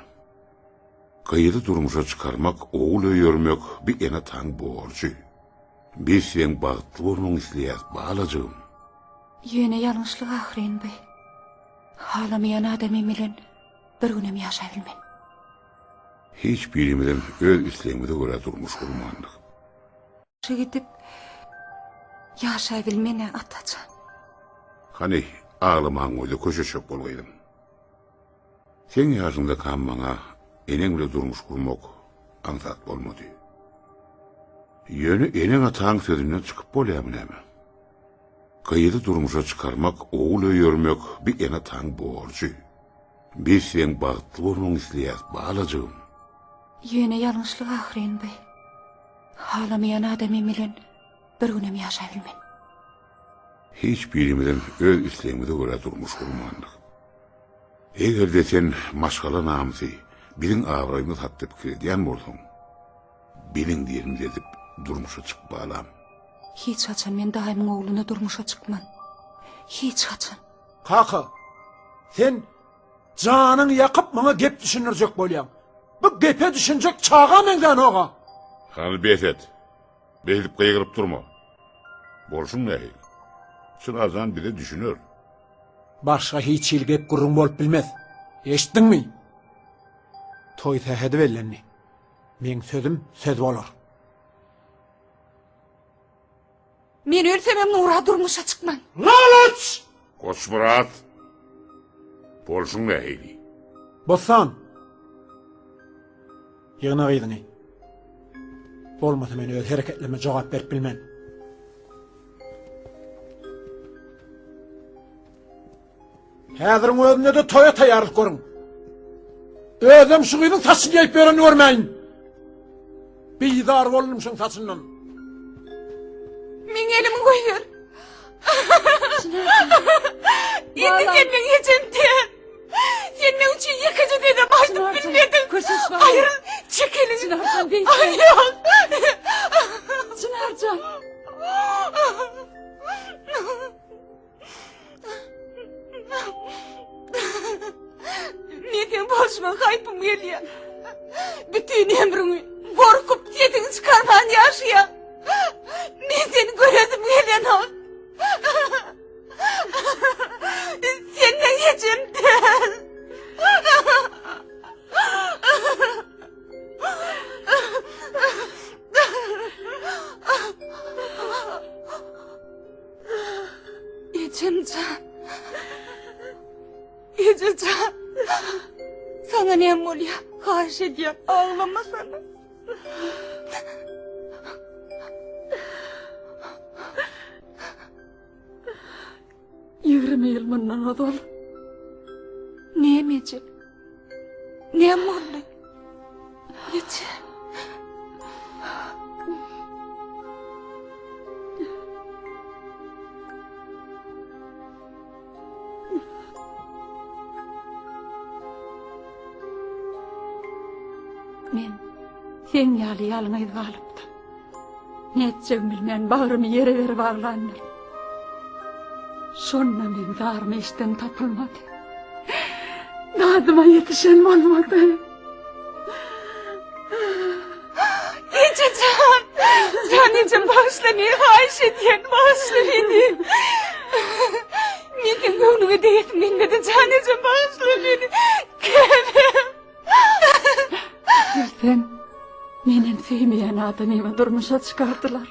Gyzy durmuşa çykarmak, ogul öýermek bi ene-ataň borjy. Biz seň bagtly bolmagyňy isleýäs, balajygym. Ýöne ýalňyşlyk ahyryn bi. Halamaýan adamym bilen bir günem ýaşabilmen. Hiç birimizem öz islegimize görä durmuş gurmandyk. Gidip ýaşabilmen-ä, Atajan. Hany, aglamaňy goý-da, köşeşjek bol gyzym. Seň ýaşyňdakam maňa eneň bile durmuş gurmak aňsat bolmady. Ýöne eneň-ataň sözünden çykyp bolýarmy näme? Gyzy durmuşa çykarmak, ogul öýermek bi ene-ataň borjy. Biz seň bagtly bolmagyňy isleýäs, balajygym. Ýöne ýalňyşlyk ahyryn bi. Halamaýan adamym bilen bir günem ýaşabilmen. Hiç birimizem öz islegimize görä durmuş gurmandyk. Eger-de sen maşgala namysy, biziň abraýymyz hakda pikir edýän bolsaň, biziň diýenimizi edip durmuşa çyk balam. Hiç haçan men daýymyň ogluna durmuşa çykman. Hiç haçan. Kaka, sen janyňy ýakyp maňa gep düşündirjek bolýaň. Bu gepe düşünjek çaga meňzänok-a. Hany bes et. Beýdip gygyryp durma. Bolşuň nähili? Çynarjan bize düşüner. Başga hiç hili gep-gürrüň bolup bilmez. Eşitdiňmi? Toý sähedi bellendi. Meň sözüm söz bolar. Men ölsemem Nura durmuşa çykman. Lalaç! Goçmyrat! Bolşuň nähili? Bossan! Ýygna gyzyňy. Bolmasa men öz hereketlerime jogap berip bilmen. Häziriň özünde-de toýa taýýarlyk görüň. Özem şu gyzyň saçyny ýaýyp ýörenini görmäýin. Bizar boldum şuň saçyndan. Meň elimi goýber. Indi sen meň ejem däl. Sen meň üçin ýekeje sözem aýdyp bilmediň. Aýryl, çek eliňi. Çynarjan beýtme. Aýryl. Çynarjan. Men seň bolşuňa haýpym gelýär. Bütin ömrüňi gorkup sesiňi çykarman ýaşaýaň. Men seni göresim gelenok. Sen meň ejem däl. Ejem jan. Eje jan. Saňa näme bolýar? Haýyş edýän, aglamasana. 20 ýyl mundan ozal. Näme eje? Näme boldy? Eje. Men seň ýaly ýalňyz galypdym. Nätjegimi bilmän bagrymy ýere berip aglandyryn. Şonda meň zarymy eşden tapylmady. Dadyma ýetişen bolmady. Eje jan! Jan ejem bagyşla meni haýyş edýän, bagyşla meni. Men seň göwnüňe degesim gelmedi, jan ejem bagyşla meni. Käbäm. Bilseň, menem söýmeýän adamymy durmuşa çykardylar.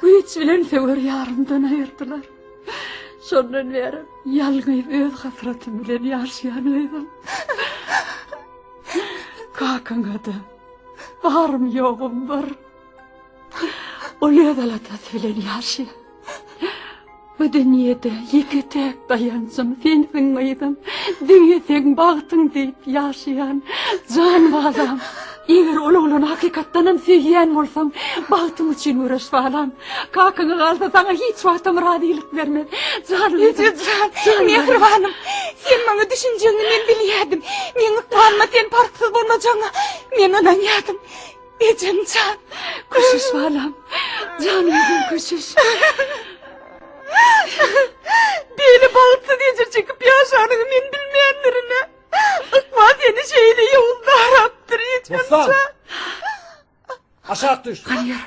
Güýç bilen söwer ýarymdan aýyrdylar. Şondan bäri ýalňyz öz hasratym bilen ýaşaýan gyzym. Kakaňa-da barym ýogum bir. Ol öz aladasy bilen ýaşaýar. Bu dünýede ýeke-täk daýanjym sensiň gyzym. Diňe seň bagtyň diýip ýaşaýan jan balam. Eger ol oglany hakykatdanam söýýän bolsaň, bagtyň üçin göreş balam. Kakaňa galsa saňa hiç wagtam razylyk bermez. Janym. Eje jan, mähribanym. Sen maňa düşünjegiňi men bilýärdim. Meň ykbalyma sen parhsyz bolmajagyňa men ynanýardym. Ejem jan. Köşeş balam. Jan gyzym köşeş. Beýle bagtsyz ejir çekip ýaşanyňy men bilmändirin-ä. Ykbal seni şeýle ýowuz darapdyr, ejem Bossan! jan. Aşak düş. Galýar.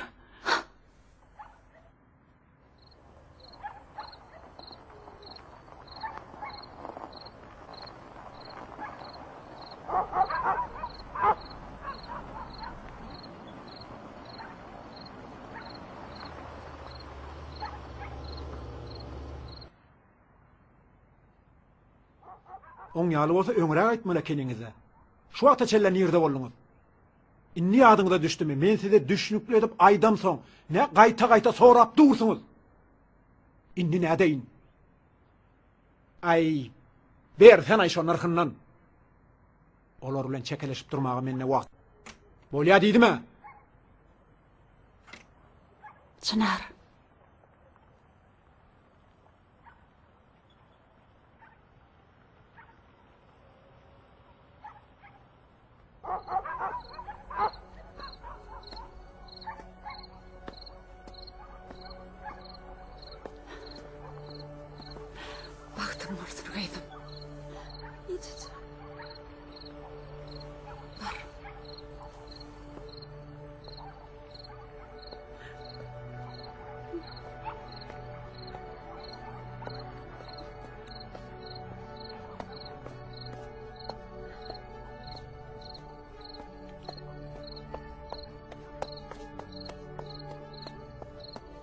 Oň ýaly bolsa öňräk aýtmaly ekeniňiz-dä. Şu wagta çenli nirde bolduňyz? Indi ýadyňyza düşdümi? Men size düşnükli edip aýdamsoň, nä gaýta-gaýta sorap dursuňyz? Indi nädeýin? Aý, bersen-aý şo nyrhyndan. Olar bilen çekeleşip durmaga mende wagt. Bolýa diýdim-ä. Çynar. Bagtyň bolsun gyzym. Ejejan. Bar.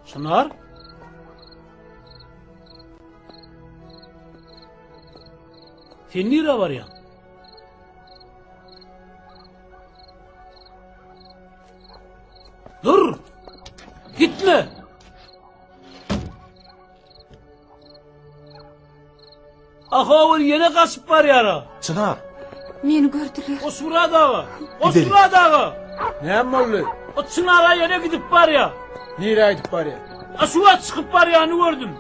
Çynar? Sen nirä barýaň? Dur! Gitme! Ahawul ýene gaçyp barýar-a. Çynar! Meni gördüler. Goçmyrat aga! Goçmyrat aga! Näme boldy? O Çynar-a ýene gidip barýar. Nirä gidip barýar? A şu wagt çykyp barýany gördüm.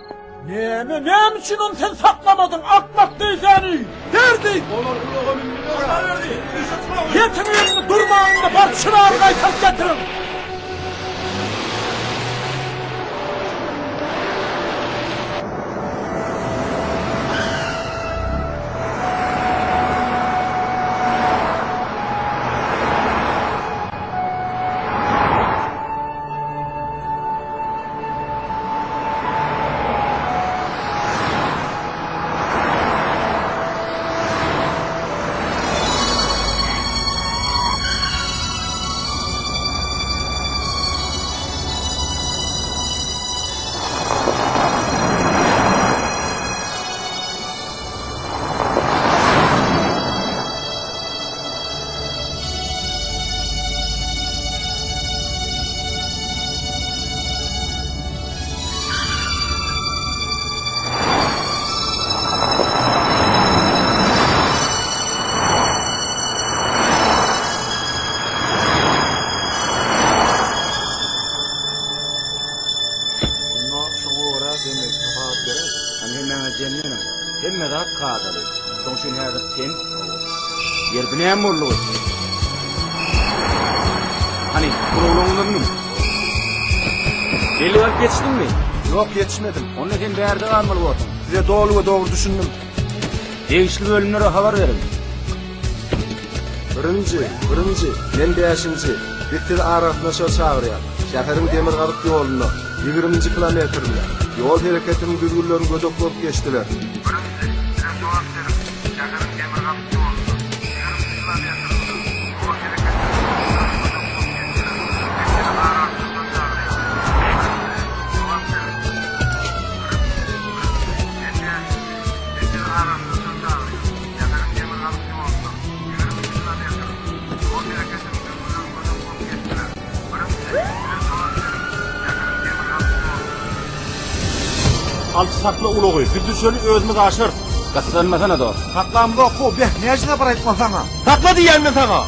Näme, näme üçin ony sen saklamadyň, akmak deýsäni? Berdi! Olar ulaga mündüler. Ýetiň indi, durmaň indi, baryp Çynary gaýtaryp getiriň! Onda şoňa görä jemleýji hasabat bereris. Hany hemmäňiz jemleniň. Hemme zat kadaly. Şoň üçin häzir sen Ýer bu näme boldugy? Hany, ulaglaryňyza münüň. Bellik alyp ýetişdiňmi? Ýok, ýetişmedim. Onda sen bärde galmaly borsuň. Size doly we dogry düşündim. Degişli bölümlere habar beriň. Birinji, birinji, men bäşinji. Biz sizi aragatnaşyga çagyrýas. Şäheriň demirgazyk ýolunda, ýigriminji kilometrinde, ýol hereketiniň düzgünlerini gödek bozup geçdiler. Birinji, bize jogap beriň. Şäheriň demirgazyk ýolunda, ýigriminji kilometrinde, ýol hereketiniň düzgünlerini gödek bozup geçdiler. Biz sizi aragatnaşyga çagyrýas. Birinji, jogap beriň. Birinji, birinji, men bäşinji. Biz sizi aragatnaşyga çagyrýas. Şäheriň demirgazyk ýolunda, ýigriminji kilometrinde, ýol hereketiniň düzgünlerini gödek bozup geçdiler. Birinji, bize jogap beriň. Şäheriň demirgazyk ýolunda. Alçy sakla ulagy, biz düşeli özümiz aşarys. Gyssanmasana dost. Saklamzok how, beh, näçe sapar aýtmaly saňa? Sakla diýýän men saňa!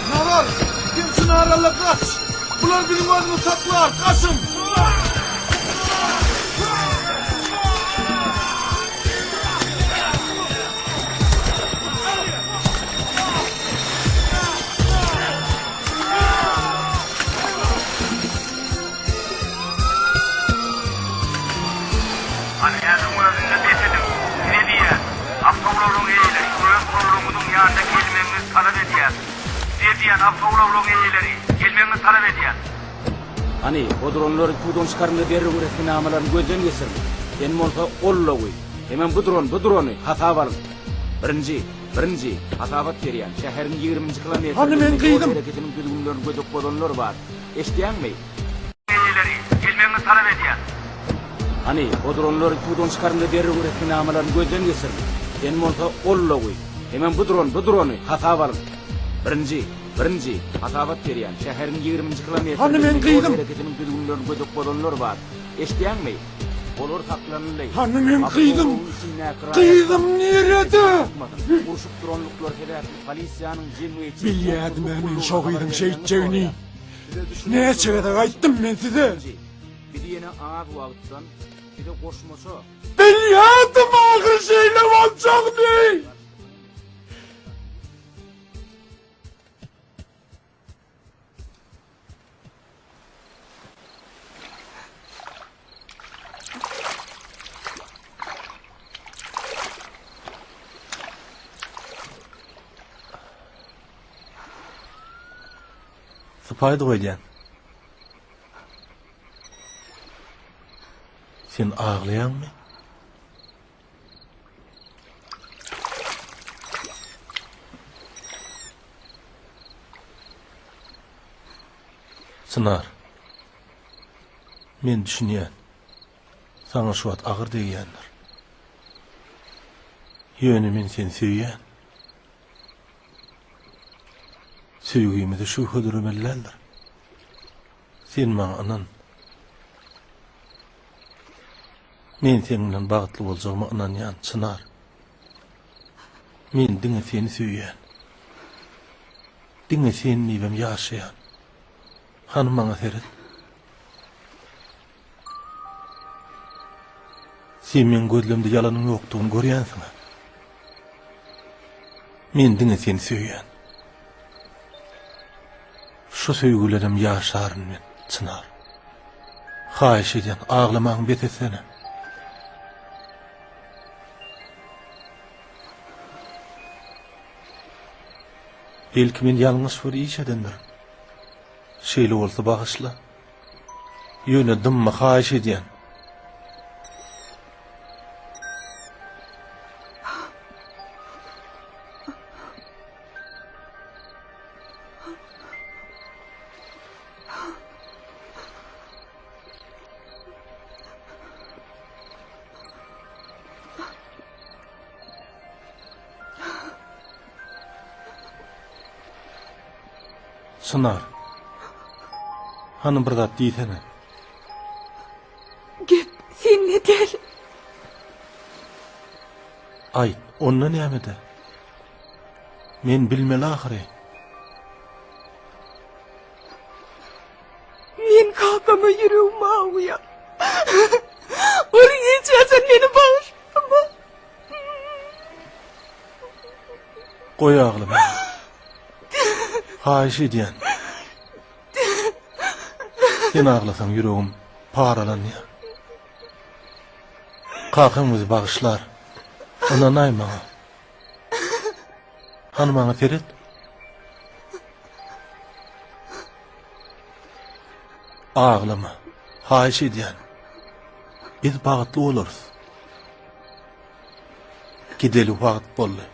Nazar, sen Çynaralla gaç! Bular biziň özümizi saklar, gaçyň! Hany häziriň özünde bes ediň! Size diýýän, awtoulaglaryň eýeleri, öz ulaglaryňyzyň ýanyna gelmegiňizi talap edýäris. Size diýýän, awtoulaglaryň eýeleri, gelmegiňizi talap edýäris. Hany, o duranlary suwdan çykaryň-da derrew resminamalaryny gözden geçiriň. Sen bolsa ol ulagy, hemem bu duran, bu durany hasaba alyň. Birinji, birinji, hasabat berýän, şäheriň ýigriminji Hany meň kilometrinde ýol gyzym? hereketiniň düzgünlerini gödek bozanlar bar. Eşidýäňmi? Eýeleri, gelmegiňizi talap edýäris. Hany, o duranlary suwdan çykaryň-da derrew resminamalaryny gözden geçiriň. Sen bolsa ol ulagy, hemem bu duran, bu durany hasaba alyň. Birinji, birinji, hasabat berýän, şäheriň ýigriminji Hany meň kilometrinde ýol gyzym? hereketiniň düzgünlerini gödek bozanlar bar. Eşidýäňmi? Olar saklanyldy. Hany meň Awtoulagyň gyzym? içindäki raýatlar Gyzym nirede? çykmasyn. Urşup duranlyklary sebäpli polisiýanyň jemgyýetçilik Bilýädim-ä howpsuzlyk men gullugyna şo habar gyzyň bermegini şeýtjegini. soraýar. Näçe gezek aýtdym men size. Biz ýene az wagtdan size goşmaça. Bilýärdim ahyr şeýle boljagyny. Sypaýdy goýdýan. Sen aglaýaňmy? Çynar. Men düşünýän. Saňa şu wagt agyr degýändir. Ýöne men seni söýýän. Söýgimize şübhe döremeli däldir. Sen maňa ynan. Men seň bilen bagtly boljagyma ynanýan, Çynar. Men diňe seni söýýän. Diňe sen diýibem ýaşaýan. Hany maňa seret. Sen meň gözlemde ýalanyň ýokdugyny görýänsiň-ä. Men diňe seni söýýän. Şu söýgi bilenem ýaşaryn men, Çynar. Haýyş edýän, aglamaňy bes etsene. Belki men ýalňyş bir iş edendirin. Şeýle bolsa bagyşla. Ýöne dymma haýyş edýän. Çynar. Hany bir zat diýsene. Gep sende däl. Aýt, onda nämede? Men bilmeli ahyry. Men kakama ýüregim agýar. Ol hiç haçan meni bagyşlamaz. Goý aglamagyňy. Haýyş edýän. Sen aglasaň ýüregim paralanýar. Kakaň bizi bagyşlar. Ynanaý maňa. Hany maňa seret. Aglama. Haýyş edýän. Biz bagtly bolarys. Gideli wagt boldy.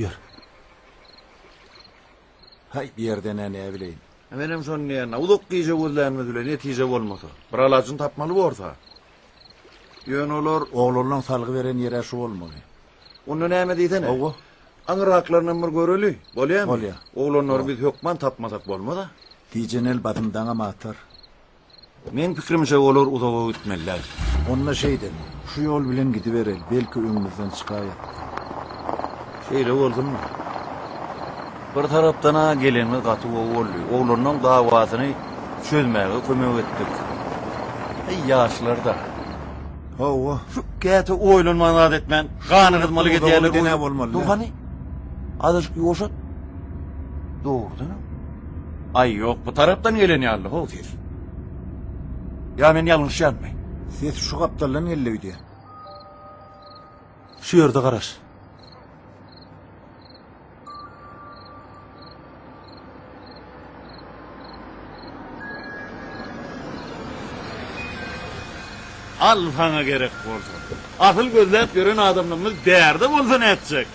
Ýör. Haý, bu ýerden-ä näbileýin. Menem şony diýýän. Uzak gije gözlänimiz bilen netije bolmasa, bir alajyny tapmaly borsa. Ýöne olar... Oglanlaň salgy beren ýer-ä şu bolmaly. Onda näme diýsene? Hawa. Aňyrraklarynam bir göreli. Bolýamy? Bolýa. Oglanlary biz hökman tapmasak bolmaz-a. Tijenel basym daňam atar. Meň pikirimçe olar uzaga gitmeli däl. Onda şeýdeli. Şu ýol bilen gidibereli, belki öňümizden çykaýar. Şeýle bolsunmy? Bir tarapdan-a gelenimiz gaty gowy boldy. Oglanlaň dawasyny çözmäge kömek etdik. Äý ýaşlar-da. Hawa. Şu käte oýlanman zat etmän, gany gyzmalyk edýärler. Uzaga giden-ä bolmaly. Dur hany. Azajyk ýuwaşat. Dogrudanam. Aý ýok, bu tarapdan gelen ýaly how ses. Ýa men ýalňyşýanmy? Ses şu gapdaldan geldi öýdýän. Şu ýerde garaş. Al saňa gerek bolsa. Asyl gözläp ýören adamlarymyz bärde bolsa nätjek?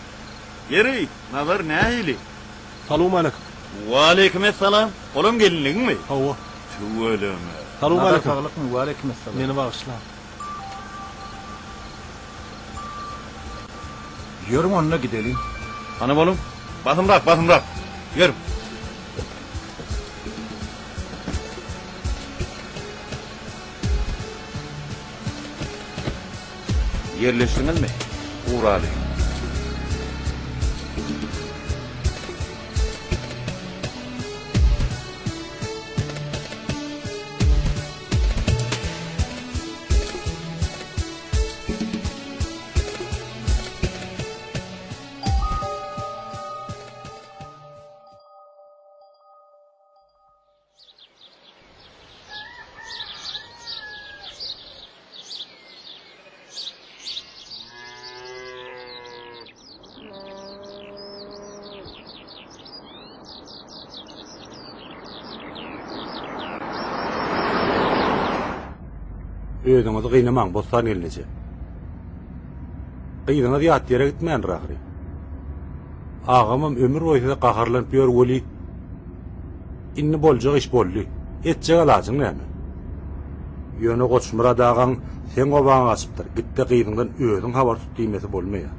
Ýeri, Nazar nähili? Salowmaleýkim. Waleýkim essalam. Olam gelinligiňmi? Hawa. Tüweleme. Salowmaleýkim. Nazar saglykmy? Waleýkim essalam. Meni bagyşlaň. Ýörüň onda gideliň. Hany boluň. Basymrak, basymrak. Ýörüň. Ýerleşdiňizmi? Ugraly. Özüňizi gynamaň, Bossan gelneje. Gyzyňyz ýat ýere gitmändir ahyry. Agamam ömür boýy size gaharlanyp ýör weli, Indi boljak iş boldy. Etjek alajyň näme? Ýöne Goçmyrat agaň seň obaňa gaçypdyr, git-de gyzyňdan özüň habar tut diýmesi bolmaýar.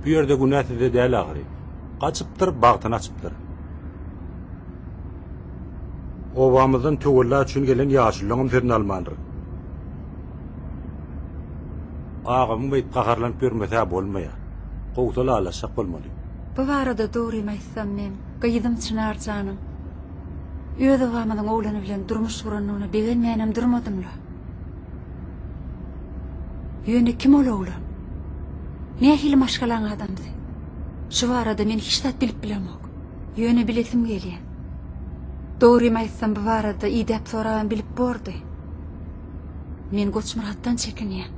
Bu ýerde günä sizde däl ahyry. Gaçypdyr, bagtyny açypdyr. Obamyzdan töwella üçin gelen ýaşulylaňam sözüni almandyr. Agamyň beýdip gaharlanyp ýörmesi-hä bolmaýar. Gowsy lalaşjak bolmaly. Bu barada dogrymy aýtsam men gyzym Çynar janyň öz obamyzyň oglany bilen durmuş gurandygyna begenmänem durmadym-la. Ýöne kim ol oglan? Nähili maşgalaň adamsy? Şu barada men hiç zat bilip bilemok. Ýöne bilesim gelýär. Dogrymy aýtsam bu barada idäp sorabam bilip bordy. Men Goçmyratdan çekinýän.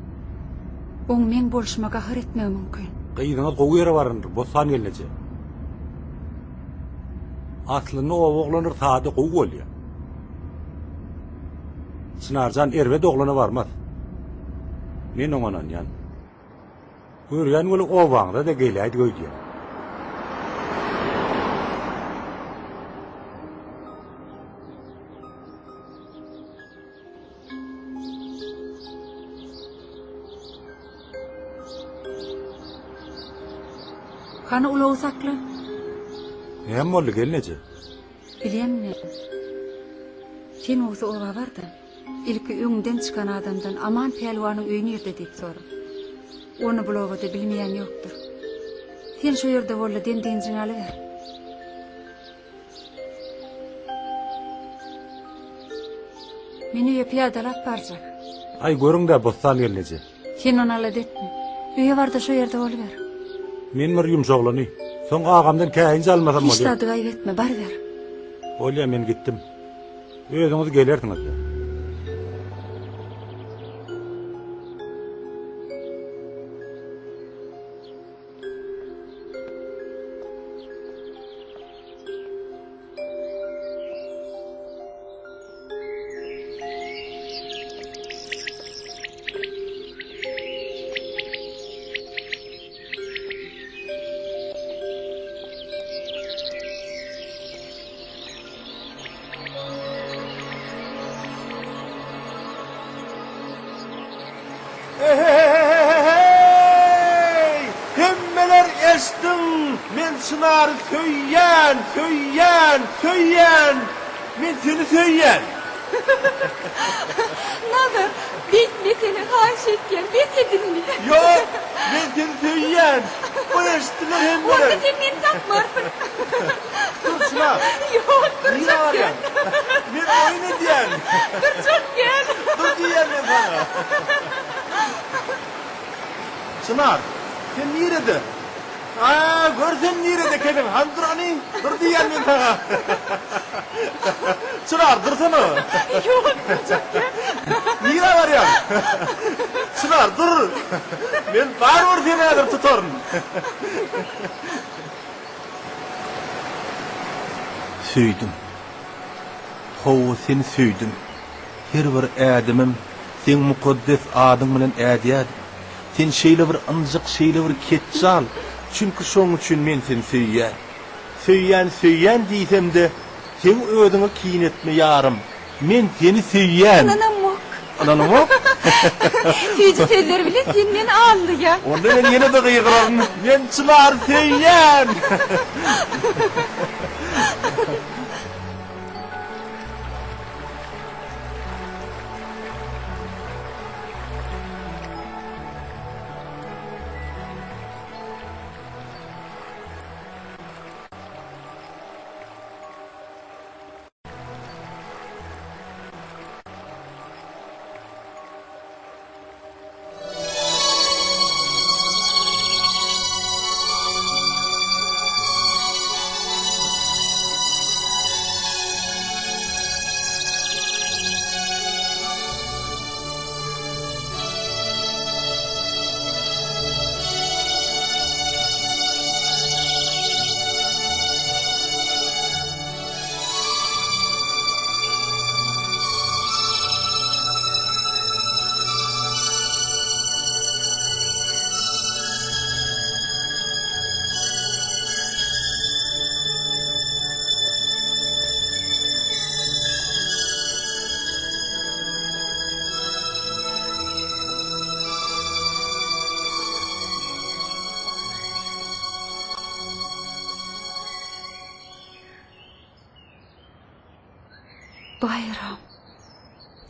Oň meň bolşuma gahar etmegi mümkin. Gyzyňyz gowy ýere barandyr, Bossan gelneje. Aslynda oba oglanlary sada gowy bolýar. Çynarjan erbet oglana barmaz. Men oňa ynanýan. Görýän weli obaňyza-da geläýdik öýdýän. Hany ulagy sakla. Näme boldy gelneje? Bilemmi. Sen bolsa oba bar-da, ilki öňden çykan adamdan Aman pälwanyň öýi nirde diýip sora. Ony bul obada bilmeýän ýokdur. Sen şo ýerde bol-da dem-dynjyňy alyber. Men öýe pyýadalap barjak. Aý görüň-dä Bossan gelneje. Sen ony alada etme. Öýe bar-da şo ýerde boluber. Men bir ýumşaglany. Soň agamdan käýinç almasam Hiç bolýar. zady gaýgy etme, baryber. Bolýa men gitdim. Özüňiz gelersiňiz-dä. Men Çynary söýýän, söýýän, söýýän! Men seni söýýän! Nazar, beýtme seni haýyş etýän, bes et indi. Ýok, men seni söýýän! Goý eşitsinler hemmeler! Onda sen meni tapmarsyň. Dur Çynar! Ýok, Nirä durjak barýaň? gel. Men oýun edýän. Durjak gel. Dur diýýän men saňa. Çynar, sen nirede? A, gör sen nirede ekeniň, hany dur hany, dur diýýän men saňa. Çynar, dursana. Ýok, durjak gel. Nirä barýaň? Çynar, dur. Men barybir seni häzir tutaryn. Söýdüm. Hawa, seni söýdüm. Her bir ädimim seň mukaddes adyň bilen ädýärdim. Sen şeýle bir ynjyk, şeýle bir ketjal, çünki şoň üçin men seni söýýän. Söýýän, söýýän diýsem-de, seň özüňe kine etme ýarym. Men seni söýýän. Ynanamok. Ynanaňok? Süýji sözler bilen sen meni aldaýaň. Onda men ýene-de gygyraryn, Men Çynary söýýän! Baýram.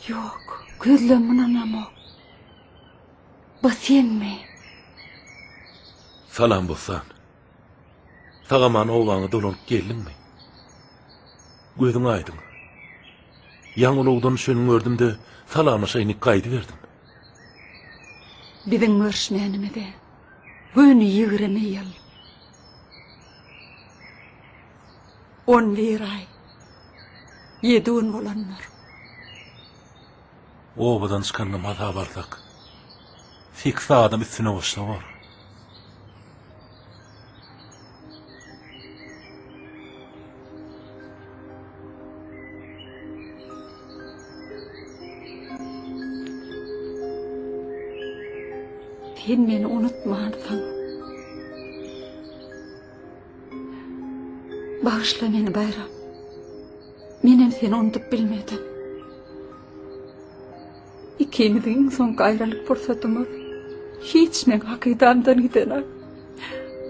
Ýok, gözlem ynanamok. Bu senmi? Salam Bossan. Sag-aman obaňa dolanyp geldiňmi? Gözüň aýdyň. Ýaňy ulagdan düşeniňi gördüm-de, salamlaşaýyn diýip gaýdyberdim. Biziň görüşmänimize göni 20 ýyl. 11 aý, ýedi gün bolandyr. Obadan çykandan hasap alsak, sekiz adam üstüne goşsa bor. Sen meni unutmansyň. Bagyşla meni Baýram. Menem seni unudyp bilmedim. Ikimiziň iň soňky aýralyk pursatymyz hiç meň hakydamdan gidenok.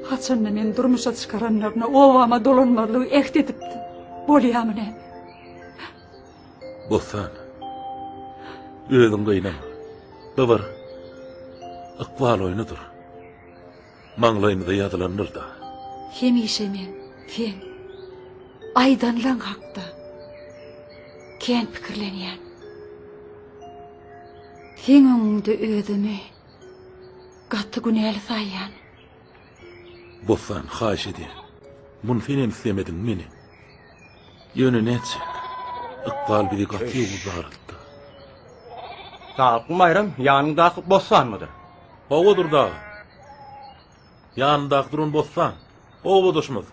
Haçanda meni durmuşa çykaranlaryna obama dolanmazlygy äht edipdim. Bolýamy näme? Bossan. Özüň gynama. Bu bir ykbal oýnudyr. Maňlaýymyza ýazylandyr-da. Hemişe men seň aýdanlaň hakda kän pikirlenýän. Seň öňüňde özümi gaty günäli saýýan. Bossan, haýyş edýän. Muny senem islemediň, menem. Ýöne nätjek? Ykbal bizi gaty ýowuz daraltdy. Saglykmy Baýram, ýanyňdaky Bossanmydyr? Hawa Durdy aga. Ýanyndaky duran Bossan. Obadaşymyz.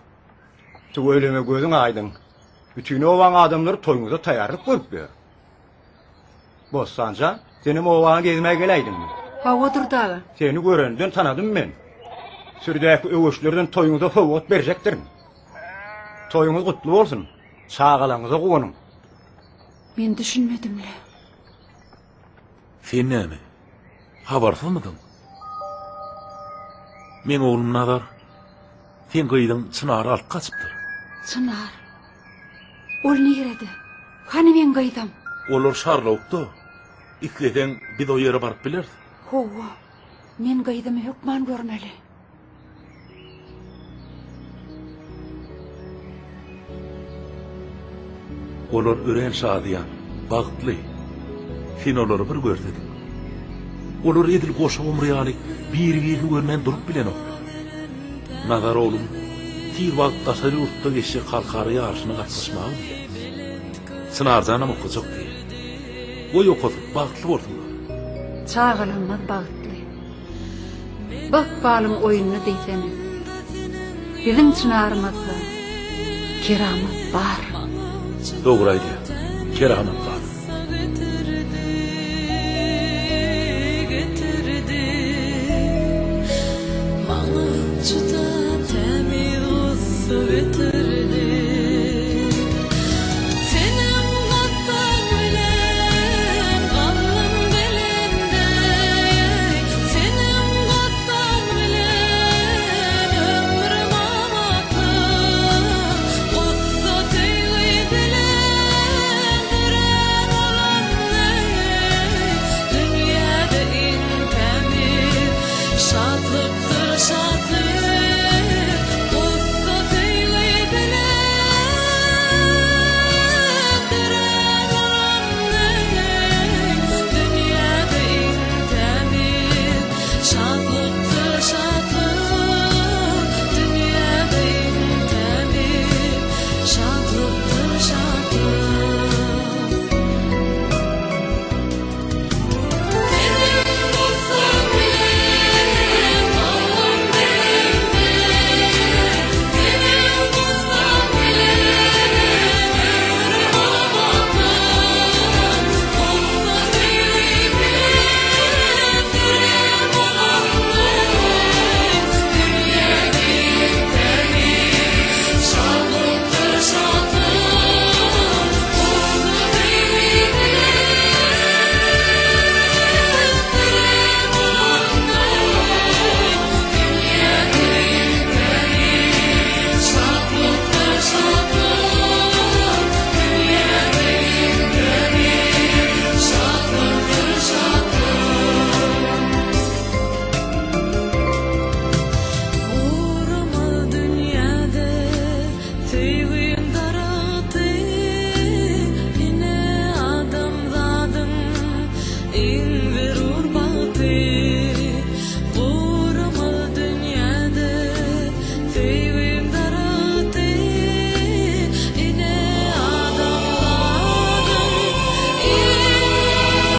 Tüweleme gözüň aýdyň. Bütin obaň adamlary toýuňyza taýýarlyk görüp ýör. Bossan jan, senem obaňa gezmäge geläýdiňmi? Hawa Durdy aga. Seni görenden tanadym men. Sürüdäki öweçlerden toýuňyza sowgat berjekdirin. Toýuňyz gutly bolsun. Çagalaryňyza guwanyň. Men düşünmedim-le. Sen näme, habarsyzmydyň? Meň oglum Nazar. Seň gyzyň Çynary alyp gaçypdyr. Çynar. Ol nirede? Hany meň gyzym? Olar Şarlawukda. Isleseň, biz o ýere baryp bileris. Hawa, men gyzymy hökman görmeli. Olar örän şadyýan, bagtly. Sen olary bir görsediň. Olar edil goşa gumry ýaly biri-birini görmän durup bilenoklar. Nazar oglum tiz wagt daşary ýurtda geçjek halkara ýaryşyna gatnaşmaga gidýär. Çynarjanam okajak diýýär. Goý okasyn, bagtly bolsunlar. Çagalarymyz bagtly. Bu ykbalyň oýnuny diýsene. Biziň çynarymyzda keramat bar. Dogry aýdýaň. Keramat bar.